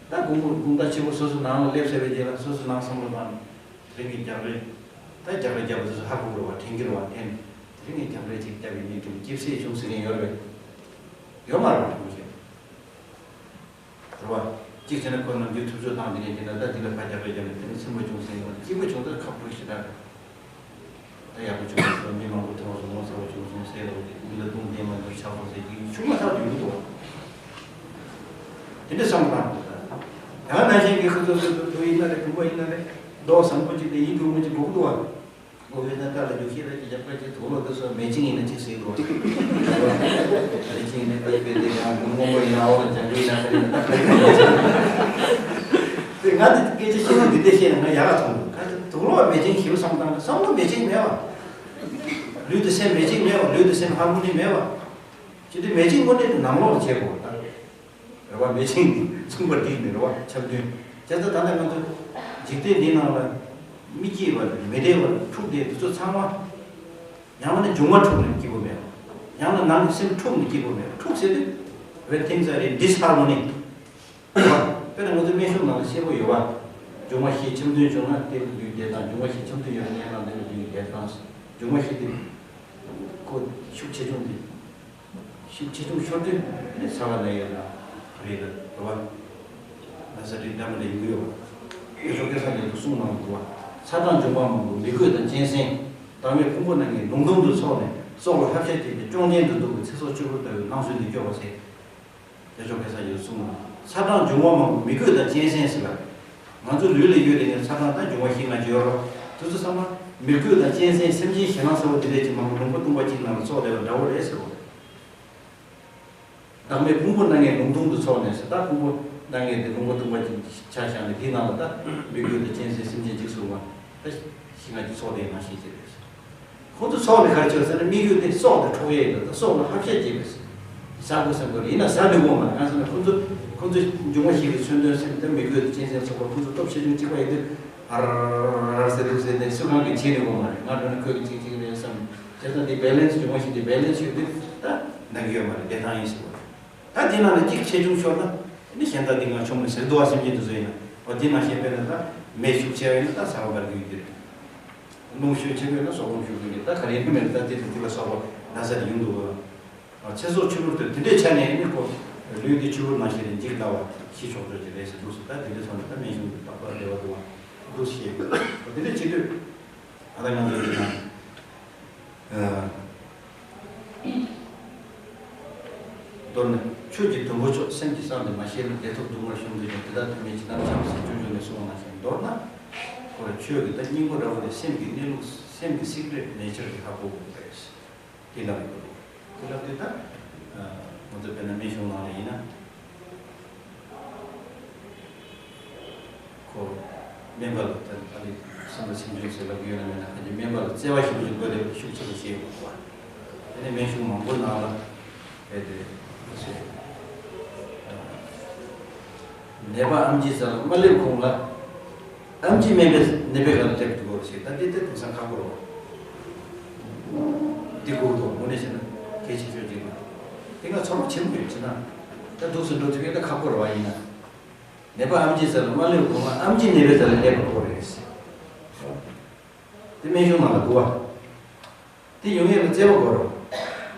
ད་དགོང་མོ་དགོང་དག་ཕྱི་པོ་སོ་སོ་ནང་ལ་སླེབས་ཚར་བའི་རྗེས་ལ་སོ་སོ་ནང་བསམ་བློ་བཏང་ནས། དེ་རིང་གི་རྒྱག་རེས། ད་རྒྱག་རེས་བརྒྱབ་པ་དེ་ཚོ་ཧ་གོ་གི་རེད་བ་དྲན་གྱི་རེད་བ་དྲན། དེ་རིང་གི་རྒྱག་རེས་ཅིག་བརྒྱབ་པའི་གནད་དོན་སྐྱིད་སེ་བྱུང་ཟེར་མཁན་ཡོད་རེད་པས། ཡོད་མ་རེད་བ་དྲན་གྱི་རེད། རེད་བ། གཅིག་བྱས་ན་ཁོ་ནམ་རྒྱུན་ཐུབ་ཚོད་བཏང་དེ་ནས་དེ་ན་ད་འདི་ལ་ཕར་རྒྱག་རེས་བརྒྱབ་ནས་དེ་ནས་སེམས་པ་ཆུང་ཟིན་ཡོང་སྐྱིད་པོ་བྱུང་ད་ཁག་པོ་ཞེ་དྲག་རེད། ད་ཡག་པོ་བྱུང་སོང་མི་མང་པོ་མཐོང་སོང་ངོ་ཚ་བོ་བྱུང་སོང་ཟེར་རོ་དེ་མི་ལ་རྡུང་བསྟན་མ་འདུག་ཆགས་སོང་ཟེར་གྱི་ཆུང་མ་ཐག་ཡོང་གི་འདུག་བ། དེ་འདྲ་བསམ་བློ་བཏང་དགོས་ད། ཡང་ན་གཞན་གྱི་ཁུ་ཚོ་ཚོ་ཚོ་ཚོ་ཡིན་ན་རེད་བུ་མོ་ཡིན་ན་རེད་མདོག་བཟང་པོ་ཅིག་དང་ཡིད་འགུག་མོ་ཅིག་དགོས་ཀྱི་འདུག་བ། མགོ་བོའི་སྣ་ཁ་ལ་རྒྱུག་ཤེས་ར་ཅིག་རྒྱབ་ཁ་ཅིག་དུག་ལོག་དེ་ཚོ་མེ་ཆིང་ཡིན་ན་ཅིག་ཟེར་དགོས། མེ་ཆིང་ཡིན་ན་ཀ་ཡི་པེ་དེ་ཡང་སྔོན་མོ་ཡིན་ན་ཨོ་ལ་ལྗང་གུ་ཡིན་ན་ཀ་ཡི་ན་ད་ཀ་ཡི་ན་ཅིག་དེ་ང་དེ་སྐད་ཆ་ཤེས་ན་འདི་འདྲ་བཤད་ན་ང་ཡག་ག་མཐོང་འདུག་ཁ་ཅིག་དུག་ལོག་མེ་ཆིང་ཞིབ་བསམ་བཏང་ན་བསམ་བློ་མེ་ཆིང་མེད་བ། ལུས་དང་སེམས་མེ་ཆིང་མེད་བ་ལུས་དང་སེམས་ཧར་མོ་ནི་མེད་བ། ཅི་སྟེ་མེ་ཆིང་དངོས་གནས་དེ་ནང་ལོགས་ལ་བྱེད་དགོས་ད། རེ་བ་མེ་ཆིང་མཚུངས་པར་འདི་ནི་རེ་བ་འཆམ་མཐུན། བྱས་ཙང་ད་ལྟ་ང་ཚོ་འཇིག་རྟེན་འདི་ནང་ལ་མི་སྐྱིད་པ་མི་བདེ་བ་འཁྲུག་བསྡད་འདི་ཚོ་ཚང་མ་ཡང་ན་འབྱུང་བ་འཁྲུག་ནས་སྐྱིད་པོ་མེད་པ། ཡང་ན་ནང་གི་སེམས་འཁྲུག་ནས་སྐྱིད་པོ་མེད་པ། འཁྲུག་ཟེར་དུས་when things are in disharmony། དཔེར་ན་ང་ཚོ་སྨན་གཞུང་ནང་ལ་བཤད་པོ་ཡོད་པ། འབྱུང་བ་བཞི་འཆམ་མཐུན་བྱུང་ན་དེ་ལ་ལུས་བདེ་ཐང་། འབྱུང་བ་བཞི་འཆམ་མཐུན་ཡོད་ན་ཡང་ན་དེ་ལ་ལུས་བདེ་ཐང་། འབྱུང་བ་བཞི་དེ་ཁོ་ཤུགས་ཆེ་ཆུང་དེ། ཤུགས་ཆེ་ཆུང་ཤོར་དུས་ནི་ཚ་བ་ན་ཡོད་ན་རེད་ལ་རེད་བ། ན་ཚ་རེད་འདྲ་མི་འདྲ་ཡོང་གི་ཡོད་པ། དེ་ཚོ་སྐད་ཆ་ལས་འདུག་གསུང་གནང་འདུག་པ། ཚ་གྲང་འབྱུང་བ་མང་པོ་མི་རྒོད་དང་གཅན་གཟན། བདག་མེད་ཕུང་པོ་རྣམ་ལྔའི་ལུང་སྟོང་དུ་ཚོགས་ནས། སྲོག་ལ་ལྷག་བཤད་བྱས་ཏེ། གཅོང་གདན་དུ་འདུག་པའི་ཚེ་སྲོག་ཆུ་བུར་ལྟ་བུའི་སྣང་ཚུལ་འདི་སྐྱོ་བ་ཟེར། རྒྱལ་མཆོག་དཔལ་བཟང་ཡིས་གསུངས་ལ། ཚ་གྲང་འབྱུང་བ་མང་པོ་མི་རྒོད་དང་གཅན་གཟན་ཟེར་ལ། ང་ཚོ་ལུས་ལ་ཡོད་དེ་ནས་ཚ་གྲང་དང་འབྱུང་བ་བཞི་ལྔ་ཅིག་ཡོད་རོགས། དེ་ཚོ་ཚང་མ་མི་རྒོད་དང་གཅན་གཟན་སེམས་ཅན་ཞེད་སྣང་ཟེར་བ་འདི་འདྲས་ཀྱི་མང་པོ་ལུང་པ་སྟོང་པ་གཅིག་ནང་ལ་ཚོགས་བསྡད་པ་འདྲ་བོ་རེད་ཟེར་བ། བདག་མེད་ཕུང་པོ་རྣམ་ལྔའི་ལུང་སྟོང་དུ་ཚོགས་ནས་ཟེར། ད་ཕུང་པོ་རྣམ་ལྔའི་དེ་ལུང་པ་སྟོང་པ་གཅིག་ཆ་བཞག་ནས་དེའི་ནང་ལ་ད་མི་རྒོད་དང་གཅན་གཟན་སེམས་ཅན་གཅིག་གསུམ་པ་ད་བཞི་ལྔ་ཅིག་ཚོགས་བསྡད་ནང་བཞིན་བྱས་རེད། ཁོང་ཚོ་སྲོག་ལ་ག་རེ་བྱེད་ཟེར་ན། དམིགས་ཡུལ་དེ་སྲོག་དེ་འཕྲོག་ཡས་ཡིན་ད། སྲོག་ལ་ཧབ་ཤ་བྱེད་པས། ཟ་དགོས་བསམ་དགོས་རེད། ཡིན་ན་ཟ་མི་དགོས་མ་རེད། གང་ཟེར་ན་ཁོང་ཚོ་ཁོང་ཚོ་འབྱུང་བ་བཞི་གི་མཚོན་དོན་སེམས་དེ་མི་རྒོད་དང་གཅན་གཟན་ཚོགས་པ་ཁོང་ཚོ་སྟོབས་ཆེ་ཆུང་གཅིག་པ་ཡིན་དུས་ཨ་ར་ཟེར་འདུག་ཟེར་ནས་སུ་གང་གིས་བྱེད་མི་དགོས་མ་རེད། ང་འགྲོ་ན་ཁོས་ཀྱིས་བྱེད་ཀྱི་རེད་བསམ། བྱས་ཙང་འདི་བེ་ལེན་སི་འབྱུང་བ་བཞི་འདི་བེ་ལེན་སི་ཡོད་དུས་ད་འདང་གི་ཡོད་མ་རེད། བདེ་ཐང་ཡིན་ཟེར་བ་རེད། ད་དེ་ནང་ནས་གཅིག་ཆེ་ཆུང་ཤོར་ན་ནི་གཞན་དག་འདི་ང་ཆུང་ནས་ཟེར་འདུག་བ། སེམས་ཅན་དེ་ཚོ་ཡིན་ན་འོ་དེ་ནང་བཞིན་དཔེར་ན་ད་མེ་ཤུགས་ཆེ་བ་ཡིན་ན་ད་ཟ་བ་འབར་གི་ཡོད་ཀྱི་རེད། རླུང་ཤུགས་ཆེ་བ་ཡིན་ན་སྲོག་རླུང་ཤུགས་ཀྱི་ད་ག་རེ་ཡིན་མིན་ད་དེ་དང་དེ་ལ་སོགས་པ་ན་ཚ་དེ་ཡོང་འདུག་བ། ཚེ་སྲོག་ཆུ་བུར་དུ་དེ་འདྲའི་ཆ་ནས་ནི་ཁོ་ལུས་འདི་ཆུ་བུར་ནང་བཞིན་རེ་འཇིག་སླ་བ་ཤི་ཆོག་ཆོག་ཅིག་རེད་ཟེར་འདུག་ཟེར། ད་དེ་འདྲའི་ཐོག་ནས་ད་སྨན་གཞུང་དུ་རྟག་པར་འབྲེལ་བ་འདུག་བ་འདུག་ཞེས་དེ་འདྲའི་བྱེད་དུས་ད་ལྟ་ང་ཚོ་ཡིན་ན། མདོར་ན། ཆོས་ཀྱི་དུམ་བུ་མཆོག་སེམས་ཀྱི་གསང་དུ་མ་ཤེས་ན། བདེ་ཐོབ་སྡུག་བསྔལ་གཞོམ་དུ་འཇུག་དེ་དག་ཐུགས་མེད་ཅི་ལྟར་འཆམ་ཟེར་སྤྱོད་འཇུག་ནས་གསུངས་པ་ནང་བཞིན། མདོར་ན། ཁོ་ར་ཆོས་ཀྱི་ད་སྙིང་པོ་འདྲ་བོ་དེ་སེམས་ཀྱི་གནས་ལུགས་སེམས་ཀྱི་སིག་རེད་ནེ་ཅར་གྱི་ཧ་གོ་དགོས་པ་རེད། དེ་ལ་རེད་དོ། དེ་ལ་དེ་ད། ང་ཚོ་དཔེར་ན་སྨན་གཞུང་ནང་ལ་ཡིན་ན། ཁོ། སྨན་པ་ལ་ད་ཨ་ནི་བསམ་པ་སེམས་བྱུང་ཟེར་ལབ་ཡོད་ན་མེད་ན་ཁ་ཅིག་སྨན་པ་ལ་བརྩེ་བ་ཞིག་ཞིག་དགོས་ལེ་ཤུགས་ཆེ་བ་ཞིག་ཡོད་པ། དེ་ནས་སྨན་གཞུང་མང་པོའི་ནང་ལ་རྦད་དེ་ཁོ་ཚོས། ནད་པ་ཨེམ་ཆི་རྩ་ལ་མ་སླེབས་གོང་ལ། ཨེམ་ཆི་མེད་པའི་ནད་པའི་སྒང་ལ་སླེབས་འདུག་གོ་ཞེས། ད་འདི་ལྟ་དེང་སང་ཁག་པོ་རེད། འདི་གོ་དོ་དངོས་གནས་བྱས་ན་གལ་ཆེ་ཤོས་ཅིག་ལ། དེ་སྔ་ཚོར་བ་ཆེན་པོ་ཡོད་ཅེ་ན། ད་འདུག་སེ་འགྲོ་ཐུབ་ཡས་ད་ཁག་པོ་རེད་བ། ཡིན་ན། ནད་པ་ཨེམ་ཆི་རྩ་ལ་མ་སླེབས་གོང་ལ་ཨེམ་ཆི་ནད་པའི་རྩ་ལ་སླེབས་པ་ཁོ་རེད། དེ་སྨན་གཞུང་ནང་ལ་འདུག་བ། དེ་ཡོང་ཡས་ལ་བརྩེ་བ་དགོས་རེད།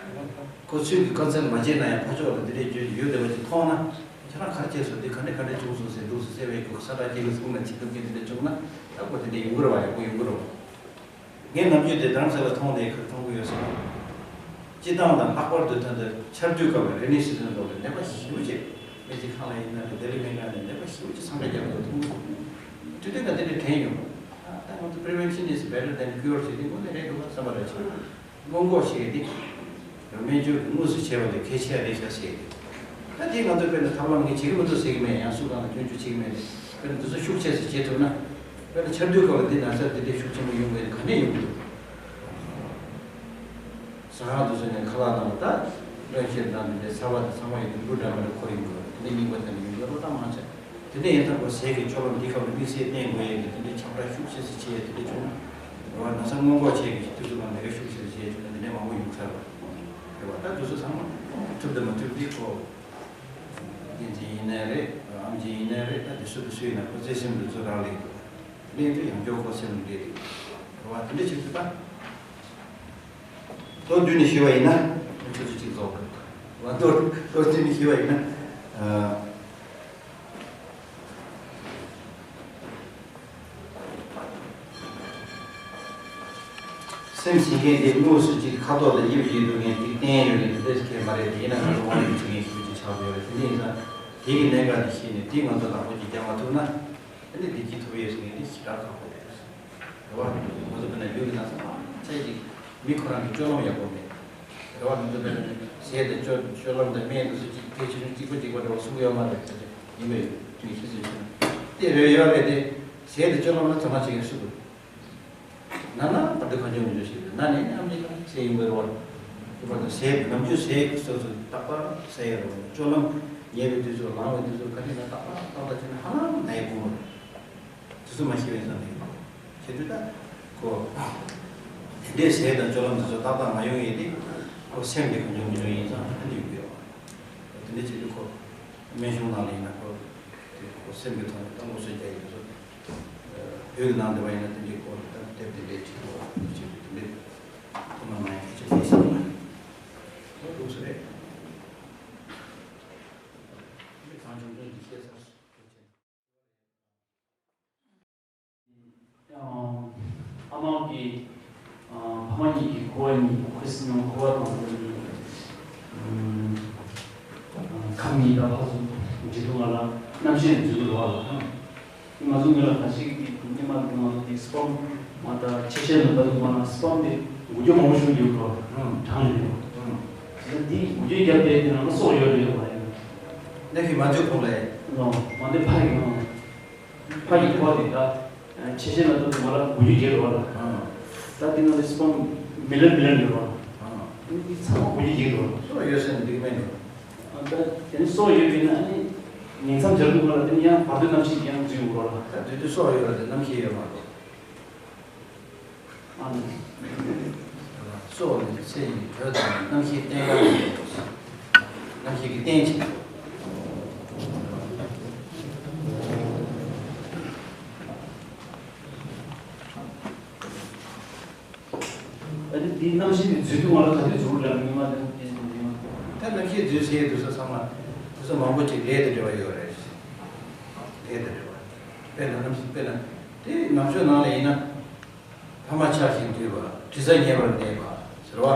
ཁོ་ཚོས་ཀྱི་དཀའ་ཚེགས་མ་བྱས་ན་ཡང་ཕར་ཕྱོགས་ལ་དེ་འདྲས་བརྗོད་ཀྱི་ཡོད་བསྡད་པ་ཅིག་མཐོང་ན། ཁྱེད་རང་ག་རེ་བྱས་སོང་། དེ་ག་འདྲས་ག་འདྲས་བྱུང་སོང་ཟེར་འདུག་སེ་བརྩེ་བའི་སྒོ་ས་ཁྲ་སྐྱེ་གི་ཚུགས་ན་ཅི་ཐུབ་ཀྱི་དེ་འདྲས་བྱུང་ན་ད་ཁོ་དེ་འདྲས་ཡོང་གི་རེད་བ། ཡག་པོ་ཡོང་གི་རེད་བ། ངས་ནམ་རྒྱུན་དེ་རྡ་རམ་ས་ལ་མཐོང་ནས་ཁར་མཐོང་གི་ཡོད་ཟེར་ན། སྤྱི་བཏང་དང་ལྷག་པར་དུ་ད་ལྟ་ཆར་དུས་སྐབས་ལ་རེ་ནི་སི་ཛན་ལོག་ལ་ནད་པ་ཞེ་པོ་ཅིག་སྨན་རྩིས་ཁང་ལ་ཡིན་ན་རེད། ལྡི་ལི་སྨན་ཁང་ནས་ནད་པ་ཞེ་པོ་ཅིག་འཚང་ཁ་རྒྱག་འདུག་མཐོང་གི་འདུག་དུས་དུས་ང་དེ་འདྲ་དྲན་ཡོང་། ད་ང་ཚོ་prevention is better than cure ཟེར་དེ་དངོས་གནས་རེད་འདུག་བསམ་པ་རེད། ཆར་སྔོན་འགོག་བྱེད་ཡས་དེ། སྨན་བཅོས་ཀྱི་དངོས་སུ་བྱས་པ་ལས་གལ་ཆེ་བ་རེད་ཤག་ཟེར། ད་དེ་ང་ཚོ་དཔེར་ན་ཐབས་ལམ་ངས་བྱེད་ཀྱི་མི་འདུག་ཟེར་གྱི་མེད། ཡང་སུ་གང་ལ་སྐྱོན་བརྗོད་བྱེད་ཀྱི་མེད། དཔེར་ན་འདི་ཚོ་ཤུགས་ཆེ་ཙམ་བྱེད་ཐུབ་ན། དཔེར་ན་ཆར་དུས་སྐབས་ལ་འདི་ན་ཚ་འདི་འདྲའི་ཤུགས་ཆེན་པོ་ཡོང་གི་རེད། ག་ནས་ཡོང་གི་འདུག་ཟ་ཁང་དུ་སོང་ནས་ཁ་ལག་ནང་ལ་ད་རློན་གཤེར་དང་འདི་འདྲའི་ཚ་བ་དང་ཚང་མ་ཡོད་དུས་འབུ་འདྲ་མི་འདྲ་འཁོར་ཡོང་གི་རེད། དེ་འདྲའི་རྙིང་པ་དེ་ནས་ཡོང་གི་རེད། ད་མང་ཆེ། དེ་འདྲ་ཡིན་ཙང་ཁོ་ཟས་ཀྱི་སྤྱོད་ལམ་འདི་སྐབས་ལ་དམིགས་བསལ་བསྟེན་དགོས་ཡས་ཀྱི་དེ་འདྲའི་ཁྱབ་བསྒྲགས་ཤུགས་ཆེ་ཙམ་བྱས་ཡས་དེ་འདྲ་བྱུང་ན། རེད་བ། ན་ཚ་སྔོན་འགོག་བྱེད་ཀྱི་དུས་ཚོད་ནང་ལས་ཀ་ཤུགས་ཆེ་ཙམ་བྱས་བྱུང་ན་དེ་འདྲའི་མང་པོ་ཡོང་ས་རེད། རེད་བ། ད་དུས་ཚོད་ཚང་མ་ཐུབ་དང་མ་ཐུབ་འདི་ཁོ། འགན་འཛིན་ཡིན་ནའི་རེད། ཨེམ་ཆི་ཡིན་ནའི་རེད། ད་དེ་སུ་དང་སུ་ཡིན་ན་ཁོ་བརྩེ་སེམས་དེ་ཚོ་རག་ལས་འདུག་ལས་དེ་ཡང་སྐྱོ་ཁོ་སེམས་ལ་འདྲེས་འདུག་རེད་བ། དེ་འདྲ་བྱེད་དུས་ད། མདོར་བསྡུས་ནས་ཞུས་པ་ཡིན་ན། ཆུ་ཚོད་གཅིག་རྫོགས་འདུག་བ། མདོར་མདོར་བསྡུས་ནས་ཞུས་པ་ཡིན་ན། ཨ། སེམས་ཞིག་མཁན་དེ་དངོས་སུ་ཅིག་ཁ་ཐོག་ལ་ཡིབ་ཡིབ་འདུག་མཁན་ཅིག་བསྟན་ཡོད་མཁན་དེ་འདྲ་ཞིག་མ་རེད། དེ་ཡིན་ན་ང་ཚོ་དབང་ཡོད་བྱེད་མཁན་ཞིག་ཅིག་ཆགས་ཡོད་རེད། དེ་འདྲ་ཡིན་ཙང་དེ་གི་གནད་འགག་དེ་ཤེས་ནས་དེ་ང་ཚོ་ནག་པོ་ཅིག་རྒྱག་མ་ཐུབ་ན། ཨ་ནི་བདེ་སྐྱིད་ཐོབ་ཡས་ཟེར་མཁན་དེ་ཞེ་དྲག་ཁག་པོ་རེད། རེད་བ། ང་ཚོ་དཔེར་ན་ཡུལ་གྱི་ན་ཚ་མང་ཆེ་ཅིག་མི་ཁོ་རང་གི་སྤྱོད་ལམ་ཡག་པོ་མེད། རེད་བ། ང་ཚོ་དཔེར་ན་ཟས་དང་སྤྱོད་སྤྱོད་ལམ་དང་སྨན་དང་སུ་གཅིག་གལ་ཆེ་ཆུང་གཅིག་པ་གཅིག་པ་འདྲ་བ་གསུང་གི་ཡོད་མ་རེད་ཟེར་གྱི་ཡིན་པས། ཡོད་དུས་ཤེས་ཚོད་ཆེ་ན་དེ་རེད་ཡོད་རེད་དེ། ཟས་དང་སྤྱོད་ལམ་ལ་དོ་སྣང་བྱེད་མཁན་སུ་དགོས། ན་ན་བར་དུ་གང་བྱུང་མི་འགྱུར་ཞིག་རེད། ན་ནས་ཨ་མི་རི་ཀ་ཟས་ཡིན་པ་རེད་བ། དེ་བར་དུ་ཟས་ནམ་རྒྱུན་ཟས་སོ་སོ་རྟག་པར་ཟ་ཡ་རེད་བ། སྤྱོད་ལམ་ཉལ་བའི་དུས་ཚོད་ལངས་པའི་དུས་ཚོད་ག་དུས་ན་རྟག་པར་ཏག་ཏག་བྱས་ན་ཧ་ལམ་ན་ཡ་སྐུ་ངོ་རེད། དེ་ཚོ་མ་ཤེས་པའི་བསམ་པའི་བྱེད་དུས་ད་ཁོ། དེ་འདྲའི་ཟས་དང་སྤྱོད་ལམ་དེ་ཚོ་ཏག་ཏག་མ་ཡོང་ཡས་དེ་ཁོ་སེམས་དེ་གང་བྱུང་མི་འགྱུར་ཡིན་ཙང་ཨ་ནི་ཡོང་གི་ཡོད། དེ་འདྲ་བྱེད་དུས་ཁོ་སྨན་གཞུང་ནང་ལ་ཡིན་ན་ཁོ་དེ་ཁོ་སེམས་ཀྱི་ཐོག་ནས་ད་སློབ་གསོ་རྒྱག་ཡས་དེ་ཚོ་བོད་ཀྱི་ནང་དེ་བ་ཡིན་ན་དེ་འདྲའི་སྐོར་ལ་ད་དེབ་དེ་འདྲའི་ཁྲིད་དགོས་བྱེད་དུས་དེ་འདྲའི་ཐུགས་སྣང་གནང་ཡས་གལ་ཆེན་པོ་ཡིན་ས་རེད། ཁོ་འདུག་ས་རེད། མི་གང་བྱུང་བྱུང་གིས་བཤད་ཚར་སོང་། ཕ་མ་གི་ཨ་ཕ་མ་གཉིས་ཀྱི་འཁོར་བ་གཉིས། ཁོ་སྲིད་ཉོ་འཁོར་བ་དང་། ཨ་ཁམས་གཉིས་དང་ཕར་ཚུར་འབྲེལ་གཏུག་ལ་རྣམ་ཤེས་འཛུལ་འགྲོ་བ་ལ། ང་ཚོ་ངོས་ལ་ཁ་ཅིག་གིས་སྔོན་མ་ང་ཚོ་དེ་སྤམ་མ་ད་ཆེ་ཤེལ་ལ་ད་དུང་མ་ན་སྤམ་དེ་འགུལ་སྐྱོད་མང་པོ་ཞིག་ཡོད་པ་གྲངས་ལས་ཡོད། དེ་འགུལ་སྐྱོད་བརྒྱབ་པའི་དེ་ནང་ལ་སྲོག་ཡོད་རེད་ཡོད་མ་རེད། ནམ་མཁའི་མ་འཇུག་གོང་ལ་ཡིན་ནོ། མ་འདི་ཕ་ཡིན་ནོ། ཕ་ཡི་ཁོ་དེ་ད་ཆེ་ཤེལ་ལ་ད་དུང་མ་ལ་འགུལ་སྐྱོད་བརྒྱབ་རོགས་ལ། ད་དེ་ནང་ལ་སྤམ་མི་ལན་མི་ལན་ཡོད་རོགས། འདི་ཚང་མ་འགུལ་སྐྱོད་བརྒྱབ་རོགས། སྲོག་ཡོད་ཟེར་ན་འགྲིག་མེད་ནོ། ད་དེ་ནི་སྲོག་ཡོད་པས་ན་ཨ་ནི་ཉིང་མཚམས་སྦྱར་དུས་སྒང་ལ་དེ་ནི་ཡང་བར་དོའི་རྣམ་ཤེས་ཀྱིས་ཡང་འཛུལ་འགྲོ་ལ། ད་དེ་དུས་སྲོག་ཡོད་ར་དེ་རྣམ་ཤེས་ཡོད་མ་གཏོགས། ཨ་ནི། སྲོག་ནི་ཚེ་ཡི་དྲོད་དང་རྣམ་ཤེས་རྟེན་འབྲེལ་ཡིན། རྣམ་ཤེས་ཀྱི་རྟེན་བྱེད། ཨ་ནི་དེའི་རྣམ་ཤེས་དེ་འཛུལ་དུས་སྒང་ལ་ག་དུས་འཛུལ་ར་མི་མ་དེ་དེ་དེ་དེ་མ། ད་རྣམ་ཤེས་འཛུལ་ཚེ་དུས་ཚོད་ཚང་མ་དུས་ཚོད་མང་པོ་ཅིག་ལས་དང་འབྲེལ་བ་ཡོད་རེད། ལས་དང་འབྲེལ་བ། དཔེར་ན་རྣམ་ཤེས་དཔེར་ན་དེ་ནང་ཆོས་ནང་ལ་ཡིན་ན། ཕ་མ་ཆགས་ཤིང་དུས་པ། དྲི་ཟ་ཉེ་བར་གནས་པ་ཟེར་བ།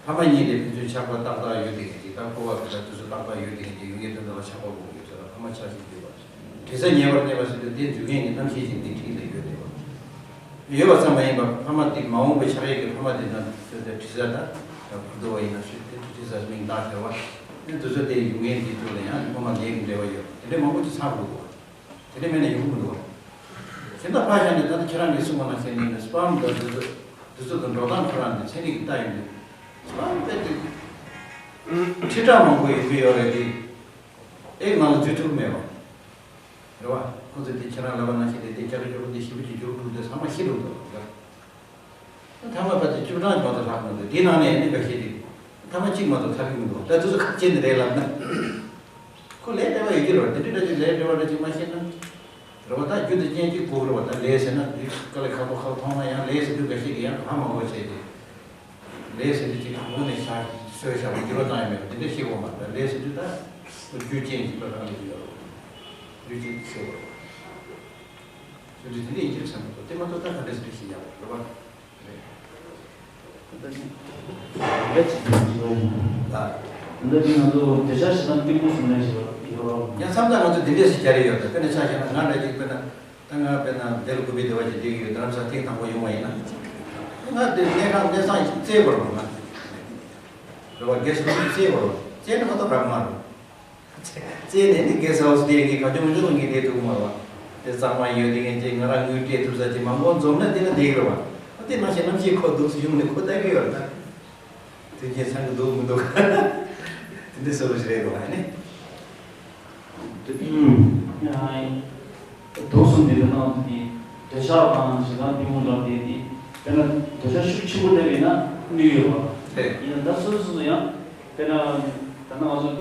ཕ་མ་གཉིས་ལས་ཕན་ཚུན་ཆགས་པ་ཏག་ཏག་ཡོད་དེ་གི་ཅིག་ད་འཁོར་བ་དེ་ལ་དུས་ཚོད་ཏག་ཏག་ཡོད་དེ་གི་ཅིག་ཡོད་ངེས་དོན་དག་ལ་ཆགས་པ་དགོས་ཡོད་ཟེར་ལ་ཕ་མ་ཆགས་ཤིང་དུས་པ། དྲི་ཟ་ཉེ་བར་གནས་པ་ཟེར་དུས་དེ་འཛུལ་མཁན་གྱི་རྣམ་ཤེས་ཤིག་འདི་འཁྲིས་ལ་ཡོད་དེ་བ། ཡོད་པ་ཙམ་མ་ཡིན་པར་ཕ་མ་དེ་མ་འོངས་པའི་ཆགས་ཡས་ཀྱི་ཕ་མ་དེ་ན་ཟེར་ཏེ་དྲི་ཟ་ད་ད་ཁུ་རྡོ་བ་ཡིན་ན་ཞུ་དེ་དྲི་ཟ་མིང་བཏགས་ཟེར་བ། དེ་དུས་ཚོད་དེ་ཡོད་ངེས་འདི་ཚོ་ལ་ཡང་ཕ་མ་ལས་ཀྱི་འབྲེལ་བ་ཡོད་དེ་འདྲའི་མང་པོ་ཅིག་ཚང་དགོས་པ། དེ་འདྲ་མེད་ན་ཡོང་གི་མི་འདུག་བ། དེ་འདྲ་ཕར་བཞག་ནས་ད་ལྟ་ཁྱེད་རང་གིས་གསུངས་པ་ནང་བཞིན་ཡིན་ན་སྤམ་དང་དུས་ཚོད་དུས་ཚོད་དང་འགྲོ་སྟངས་ཁོ་རང་ནི་ཚན་རིག་གི་ལྟ་ཡོང་དུས་སྤམ་དཔེ་དེ་ཁྲི་ཕྲག་མང་པོ་ཡོང་གི་ཡོད་རེད་དེ། ཨེ་ནང་ལ་འཛུལ་ཐུབ་མེད་པ། རེད་བ། ཁོ་ཚོས་དེ་ཁྱེད་རང་ལབ་པ་ནང་བཞིན་དེ་དེ་སྐྱ་རེ་སྐྱོ་པོ་དེ་ཞེ་པོ་ཅིག་འཇུག་འདུག་དེ་ཚང་མ་ཤི་འགྲོ་འདུག་ལ། ཐ་མ་ཕལ་ཆེར་བཅུ་གྲངས་མ་གཏོགས་ལྷག་མི་འདུག་དེའི་ནང་ནས་ནི་འགའ་ཤས་ཅིག་ཐ་མ་གཅིག་མ་གཏོགས་ཐར་གྱི་མི་འདུག་ད་དུས་ཚོད་ཁག་ཆེ་ནི་རེད་ལབ་ན། ཁོ་ལས་སྤྲད་པ་ཡོད་ཀྱི་རེད་བ། དེ་འདྲའི་འདྲ་ཅིག་ལས་སྤྲད་པ་འདྲ་ཅིག་མ་ཤེས་ན། རེད་བ། ད་རྒྱུ་དེ་རྐྱེན་གཅིག་དགོས་ཀྱི་རེད་བ། ད་ལས་ཟེར་ན་དེ་དཀའ་ལས་ཁག་པོ་ཁག་མཐོང་ན་ཡང་ལས་ཟེར་དུས་འགའ་ཤས་ཀྱིས་ཡང་གང་མང་པོ་བྱས་ཏེ། ལས་ཟེར་དུས་གཅིག་དང་པོ་ནས་བཞག་གསོས་བཞག་པ་འགྱུར་བ་བཏང་ཡ་མེད་པ་དེ་འདྲ་ཤེས་དགོས་མ་རེད། ལས་ཟེར་དུས་ད་རྒྱུ་རྐྱེན་གཅིག་པ་རང་ལས་ཡོད་རེད། རྒྱུ་རྐྱེན་གཅིག་ཤེས་དགོས་རེད། ཟེར་དུས་དེ་འདྲ་ཡིན་གྱི་རེད་བསམ་གྱི་འདུག་དེ་མ་གཏོགས་ད་ག་འདྲ་ཟེར་དུས་ཤེས་ཡ་རེད་བ། རེད། འདི་ཅི་ཡིན་ཞུ་བ་ཡིན། ད་འདི་ནི་ང་ཚོ་འདོད་ཆགས་ཞེ་སྡང་གཏི་མུག་གསུམ་ལྡན་ཞེས་པ་ཡོད་རོགས། ཡང་མཚམས་ད་ང་ཚོ་འདི་འདྲས་ཞིག་རྒྱག་རེ་ཡོད། ད་དཔེར་ན་ཆ་བཞག་ན་ང་འདྲ་ཅིག་དཔེར་ན་ད་ང་དཔེར་ན་འདི་ལ་དགོས་པའི་བདེ་བ་ཅིག་སྟེར་གྱི་ཡོད། རྡ་རམ་ས་ཐེངས་དང་པོ་ཡོང་བ་ཡིན་ན་ང་འདི་གནས་ཁང་གནས་ཚང་ཞིག་བཙལ་དགོས་རེད་མ་རེད་བ། གེ་སི་ཧའུ་སི་བཙལ་དགོས་རེད། བཙལ་ན་མ་གཏོགས་རག་མ་རེད། བཙལ་ནས་ནི་གེ་སི་ཧའུ་སི་དེ་ངས་ག་ཅུང་མི་ཅུང་ངས་བསྡད་ཐུབ་མ་རེད་བ། དེ་གཙང་མ་ཡོད་དེ་ངས་ཅིག་ང་རང་དངུལ་སྤྲད་ཐུབ་ས་ཅིག་མང་པོ་འཛོམས་ན་དེ་ན་བསྡད་ཀྱི་རེད་བ། ཨ་དེ་ནང་བཞིན་རྣམ་ཤེས་ཁོ་འདུག་སེ་ཡོང་ནས་ཁོ་ལྟ་གི་ཡོད་རེད་ད། དོན་རྐྱེན་ཚང་གི་འདུག་མི་འདུག་དེ་འདྲ་བཟོ་རོགས་ཞིག་རེད་དགོས་ཨ་ནི། དེ་ཡང་དུག་གསུམ་དེ་ལ་སྣང་དུས་དེ་འདོད་ཆགས་དང་ཞེ་སྡང་གཏི་མུག་ལབ་དེ་དེ་དཔེར་ན་འདོད་ཆགས་ཤུགས་ཆེན་པོ་སླེབས་ཡིན་ན་གནོད་ཡོད་པ་རེད། ཡིན་ན་ད་སོ་སོ་སོ་ཡང་དཔེར་ན་ད་ནང་ང་ཚོ།